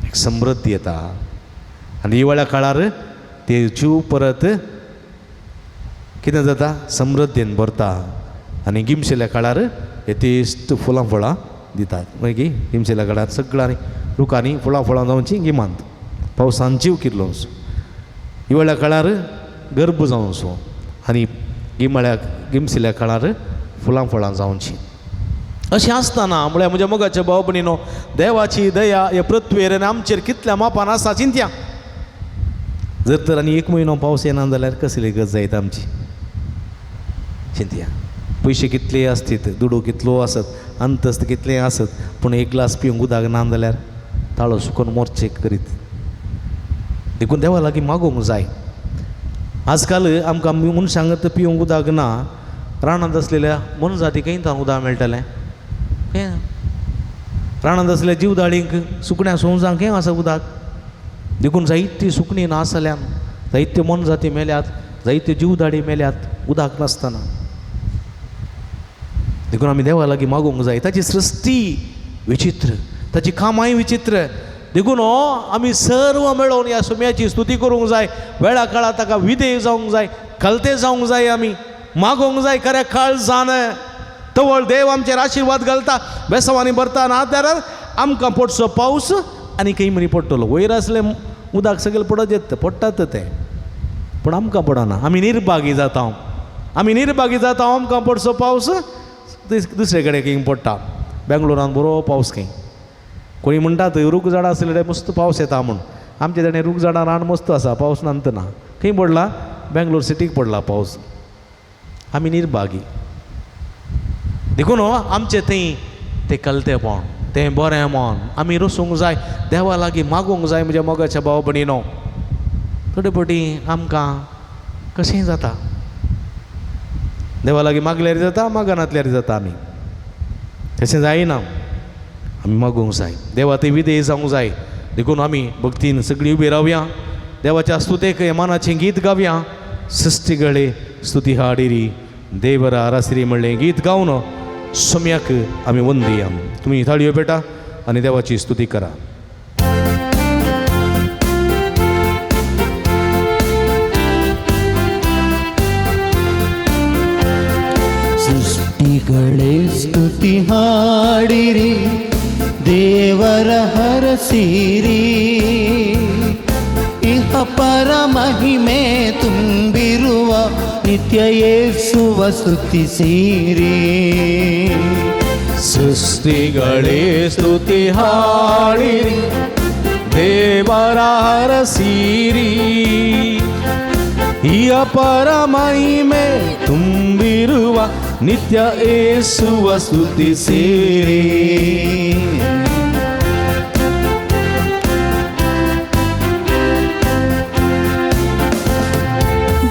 Speaker 3: एक समृद्धी येता. आनी हिवाळ्या काळार ते जीव परत कितें जाता, समृद्धीन भरता. आनी गिमशिल्ल्या काळार यथेश्ट फुलां फळां दितात. मागीर गिमशिल्ल्या काळार सगळ्यांनी रुखांनी फुलां फळां जावची. गिमांत पावसान जीव किर्लोसो, हिवाळ्या काळार गर्भ जावचो आनी गिमाळ्या गिमशिल्ल्या काळार फुलां फळां जावची. अशें आसतना म्हळ्यार म्हज्या मोगाच्या भाव भयणीनो, देवाची दया ह्या पृथ्वेर आनी आमचेर कितल्या मापान आसा चिंत्या. जर तर आनी 1 म्हयनो पावस येना जाल्यार कसली गत जायत आमची चिंत्या. पयशे कितले आसतीत, दुडू कितलो आसत, अंतस्त कितलें आसत, पूण 1 ग्लास पिवंक उदक ना जाल्यार ताळो सुकोन मोर्चे करीत. देखून देवा लागीं मागोवंक जाय. आजकाल आमकां मनशांक पिवंक उदक ना. रानांत आसलेल्या मोनजातीक खंय उदक मेळटलें? खंय रानांत आसलेल्या जिवदाळींक, सुकण्या सोंसांक खंय आसा उदक? देखून जायतीं सुकणीं ना जाल्यान, जायत्यो मोनजाती मेल्यात, जायत्यो जिवदाडी मेल्यात उदक नासतना. देखून आमी देवा लागीं मागोवंक जाय. ताची सृश्टी विचित्र, ताची कामांय विचित्र. देखून आमी सर्व मेळोवन ह्या सुम्याची स्तुती करूंक जाय. वेळा काळा ताका विधेय जावंक जाय, खलते जावंक जाय, आमी मागोवंक जाय खऱ्या काळजान. तवळ देव आमचेर आशिर्वाद घालता, बेसांवांनी भरता. ना जाल्यार आमकां पडचो पावस आनी खंय म्हणी पडटलो. वयर आसलें उदक सगळें पडत येता, पडटात तें, पूण आमकां पडना. आमी निर्भागी जाता, आमी निर्भागी जाता. आमकां पडचो पावस दुसरे कडेन खंय पडटा. बेंगलोरान बरो पावस खंय. कोणी म्हणटात रूख झाडां आसले मस्त पावस येता म्हूण. आमचे जाणें रूख झाडां रान मस्त आसा, पावस नात ना. खंय पडला? बेंगलोर सिटीक पडला पावस. आमी निर्भागी. देखून आमचे थंय तें कलतेपण, तें बरें मन आमी रसूंक जाय, देवा लागीं मागूंक जाय. म्हज्या मोगाच्या भाव भयणीनो, थोडे फावटी आमकां कशेंय जाता, देवा लागीं मागल्यार जाता, मागनातल्यार जाता. आमी तशें जायना, आमी मागूंक जाय, देवा थंय विधेय जावंक जाय. देखून आमी भक्तीन सगळीं उबी रावया, देवाच्या स्तुतेक मनाचें गीत गावया. सृश्टीगळे स्तुती हाडिरी देवरा रासरी म्हणलें गीत गावन सोम्याक आमी वंदिया. तुमी थाळयो पेटा आनी देवाची स्तुती करा.
Speaker 2: ಸೃಷ್ಟಿಗಳೇ ಸ್ತುತಿ ಹಾಡಿರಿ, ದೇವರ ಹರಸಿರಿ. ಇಹ ಪರ ಮಹಿಮೆ ತುಂಬಿರುವ ನಿತ್ಯ ಯೇಸುವ ಸ್ತುತಿಸಿರಿ.
Speaker 3: ಸೃಷ್ಟಿಗಳೇ ಸ್ತುತಿ ಹಾಡಿರಿ, ದೇವರ ಹರಸಿರಿ. ಈ ಅಪರ ಮಹಿಮೆ ತುಂಬಿರುವ ನಿತ್ಯ ಯೇಸುವ ಸ್ತುತಿಸಿರಿ.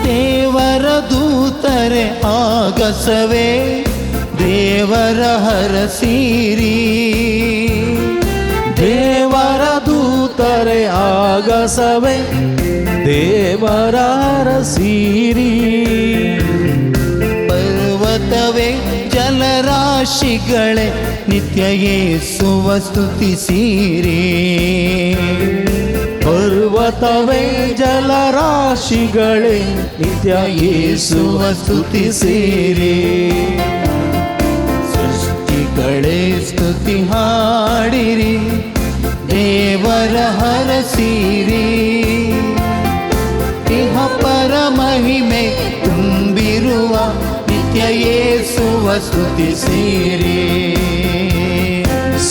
Speaker 2: ದೇವರ ದೂತರೆ ಆಗಸವೇ ದೇವರ ಹರಸಿರಿ.
Speaker 3: ದೇವರ ದೂತರೆ ಆಗಸವೇ ದೇವರ ಹರಸಿರಿ.
Speaker 2: ಪರ್ವತವೇ ಜಲರಾಶಿಗಳೇ ನಿತ್ಯ ಯೇಸುವ ಸ್ತುತಿಸಿರಿ.
Speaker 3: ಪರ್ವತವೇ ಜಲರಾಶಿಗಳೇ ನಿತ್ಯ ಯೇಸುವ ಸ್ತುತಿಸಿರಿ.
Speaker 2: ಸೃಷ್ಟಿಗಳೇ ಸ್ತುತಿ ಹಾಡಿರಿ, ದೇವರ ಹರಸಿರಿ. ಇಹ ಪರ ಮಹಿಮೆ ತುಂಬಿರುವ ನಿತ್ಯ ಯೇಸುವ ಸ್ತುತಿಸಿರಿ.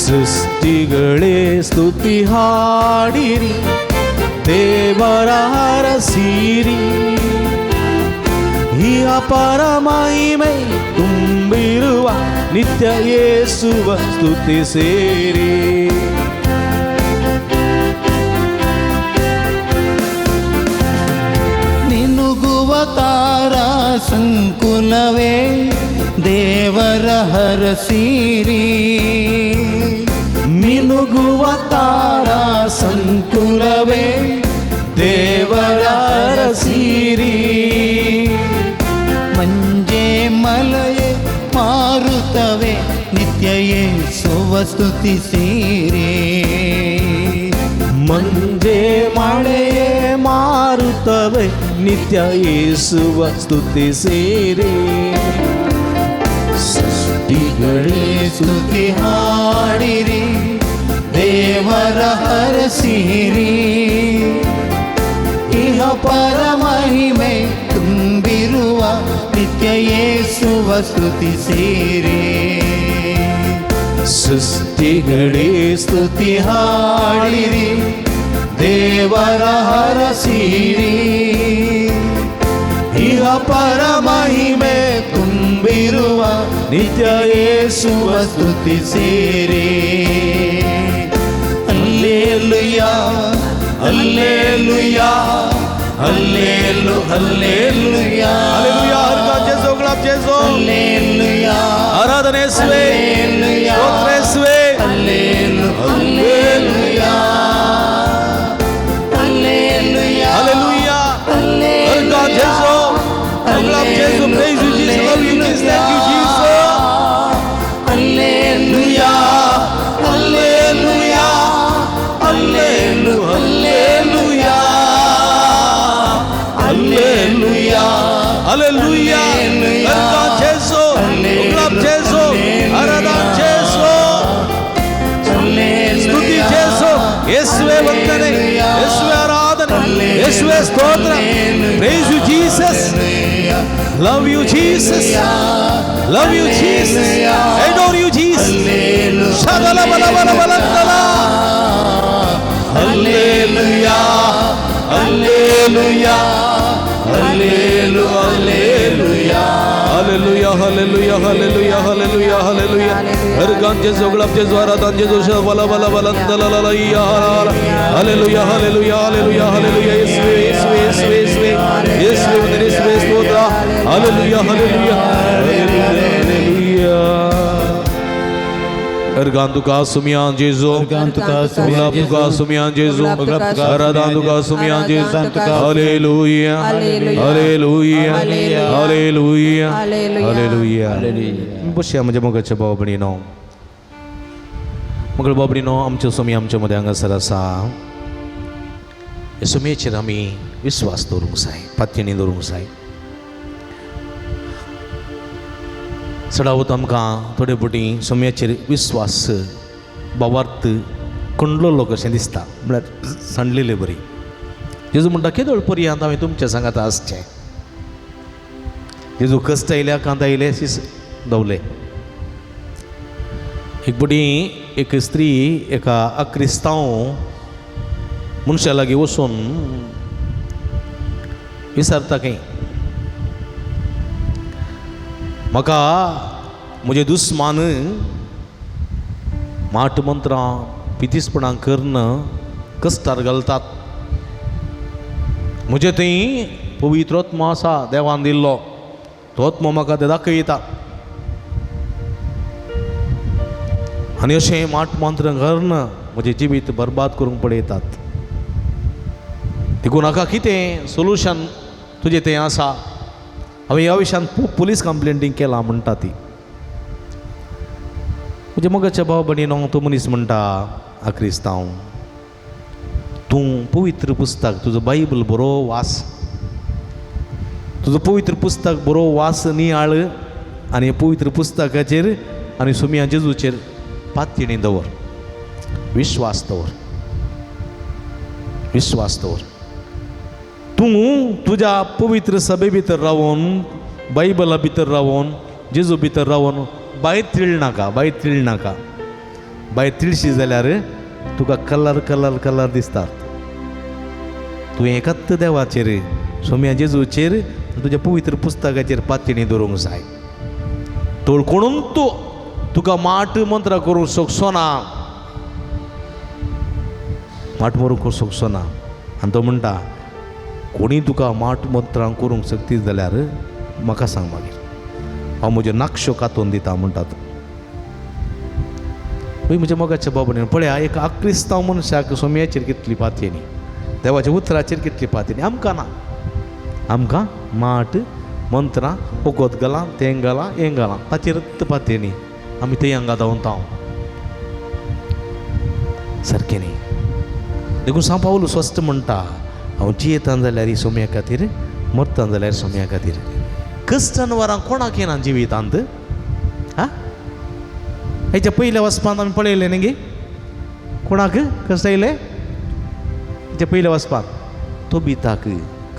Speaker 3: ಸೃಷ್ಟಿಗಳೇ ಸ್ತುತಿ ಹಾಡಿರಿ, ದೇವರ ಹರಸಿರಿ. ಈ ಅಪರ ಮಹಿಮೆ ತುಂಬಿರುವ ನಿತ್ಯ ಯೇಸುವ ಸ್ತುತಿಸಿರಿ.
Speaker 2: ಮಿನುಗುವ ತಾರಾ ಸಂಕುಲವೇ ದೇವರ ಹರಸಿರಿ.
Speaker 3: ಮಿನುಗುವ ತಾರಾ ಸಂಕುಲವೇ ದೇವರ ಹರಸಿರಿ.
Speaker 2: ಮಂಜೆ ಮಲಯೆ ಮಾರುತವೇ ನಿತ್ಯ ಯೇಸುವ ಸ್ತುತಿಸಿರಿ.
Speaker 3: ಮಂಜೆ ಮಳೆಯೇ ಮಾರುತ್ತವೆ ನಿತ್ಯ ಯೇಸುವ ಸ್ತುತಿಸಿರಿ.
Speaker 2: ಸೃಷ್ಟಿಗಳೇ ಸ್ತುತಿ ಹಾಡಿರಿ, ದೇವರ ಹರಸಿರಿ. ಇಹ ಪರ ಮಹಿಮೆ ತುಂಬಿರುವ ನಿತ್ಯ ಯೇಸುವ ಸ್ತುತಿಸಿರಿ.
Speaker 3: ಸೃಷ್ಟಿಗಳೇ ಸ್ತುತಿ ಹಾಡಿರಿ, ದೇವರ ಹರಸಿರಿ. ಇಹ ಪರ ಮಹಿಮೆ ತುಂಬಿರುವ ನಿತ್ಯ ಯೇಸುವ
Speaker 2: ಸ್ತುತಿಸಿರಿ. ಅಲ್ಲೇಲುಯಾ ಅಲ್ಲೇಲುಯಾ ಅಲ್ಲೇಲು ಅಲ್ಲೇಲುಯಾ.
Speaker 3: ಹಲ್ಲೆಲೂಯಾ. ಹರ್ಗ ಜೇಸು, ಗ್ಲಾಪ್ ಜೇಸು.
Speaker 2: ಅಲ್ಲೇಲುಯಾ.
Speaker 3: ಆರಾಧನೆ ಯೇಸುವೇ, ಸ್ತೋತ್ರ ಯೇಸುವೇ.
Speaker 2: ಅಲ್ಲೇಲು ಅಲ್ಲೇಲುಯಾ ಅಲ್ಲೇಲುಯಾ.
Speaker 3: Hallelujah. ಹರ್ಗ ಜೇಸು, ಗ್ಲಾಪ್ ಜೇಸು. Praise you Jesus, love you Jesus, thank you Jesus.
Speaker 2: Hallelujah hallelujah.
Speaker 3: Hallelujah. अर्गां जेजू, उगडाप जेजू, आराधन जेजू, ಸ್ತುತಿ ಜೇಸು. ಯೇಸುವೆ ವಂದನೆ, ಯೇಸುವೆ ಆರಾಧನೆ, ಯೇಸುವೆ ಸ್ತೋತ್ರ. Praise you Jesus, love you Jesus, love you Jesus, adore you Jesus. Shabala ಬಲ ಬಲ ಬಲ ಬಲ. Hallelujah, hallelujah, hallelujah hallelujah, hallelujah, hallelujah, hallelujah, hallelujah, hallelujah. ಹರ್ಗಾನ್ ಜೇಸು, ಗುಲಾಬ್ ಜೇಸು, ಆರಾಧನ್ ಜೇಸು. ಬಲ ಬಲ ಬಲ ಲಲಲಯ್ಯ. Hallelujah, hallelujah, hallelujah, hallelujah. ಯೇಸುವೆ, ಯೇಸುವೆ, ಯೇಸುವೆ, ಯೇಸುವೆ, ಯೇಸುವೆ ವಂದನೆ, ಯೇಸುವೆ ಸ್ತೋತ್ರ. Hallelujah, hallelujah, hallelujah. अर्गान तुका सुमियान जेजू,
Speaker 2: अर्गान तुका
Speaker 3: गुलाब तुका सुमियान जेजू, आराधन तुका सुमियान जेजू. Hallelujah, hallelujah, hallelujah, hallelujah. बसया म्हज्या मोगाच्या भाव भयणीनो, मगळ भाव भयणीनो, आमच्यो सुमी आमच्या मदें हांगासर आसा. हे सुमयेचेर आमी विस्वास दवरूंक जाय, पातयेणी दवरूंक जाय. चडावत आमकां थोडे फावटी सुमयाचेर विस्वास भावार्थ खंडलेलो कशें दिसता, म्हळ्यार सांडलेले बरी. जेजू म्हणटा, केदोळ पर्यंत हांवें तुमच्या सांगात आसचें. जेजू कश्ट आयल्या, कांत आयले, शीस दवले. एक फावटी एक स्त्री एका अक्रिस्तांव मनशा लागीं वचून विचारता खंय, म्हाका म्हजे दुस्मान माट मंत्रां पितीसपणां करून कश्टार घालतात. म्हजे थंय पवित्र आत्मो आसा देवान दिल्लो, तो आत्मो म्हाका ते दाखयता. आनी अशें माट मंत्रां करून म्हजें जिवीत बरबाद करूंक पळयतात. देखून हाका कितें सोल्युशन तुजें तें आसा? हांवें ह्या विशयान पुलीस कंप्लेंटींग केलां म्हणटा ती. म्हज्या मोगाच्या भाव भयणीनो, तो मनीस म्हणटा, आक्रिस्तांव, तूं पवित्र पुस्तक तुजो बायबल बरो वास, तुजो पवित्र पुस्तक बरो वास नियाळ आनी पवित्र पुस्तकाचेर आनी सुमया जेजूचेर पातयेणी दवर, विश्वास दवर, विश्वास दवर. तूं तुज्या पवित्र सभे भितर रावून, बायबला भितर रावून, जेजू भितर रावून भायर तिळनाका, भायर तिळनाका. भायर तिळशी जाल्यार तुका कलर कलर कलर दिसतात. तूं एकाच देवाचेर, सोम्या जेजूचेर, तुज्या पवित्र पुस्तकाचेर पातयेणी दवरूंक जाय. तोळ कोणून तूं तुका माट मंत्रां करूंक शकचो ना, माट मरूंक शकचो ना. आनी तो म्हणटा, कोणी तुका माट मंत्रां करूंक शकती जाल्यार म्हाका सांग, मागीर हांव म्हज्यो नाकश्यो कातोवन दिता म्हणटा तो. पळय म्हज्या मोगाच्या बाबा, पळया एक आक्रिस्तांव मनशाक सोम्याचेर कितली पातयेणी, देवाच्या उतराचेर कितली पातयेणी. आमकां ना, आमकां माट मंत्रां वखद घालां, तें घालां, हें घालां, ताचेरच पातयेणी. आमी थंय हांगा धांवता सारकें न्ही. देखून सांव पावल स्वस्त म्हणटा, हांव जियेतां जाल्यार सोम्या खातीर, मरतां जाल्यार सोम्या खातीर. क्रिस्टन वरां कोणाक येना जिवितांत. हा, हेच्या पयल्या वचपांत आमी पळयलें न्ही गे, कोणाक कश्ट आयले? हेच्या पयल्या वचपांत तोबिताक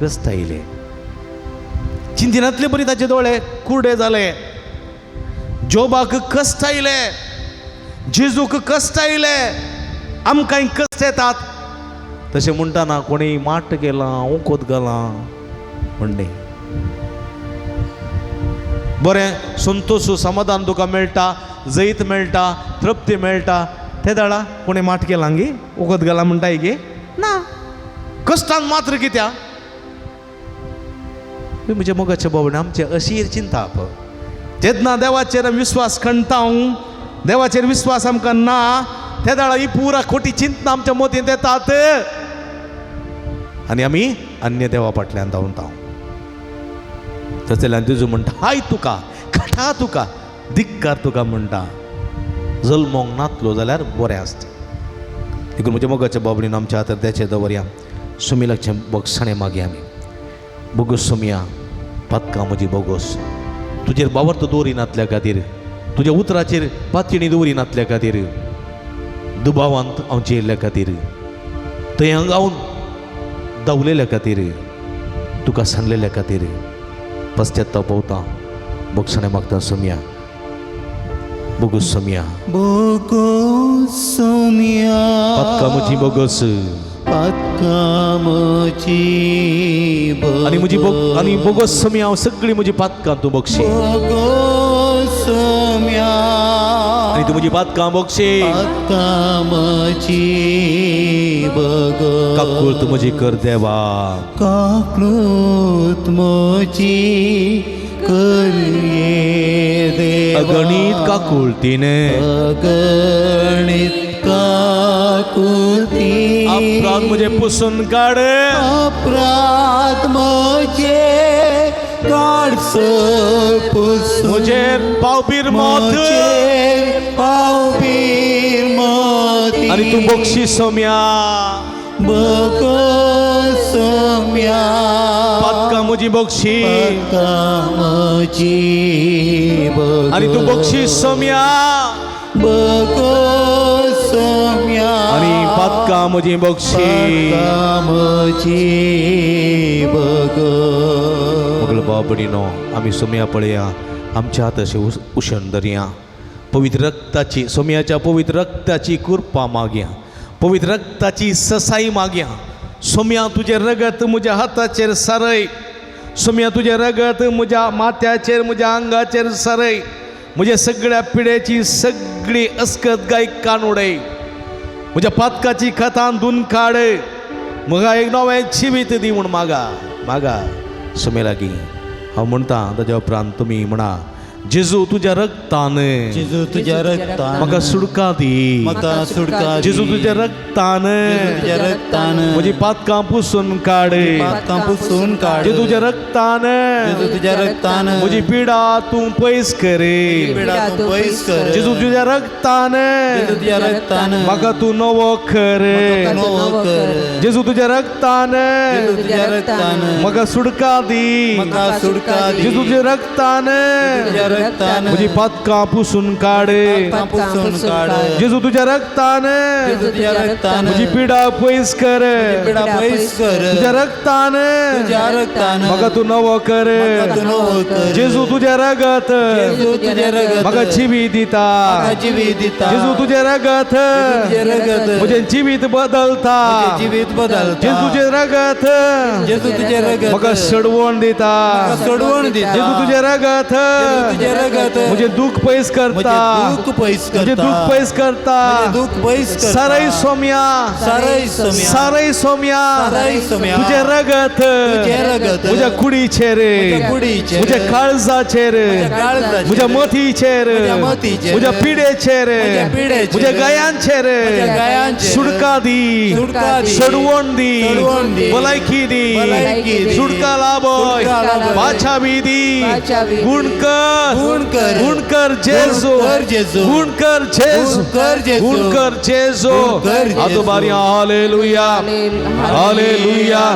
Speaker 3: कश्ट आयले. चिंतिनातले बरी ताचे दोळे कुर्डे जाले. जोबाक कश्ट आयले, जेजूक कश्ट आयले, आमकांय कश्ट येतात. तशें म्हणटाना कोणी माट गेलां, वखद घालां म्हणणें बरें संतोश समाधान तुका मेळटा, जैत मेळटा, तृप्ती मेळटा. ते दाडा कोणी माट केलां गे, वखद घालां म्हणटाय गे ना, कश्टान मात्र कित्या. म्हज्या मोगाच्या बाबा, आमचें अशीर चिंताप जेन्ना देवाचेर आमी विस्वास खणटा, देवाचेर विस्वास आमकां ना, ते दाडा ही पुरा खोटी चिंतना आमच्या मतींत येतात आनी आमी अन्य देवा फाटल्यान धांवता. तशें तुजो म्हणटा, हाय तुका, खटा तुका, धिक्कार तुका म्हणटा, जल्मोंक नातलो जाल्यार बरें आसता. देखून म्हज्या मोगाच्या बाबडीन आमच्या हातार द्याचे दवरया. सुमिलाचें बक्षाणें मागया आमी. बोगस सोमया. पातकां म्हजी बोगोस. तुजेर बावर्त दवरिनातल्या खातीर, तुज्या उतराचेर पातयेणी दवरिनातल्या खातीर, दुबावांत हांव जियेल्ल्या खातीर, थंय हांगावन दावलेल्या खातीर, तुका सांगलेल्या खातीर पश्चाताप पावता. बोगसाणें मागता सोमया, बोगोस सोमया.
Speaker 2: बोगोस सोम्या.
Speaker 3: पातकां म्हजी बोगोस.
Speaker 2: पातकां म्हजी.
Speaker 3: आनी म्हजी आनी बोगोस सोमया, हांव सगळीं म्हजी पातकां तूं बक्षी.
Speaker 2: बोगोस सोम्या.
Speaker 3: आनी तूं म्हजी पातकां बक्षी.
Speaker 2: पातकां म्हजी बोगोस.
Speaker 3: काकूळत म्हजी कर देवा.
Speaker 2: काकूळत म्हजी कर ये देवा.
Speaker 3: अगणीत काकुळतीने.
Speaker 2: अगणीत काकुळती.
Speaker 3: अपराध म्हजे पुसून काड.
Speaker 2: अपराध म्हजे काड पुसून.
Speaker 3: म्हजेर पावपीर मत.
Speaker 2: म्हजेर पावपीर मोती.
Speaker 3: आनी तूं बक्षी सोम्या.
Speaker 2: बोगोस सोम्या.
Speaker 3: पातकां म्हजी बक्षी.
Speaker 2: पातकां म्हजी बोगोस.
Speaker 3: आनी तूं बक्षी सोम्या.
Speaker 2: बोगोस सोम्या.
Speaker 3: आनी पातकां म्हजी बक्षी.
Speaker 2: पातकां म्हजी बोगोस.
Speaker 3: मगळ बाबडीनो, आमी सोम्या पळया, आमच्या हात अशें उशण धरया. पवित्र रक्ताची, सोम्याच्या पवित्र रक्ताची कृपा मागया, पवित्र रक्ताची ससाई मागया. सोम्या तुजें रगत म्हज्या हाताचेर सारय. सोम्या तुजें रगत म्हज्या माथ्याचेर, म्हज्या आंगाचेर सारय. म्हज्या सगळ्या पिड्याची सगळी अस्कत गाय कान उडय. म्हज्या पातकाची खतान धुवन काड. म्हाका एक नवें जिवीत दी म्हूण मागा, मागा सोमे लागीं. हांव म्हणटा ताज्या उपरांत तुमी म्हणा, जेजू तुज्या रक्तान
Speaker 2: जेजू तुज्या रक्तान
Speaker 3: म्हाका सुटका दी.
Speaker 2: म्हाका सुटका दी.
Speaker 3: जेजू तुज्या रक्तान
Speaker 2: तुज्या रक्तान
Speaker 3: म्हजी पातकां पुसून काड.
Speaker 2: पातकां पुसून काड.
Speaker 3: जेजू तुज्या रक्तान
Speaker 2: जेजू तुज्या रक्तान
Speaker 3: म्हजी पिडा तूं पयस कर.
Speaker 2: पिडा तूं पयस कर.
Speaker 3: जेजू तुज्या रक्तान
Speaker 2: जेजू तुज्या रक्तान
Speaker 3: म्हाका तूं नवो कर.
Speaker 2: म्हाका नवो कर.
Speaker 3: जेजू तुज्या रक्तान
Speaker 2: जेजू तुज्या रक्तान
Speaker 3: म्हाका सुटका दी.
Speaker 2: म्हाका सुटका दी.
Speaker 3: जेजू तुज्या रक्तान
Speaker 2: तुज्या रक्तान
Speaker 3: म्हजी पातकां पुसून काड.
Speaker 2: पातकां पुसून काड.
Speaker 3: जेजू तुज्या रक्तान
Speaker 2: जेजू तुज्या रक्तान
Speaker 3: म्हजी पिडा पयस कर.
Speaker 2: पिडा पयस कर.
Speaker 3: तुज्या रक्तान
Speaker 2: तुज्या रक्तान
Speaker 3: म्हाका तूं नवो कर.
Speaker 2: म्हाका तूं नवो कर.
Speaker 3: जेजू तुजें रगत
Speaker 2: जेजू तुजें रगत
Speaker 3: म्हाका जिवीत दिता.
Speaker 2: म्हाका जिवीत दिता.
Speaker 3: जेजू तुजें रगत
Speaker 2: तुजें रगत
Speaker 3: म्हजें जिवीत बदलता.
Speaker 2: म्हजें जिवीत बदलता.
Speaker 3: जेजू तुजें रगत
Speaker 2: जेजू तुजें रगत
Speaker 3: म्हाका सडवण दिता.
Speaker 2: म्हाका सोडवण दिता.
Speaker 3: जेजू तुजें रगत
Speaker 2: जेजू तुजें रगत
Speaker 3: म्हजें दुःख पयस करता.
Speaker 2: म्हजें दुःख पयस करता.
Speaker 3: म्हजें दुःख पयस करता.
Speaker 2: म्हजें दुःख पयस करता.
Speaker 3: सारय सोम्या,
Speaker 2: सारय सोम्या,
Speaker 3: सारय सोम्या,
Speaker 2: सारय सोम्या,
Speaker 3: तुजें रगत
Speaker 2: तुजें रगत
Speaker 3: म्हज्या कुडीचेर,
Speaker 2: म्हज्या कुडीचेर,
Speaker 3: म्हज्या काळजाचेर,
Speaker 2: म्हज्या काळजाचेर,
Speaker 3: म्हज्या मतीचेर,
Speaker 2: म्हज्या मतीचेर,
Speaker 3: म्हज्या पिडेचेर,
Speaker 2: म्हज्या पिडेचेर,
Speaker 3: म्हज्या गयांचेर,
Speaker 2: म्हज्या गयांचेर,
Speaker 3: सुटका दी,
Speaker 2: सुटका दी,
Speaker 3: सडवण दी,
Speaker 2: सडवण दी,
Speaker 3: भलायकी दी,
Speaker 2: भलायकी दी,
Speaker 3: सुटका लाभय,
Speaker 2: सुटका लाभय,
Speaker 3: बाचावी दी,
Speaker 6: बाचावी दी,
Speaker 3: गुण कर,
Speaker 2: गुण कर,
Speaker 3: गुण कर जेजू,
Speaker 2: गुण कर जेजू,
Speaker 3: गुण कर जेजू,
Speaker 2: गुण कर जेजू,
Speaker 3: गुण कर जेजू,
Speaker 2: गुण कर जेजू.
Speaker 3: हातो बारी hallelujah, hallelujah,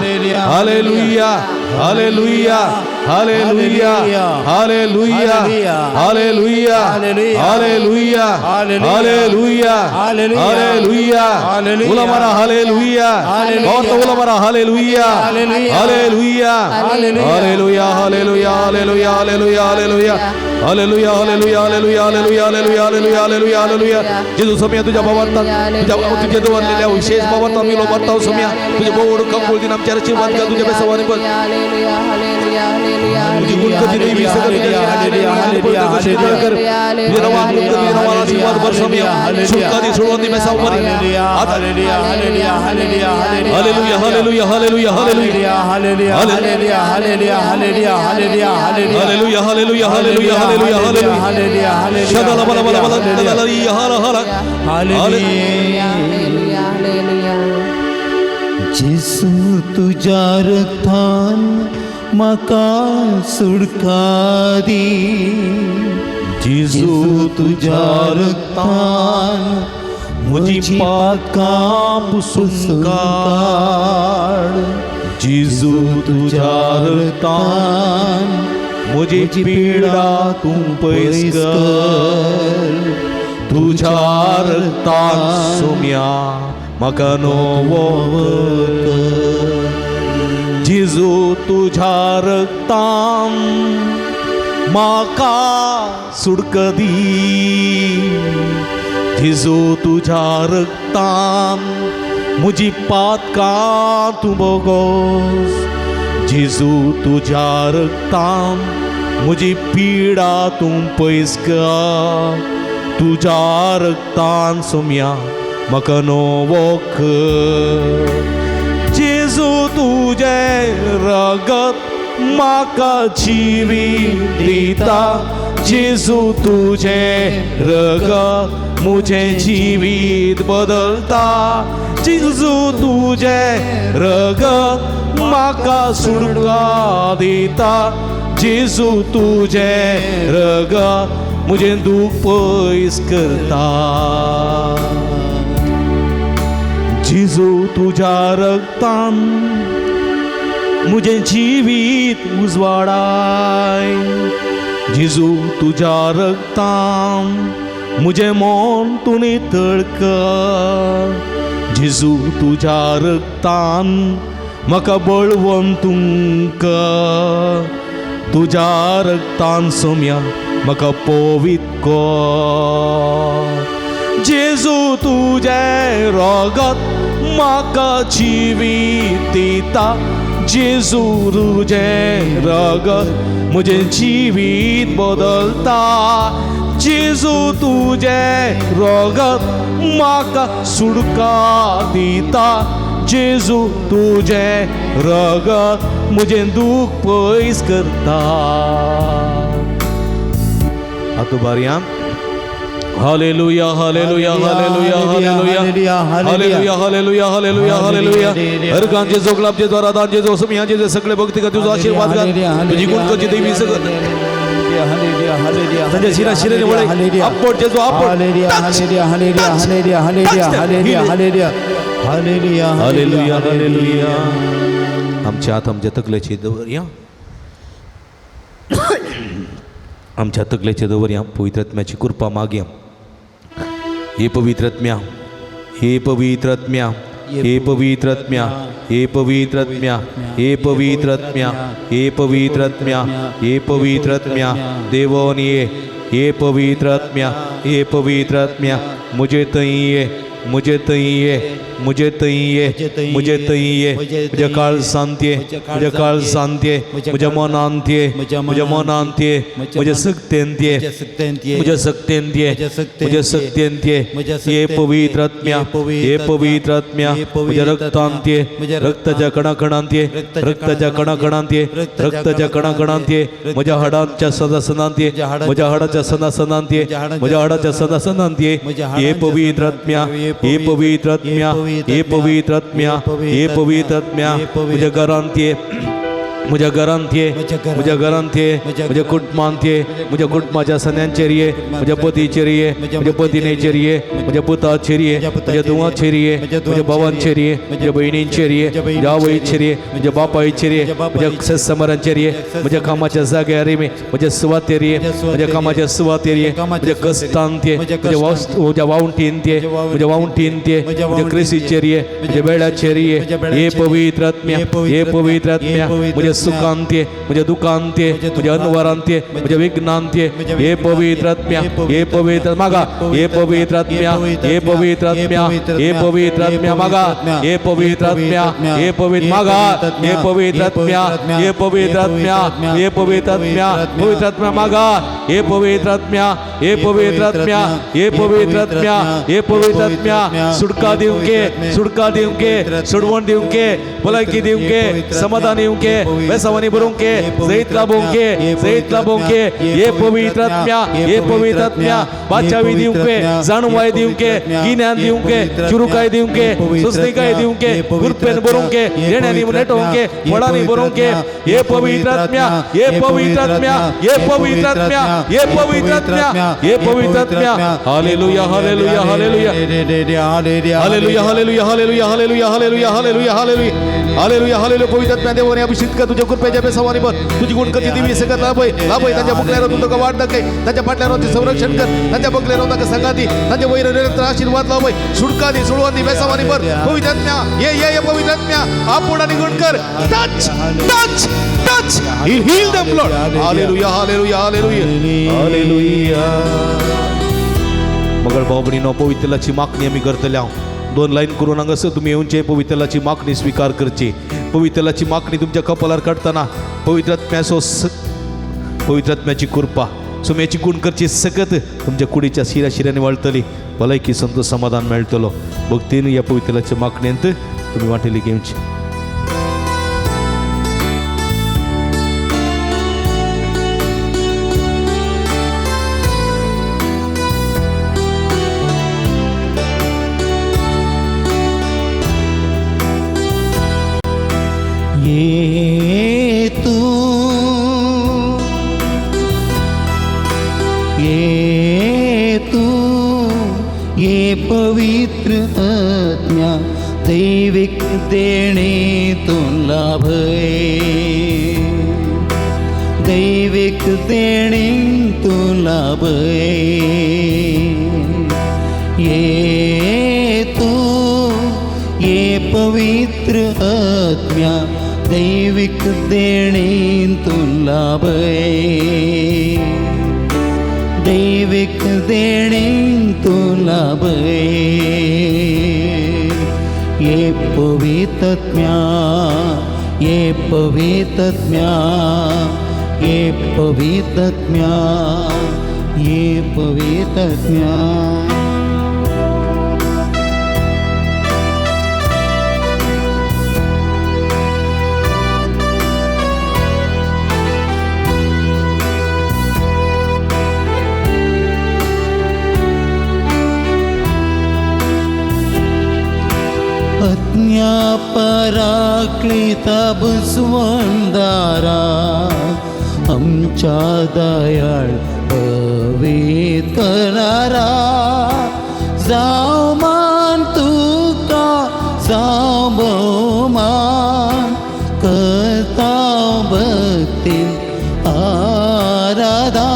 Speaker 3: hallelujah, hallelujah, hallelujah, hallelujah, hallelujah, hallelujah, hallelujah, hallelujah. उलो मारा हालेलुया, बहुत उलो मारा hallelujah, hallelujah, hallelujah, hallelujah, hallelujah, hallelujah, hallelujah, hallelujah, hallelujah, hallelujah, hallelujah, hallelujah, hallelujah, hallelujah, hallelujah. जेजू सोम्या तुझ्या भावार्थात, तुझ्या तुझ्या दवरलेल्या विशेष भावार्थ आम्ही लोबारता सोम्या. तुझे भाऊ काकुळ दिन आमच्या आशीर्वाद कर. तुझ्या बेसवाने पण तुझी गुण कधी नाही विसर. कर तुझे नवा गुण कधी नवा आशीर्वाद भर सोम्या. सुटका दी, सोडवून दी बेसावर.
Speaker 2: Hallelujah, hallelujah, hallelujah,
Speaker 3: hallelujah, hallelujah, hallelujah, hallelujah,
Speaker 2: hallelujah, hallelujah, hallelujah, hallelujah, hallelujah,
Speaker 3: hallelujah, hallelujah, hallelujah, hallelujah, hallelujah,
Speaker 2: hallelujah, hallelujah.
Speaker 3: शदाला बला बला बला बला ला हाला हाला.
Speaker 2: हालेलुया. जेसू तुज्या रक्तान म्हाका सुटका दी.
Speaker 3: जेजू
Speaker 2: तुज्या रक्तान
Speaker 3: म्हजी पातकां पुसून काड. जेजू तुज्या रक्तान म्हजी पिडा तूं पयस कर तुज्या रक्तान सोम्या म्हाका नवो कर. जेजू तुज्या रक्तान म्हाका सुडक दी जेजू तुज्या रक्तान म्हजी पातकां तूं बोगोस जेजू तुज्या रक्तान म्हजी पिडा तूं पयस कर तुज्या रक्तान सोम्या म्हाका नवो कर. जेजू तुजें रगत म्हाका जिवीत दिता जेजू तुजें रगत म्हजें जिवीत बदलता जेजू तुजें रगत म्हाका सुटका दिता जेजू तुजें रगत म्हजें दूख पयस करता. जेजू तुज्या रक्तान म्हजें जिवीत उजवाडाय जेजू तुज्या रक्तान म्हजें मन तूं नितळ कर जेजू तुज्या रक्तान म्हाका बळवंत तूं कर तुज्या रक्तान सोम्या म्हाका पवित्र कर. जेजू तुजें रगत म्हाका जिवीत दिता जेजू तुजें रगत म्हजें जिवीत बदलता जेजू तुजें रगत म्हाका सुटका दिता जेजू तुजें रगत म्हजें दूख पयस करता. आतां बारया. Hallelujah hallelujah hallelujah hallelujah hallelujah hallelujah hallelujah hallelujah. हर गांचे जो गुलाबचे द्वारा दानचे जो समियांचे जे सगळे भक्ती का तुझा आशीर्वाद घाल तुझी गुणकची देवी सगळं त्यांच्या शिरा शिरेने वळे आपट जेजू आपट.
Speaker 2: Hallelujah hallelujah hallelujah hallelujah hallelujah hallelujah
Speaker 3: hallelujah hallelujah. आमच्या हात आमच्या तकलेचे दवरया आमच्या तकलेचे दवरया पवित्रत्म्याची कृपा मागया. हे पवित्रत्म्या हे पवित्रत्म्या हे पवित्रत्म्या हे पवित्रत्म्या हे पवित्रत्म्या हे पवित्रत्म्या हे पवित्रत्म्या देवोन ये हे पवित्रत्म्या हे पवित्रत्म्या मुझे तई ये मुझे तई ये मुझे तई ये मुझे तई ये म्हज्या काळजांत ये म्हज्या काळजांत ये म्हज्या मनांत ये म्हज्या मनांत ये म्हज्या सक्तेंत ये म्हज्या सक्तेंत ये म्हज्या सक्तेंत ये हे पवित्रात्म्या हे पवित्रात्म्या म्हज्या रक्तांत ये रक्ताच्या कणाकणांत ये रक्ताच्या कणाकणांत ये रक्ताच्या कणाकणांत ये म्हज्या हाडांच्या सदासनांत ये म्हज्या हाडाच्या सदासनांत ये म्हज्या हाडाच्या सदासनांत ये हे पवित्रात्म्या हे पवित्रात्म्या हे पवित्रात्म्या हे पवित्रात्म्या म्हज्या घरांत ये म्हज्या घरांत ये म्हज्या घरांत ये म्हज्या कुटुंबांत ये म्हज्या कुटुंबाच्या सन्यांचेर ये म्हज्या पतीचेर ये म्हज्या पतिनेचेर ये म्हज्या पुताचेर ये म्हज्या धुवाचेर ये म्हज्या भावांचेर ये म्हज्या भयणींचेर ये म्हज्या आवयचेर ये म्हज्या बापायचेर ये म्हज्या सत्समरांचेर ये म्हज्या कामाच्या जाग्यार ये म्हज्या सुवातेर ये म्हज्या कामाच्या सुवातेर ये म्हज्या कस्तांत ये म्हज्या वावंटींत ये म्हज्या वावंटींत ये म्हज्या क्रिसीचेर ये म्हज्या बेळाचेर ये हे पवित्रात्म्या हे पवित्रात्म्या म्हज्या सुखांत ये म्हज्या दुखांत ये म्हज्या अनवरांत ये म्हज्या विघ्नांत ये हे पवित्रात्म्या हे पवित्र मागा हे पवित्रात्म्या हे पवित्रात्म्या हे पवित्रात्म्या मागा हे पवित्रात्म्या हे पवित्र मागा हे पवित्रात्म्या हे पवित्रात्म्या हे पवित्रात्म्या पवित्रात्म्या मागा हे पवित्रात्म्या हे पवित्रात्म्या हे पवित्रात्म्या हे पवित्रात्म्या सुटका दिवंके सुटका दिवंके सुडवण दिवंके भलायकी दिवंके समाधान दिवंके बेसावानी भरूंके जैत लाभोंके जैत लाभोंके हे पवित्रात्म्या हे पवित्रात्म्या बाचावी दिवंके जाणवाय दिवंके गिन्यान दिवंके चुरुकाय दिवंके सुस्तिकाय दिवंके गुरपेन भरूंके देण्यांनी नेटोवंके फळांनी भरूंके हे पवित्रात्म्या हे पवित्रात्म्या हे पवित्रात्म्या हे पवित्रात्म्या हे पवित्रात्म्या. Hallelujah hallelujah hallelujah hallelujah hallelujah hallelujah hallelujah hallelujah hallelujah hallelujah hallelujah hallelujah. पवित्रात्म्या देवाने अभिषेक कर. तुझ्या कृपेच्या बेसावानी भर तुझी गुणकरची दिवी सगळं लाभय लाभय त्यांच्या बकल्यावर तू तुका वाट दाखय त्यांच्या पाटल्यावर संरक्षण कर त्यांच्या बकल्यावर ताका संगाती त्यांच्या वैर निरंतर आशीर्वाद लाभय सुटका दी सोडवा दी बेसावानी भर पवित्रात्म्या ये ये ये पवित्रात्म्या आपण आणि गुण कर touch touch touch heal heal them Lord. Hallelujah hallelujah hallelujah hallelujah. मगळ भाऊ बहिणीनो पवित्रलाची मागणी आमी करतले हांव दोन लायन करून हांगासर तुमी येवचे पवित्रलाची मागणी स्विकार करची. पवित्रलाची मागणी तुमच्या कपालार काडटना पवित्रात्म्याचो पवित्रात्म्याची कृपा सुम्याची गुण करची सकत तुमच्या कुडीच्या शिऱ्या शिऱ्यांनी वाळटली भलायकी संतोष समाधान मेळटलो. भक्तीन ह्या पवित्रलाच्या मागणेंत तुमी वाटेली घेवची.
Speaker 2: ये तू ये तू ये पवित्र आत्म्या दैविक देणे तू लाभय दैविक देणे तू लाभय ये तू ये पवित्र आत्म्या दैविक देणे तू लाभय दैविक देणे तू लाभय ये पवित्रत्म्या ये पवित्रत्म्या ये पवित्रत्म्या ये पवित्रत्म्या. अज्ञा पराक्लिता बुजवंदारा आमच्या दयाळ पवित्रारा जाव मान तुका जाव भोवमान करता भक्तीन आराधन.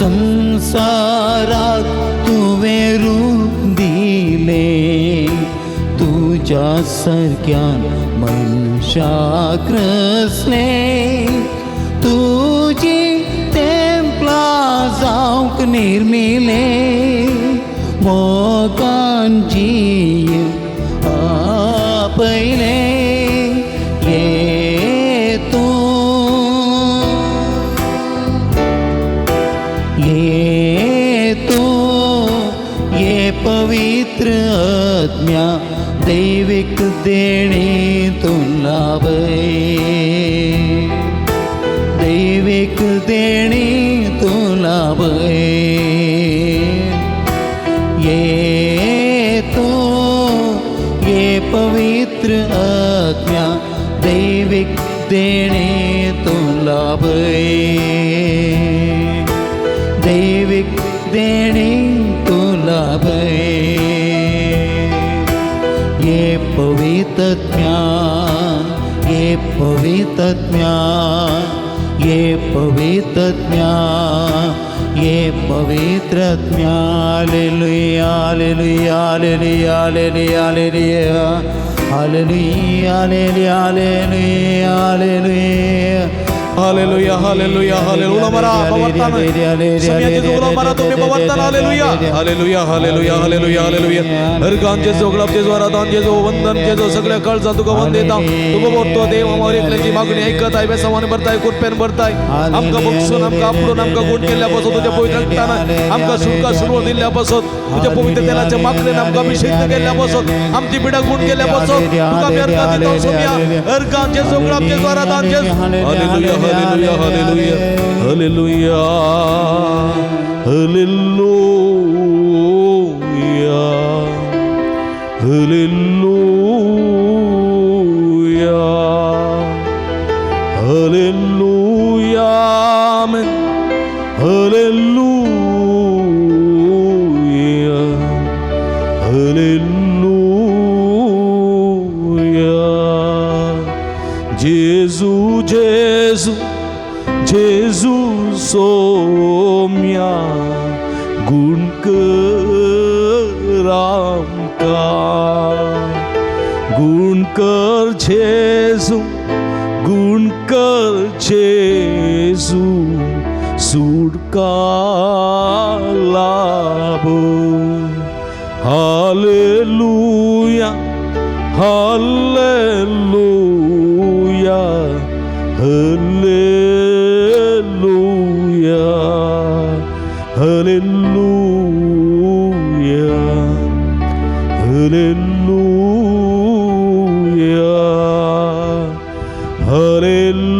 Speaker 2: संसाराक तुवें रूप दिलें तुज्या सारक्यान मनशाक रचलें तुजी तेंपलां जावंक निर्मिलें मोगान जीव आपयलें ये तूं ये तू ये पवित्र आत्म्या दैविक देणे तू लाभय दैविक देणे तू लाभय ये तू ये पवित्र आत्म्या दैविक देणे तू लाभय दैविक देणे तू लाभय ये पवित्रत्म्या ये पवित्रत्म्या ये पवित्रत्म्या ये पवित्रत्म्या. Hallelujah hallelujah hallelujah hallelujah hallelujah hallelujah hallelujah hallelujah
Speaker 3: hallelujah hallelujah hallelujah. मारा पवर्तान समियाचे जोगळा मारा तुम्ही पवर्तान. Hallelujah hallelujah hallelujah hallelujah hallelujah. हरगान जेजो गुलाब जेजो आराधन जेजो वंदन जेजो सगळ्या कळजा तुका वंदेता तुका बोलतो देव आम्हाला एकल्याची मागणी ऐकत आहे बेसवाने भरताय कृपेन भरताय आमकां बक्षून आमकां आपडून आमकां गुण केल्ल्या पासून तुझ्या पवित्र रक्तान आमकां सुटका सुरू दिल्ल्या पासून तुझ्या पवित्र तेलाच्या मागणेन आमकां अभिषेक केल्ल्या पासून आमची पिडा गुण केल्ल्या पासून तुका आमी अर्घां दिता सोम्या. हरगान जेजो गुलाब जेजो आराधन जेजो. Hallelujah hallelujah hallelujah hallelujah hallelujah hallelujah hallelujah. आमेन. Hallelujah hallelujah. जेजू जेजू जेजू सोम्या गुण कर आमकां, गुण कर जेजू, गुण कर जेजू, सुटका लाभ. Hallelujah hallelujah hallelujah hallelujah hallelujah hallelujah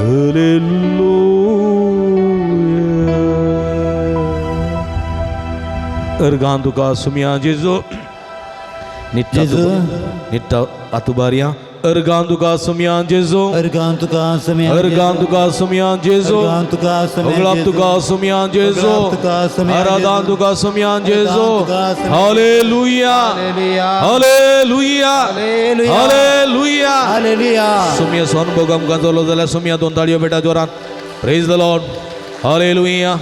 Speaker 3: hallelujah. अर्गां तुका सुमया जेजू,
Speaker 2: जेजू.
Speaker 3: निट्टा आतुबारया. अर्गां तुका सुमया जेजू,
Speaker 2: अर्गां तुका सुमया,
Speaker 3: अर्गां तुका सुमया जेजू,
Speaker 2: अर्गां तुका सुमया
Speaker 3: अगलाब
Speaker 2: जेजू.
Speaker 3: तुका सुमया जेजू,
Speaker 2: अगलाब तुका सुमया
Speaker 3: आराधान
Speaker 2: जेजू.
Speaker 3: तुका सुमया जेजू.
Speaker 2: अर्गां तुका Somaiya.
Speaker 3: Hallelujah
Speaker 2: hallelujah
Speaker 3: hallelujah
Speaker 2: hallelujah.
Speaker 3: Hallelujah.
Speaker 2: Hallelujah.
Speaker 3: Somaiya अनुभव आमकां जालो जाल्यार सुमया दोन ताळयो बेटा जोरान. Praise the Lord. Hallelujah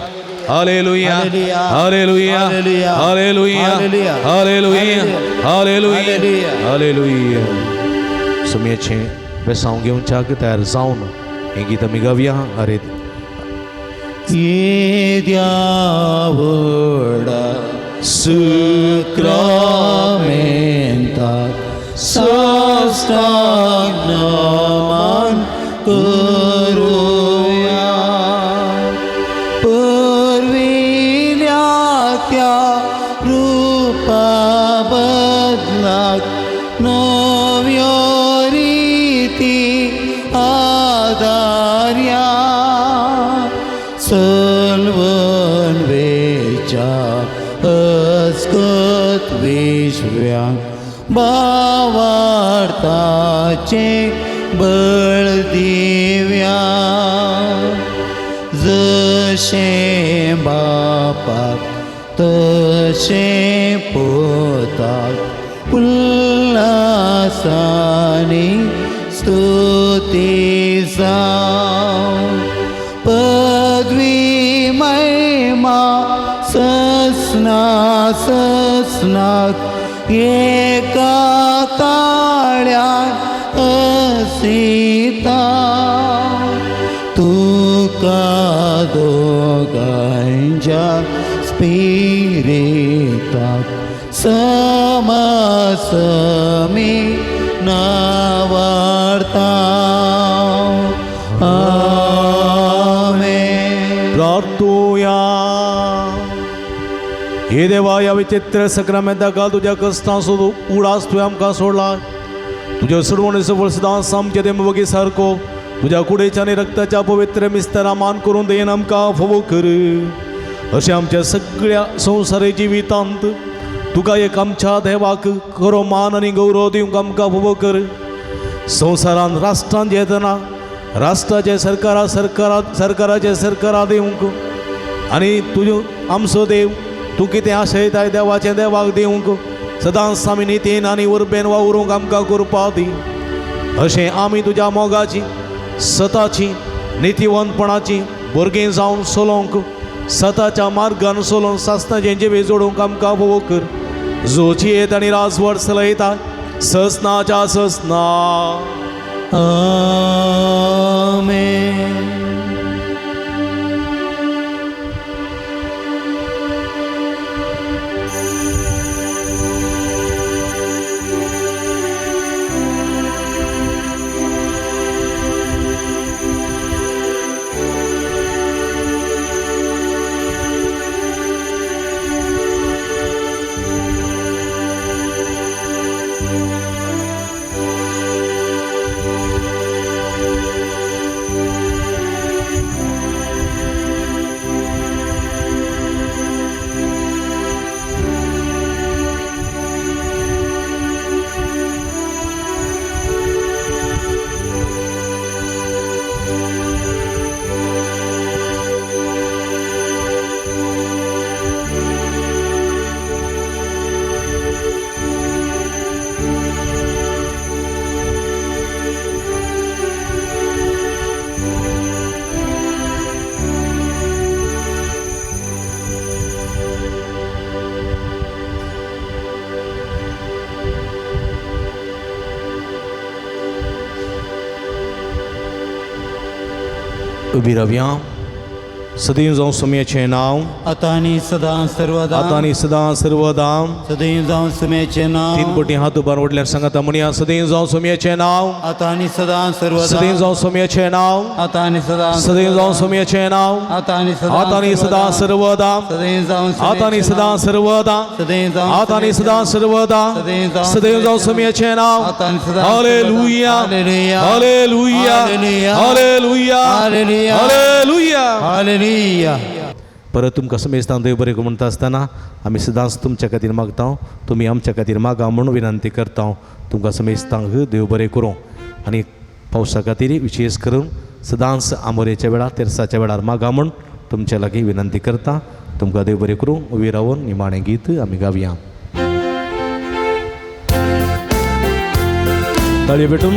Speaker 3: hallelujah
Speaker 2: hallelujah.
Speaker 3: Hallelujah
Speaker 2: hallelujah.
Speaker 3: Hallelujah
Speaker 2: hallelujah.
Speaker 3: Hallelujah hallelujah
Speaker 2: hallelujah.
Speaker 3: Hallelujah. सुमयेचें बेसांव घेवच्याक तयार जावन हें गीत आमी गावया. अरे
Speaker 2: येद्या व्हडा सुक्रामेंताक साष्टांग नमन करुया. पुर्विल्या त्या रूपा बदलाक नव्यो रिती आदार्या. सलवन वेच्या अस्कत विश्व्यांक भावार्थाचे बळ दिव्या. जशें बापाक तशें पोताक उल्हासानी स्तुती जावं. पदवी महिमा ससना ससनाक एका ताळ्यान असिता. तुका दोगांच्या स्पिरिताक समसमी नावार्ता. आमेन.
Speaker 3: प्रार्थुया. हे देवा, ह्या विचित्र सक्रामेंता काल तुज्या कश्टांचो उडास तुवें आमकां सोडला. तुज्या सोडवणेचो फळ सदांच आमचे ते वगी सारको तुज्या कुडेच्या आनी रक्ताच्या पवित्र मिस्तरा मान करून देन आमकां फावो कर. अशें आमच्या सगळ्या संवसारी जिवितांत तुका एक आमच्या देवाक खरो मान आनी गौरव दिवंक आमकां फावो कर. संवसारांत राष्ट्रांत येतना राष्ट्राचे सरकारा सरकारा सरकाराचे सरकारा दिवंक आनी तुज्यो आमचो देव तूं कितें आशयताय देवाचें देवाक दिवंक सदांच आमी नितीन आनी उर्बेन वावरूंक आमकां करपा दी. अशें आमी तुज्या मोगाची सताची नितीवंतपणाची भुरगीं जावन चलोवंक सताच्या मार्गान चलोवन सासणाचें जिवे जोडूंक आमकां फावो कर. जो जियेत आनी राजवट चलयता ससनाच्या ससना.
Speaker 2: आमेन.
Speaker 3: उबी रावया. सदैव जावं सुमयेचें नांव,
Speaker 2: आतां आनी सदां सर्वदा,
Speaker 3: आतां आनी सदां सर्वदां.
Speaker 2: सदैव जावं सुमेचें नांव,
Speaker 3: तीन पटी हात उबार वडल्यार सांगाता म्हणया, सदैव जावं सुमयेचें नांव,
Speaker 2: आतां आनी सदां सर्वदा,
Speaker 3: सदैव जावं सुमयेचें नांव,
Speaker 2: आतां आनी सदां,
Speaker 3: सदैव जावं सुमयेचें नांव,
Speaker 2: आतां आनी सदां,
Speaker 3: आतां आनी सदां सर्वदा,
Speaker 2: सदैव जावं
Speaker 3: आतां आनी सदां सर्वदा,
Speaker 2: सदैव जावं
Speaker 3: आतां आनी सदां सर्वदा, सदैव जावं सुमयेचें नांव.
Speaker 2: आतां आनी सदां.
Speaker 3: Hallelujah,
Speaker 2: hallelujah,
Speaker 3: hallelujah,
Speaker 2: hallelujah,
Speaker 3: hallelujah, hallelujah,
Speaker 2: hallelujah.
Speaker 3: परत तुमकां समेस्तान देव बरें म्हणटा आसतना आमी सदांच तुमच्या खातीर मागता, तुमी आमच्या खातीर मागा म्हणून विनंती करता. तुमकां समेस्तांक देव बरें करूं आनी पावसा खातीर विशेश करून सदांच आमोरेच्या वेळार, तेरसाच्या वेळार मागा म्हूण तुमच्या लागीं विनंती करता. तुमकां देव बरें करूं. उबी रावन निमाणें गीत आमी गावया. ताळयो भेटून.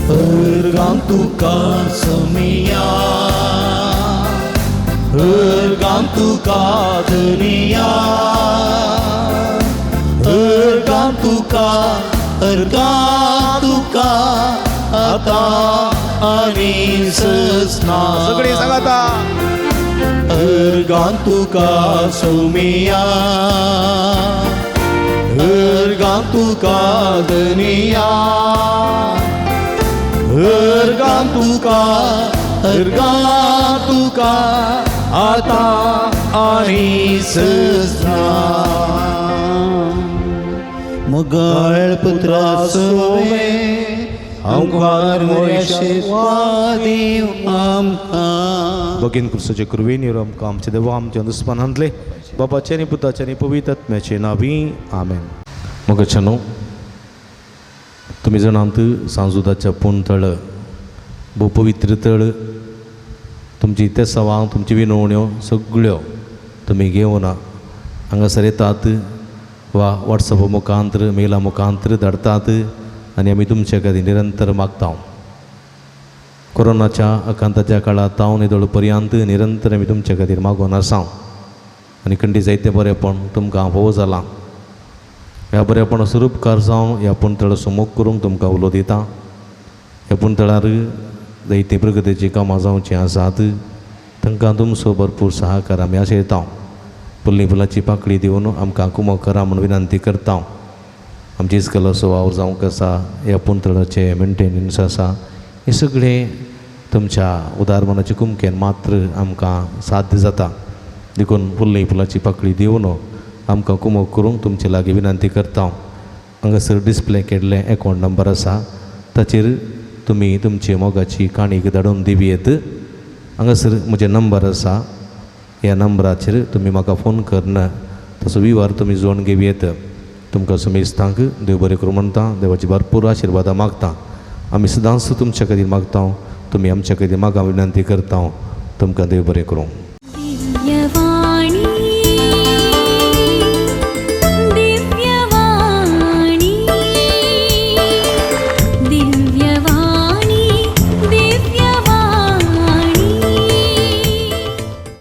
Speaker 2: अर्गां तुका समिया, अर्गां तुका धनिया, अर्गां तुका, अर्गां तुका आतां आनी ससना.
Speaker 3: सगळीं सांगाता.
Speaker 2: अर्गां तुका सोमिया, अर्गां तुका धनिया, अर्गां तुका, अर्गां तुका आतां आनी सजना. मुगाळ पुत्रा सोवे आमकार देव आमकां.
Speaker 3: भगीन क्रिस्ताचे कृपेन निरो आमकां आमचे देवा आमच्या दुस्मानांतले, बापाचे आनी पुताचे आनी पवित्र आत्म्याचे नावी, आमेन. मोगाच्यानो, तुमी जाणात सांजुदाच्या पूण तळ भोव पवित्र तळ. तुमची तेसावां, तुमची विनवण्यो सगळ्यो तुमी घेवन हांगासर येतात वा वॉट्सॅप मुखांतर, मेला मुखांतर धाडतात आनी आमी तुमच्या खातीर निरंतर मागता. कोरोनाच्या आकांताच्या काळांत हांव निदळ पर्यंत निरंतर आमी तुमच्या खातीर मागून आसा आनी खंडी जायतें बरेंपण तुमकां फावो जालां. ह्या बरेपणाचो उपकार जावन ह्या पुणतळाचो मोग करूंक तुमकां उलो दिता. ह्या पुणतळार जायतीं प्रगतीचीं कामां जावचीं आसात, तांकां तुमचो भरपूर सहकार आमी आशयता. फुल्ली फुलाची पाकळी दिवन आमकां कुमक करा म्हूण विनंती करता. आमची इस्कलाचो वावर जावंक आसा, ह्या पुणतळाचें मेंटेनन्स आसा, हें सगळें तुमच्या उदार मनाचे कुमकेन मात्र आमकां साध्य जाता. देखून फुल्ली फुलाची पाकळी दिवन आमकां कुमक करूंक तुमचे लागीं विनंती करता. हांगासर डिस्प्ले केल्लें एकावंट नंबर आसा, ताचेर तुमी तुमची मोगाची काणीक धाडून दिवयेत. हांगासर म्हजें नंबर आसा, ह्या नंबराचेर तुमी म्हाका फोन करून तसो विवार तुमी जोडून घेवयेत. तुमकां समेस्तांक देव बरें करूं म्हणटा, देवाची भरपूर आशिर्वादां मागता. आमी सदांच तुमच्या खातीर मागता, तुमी आमच्या खातीर मागा विनंती करता. तुमकां देव बरें करूं.
Speaker 1: दिव्यवाणी.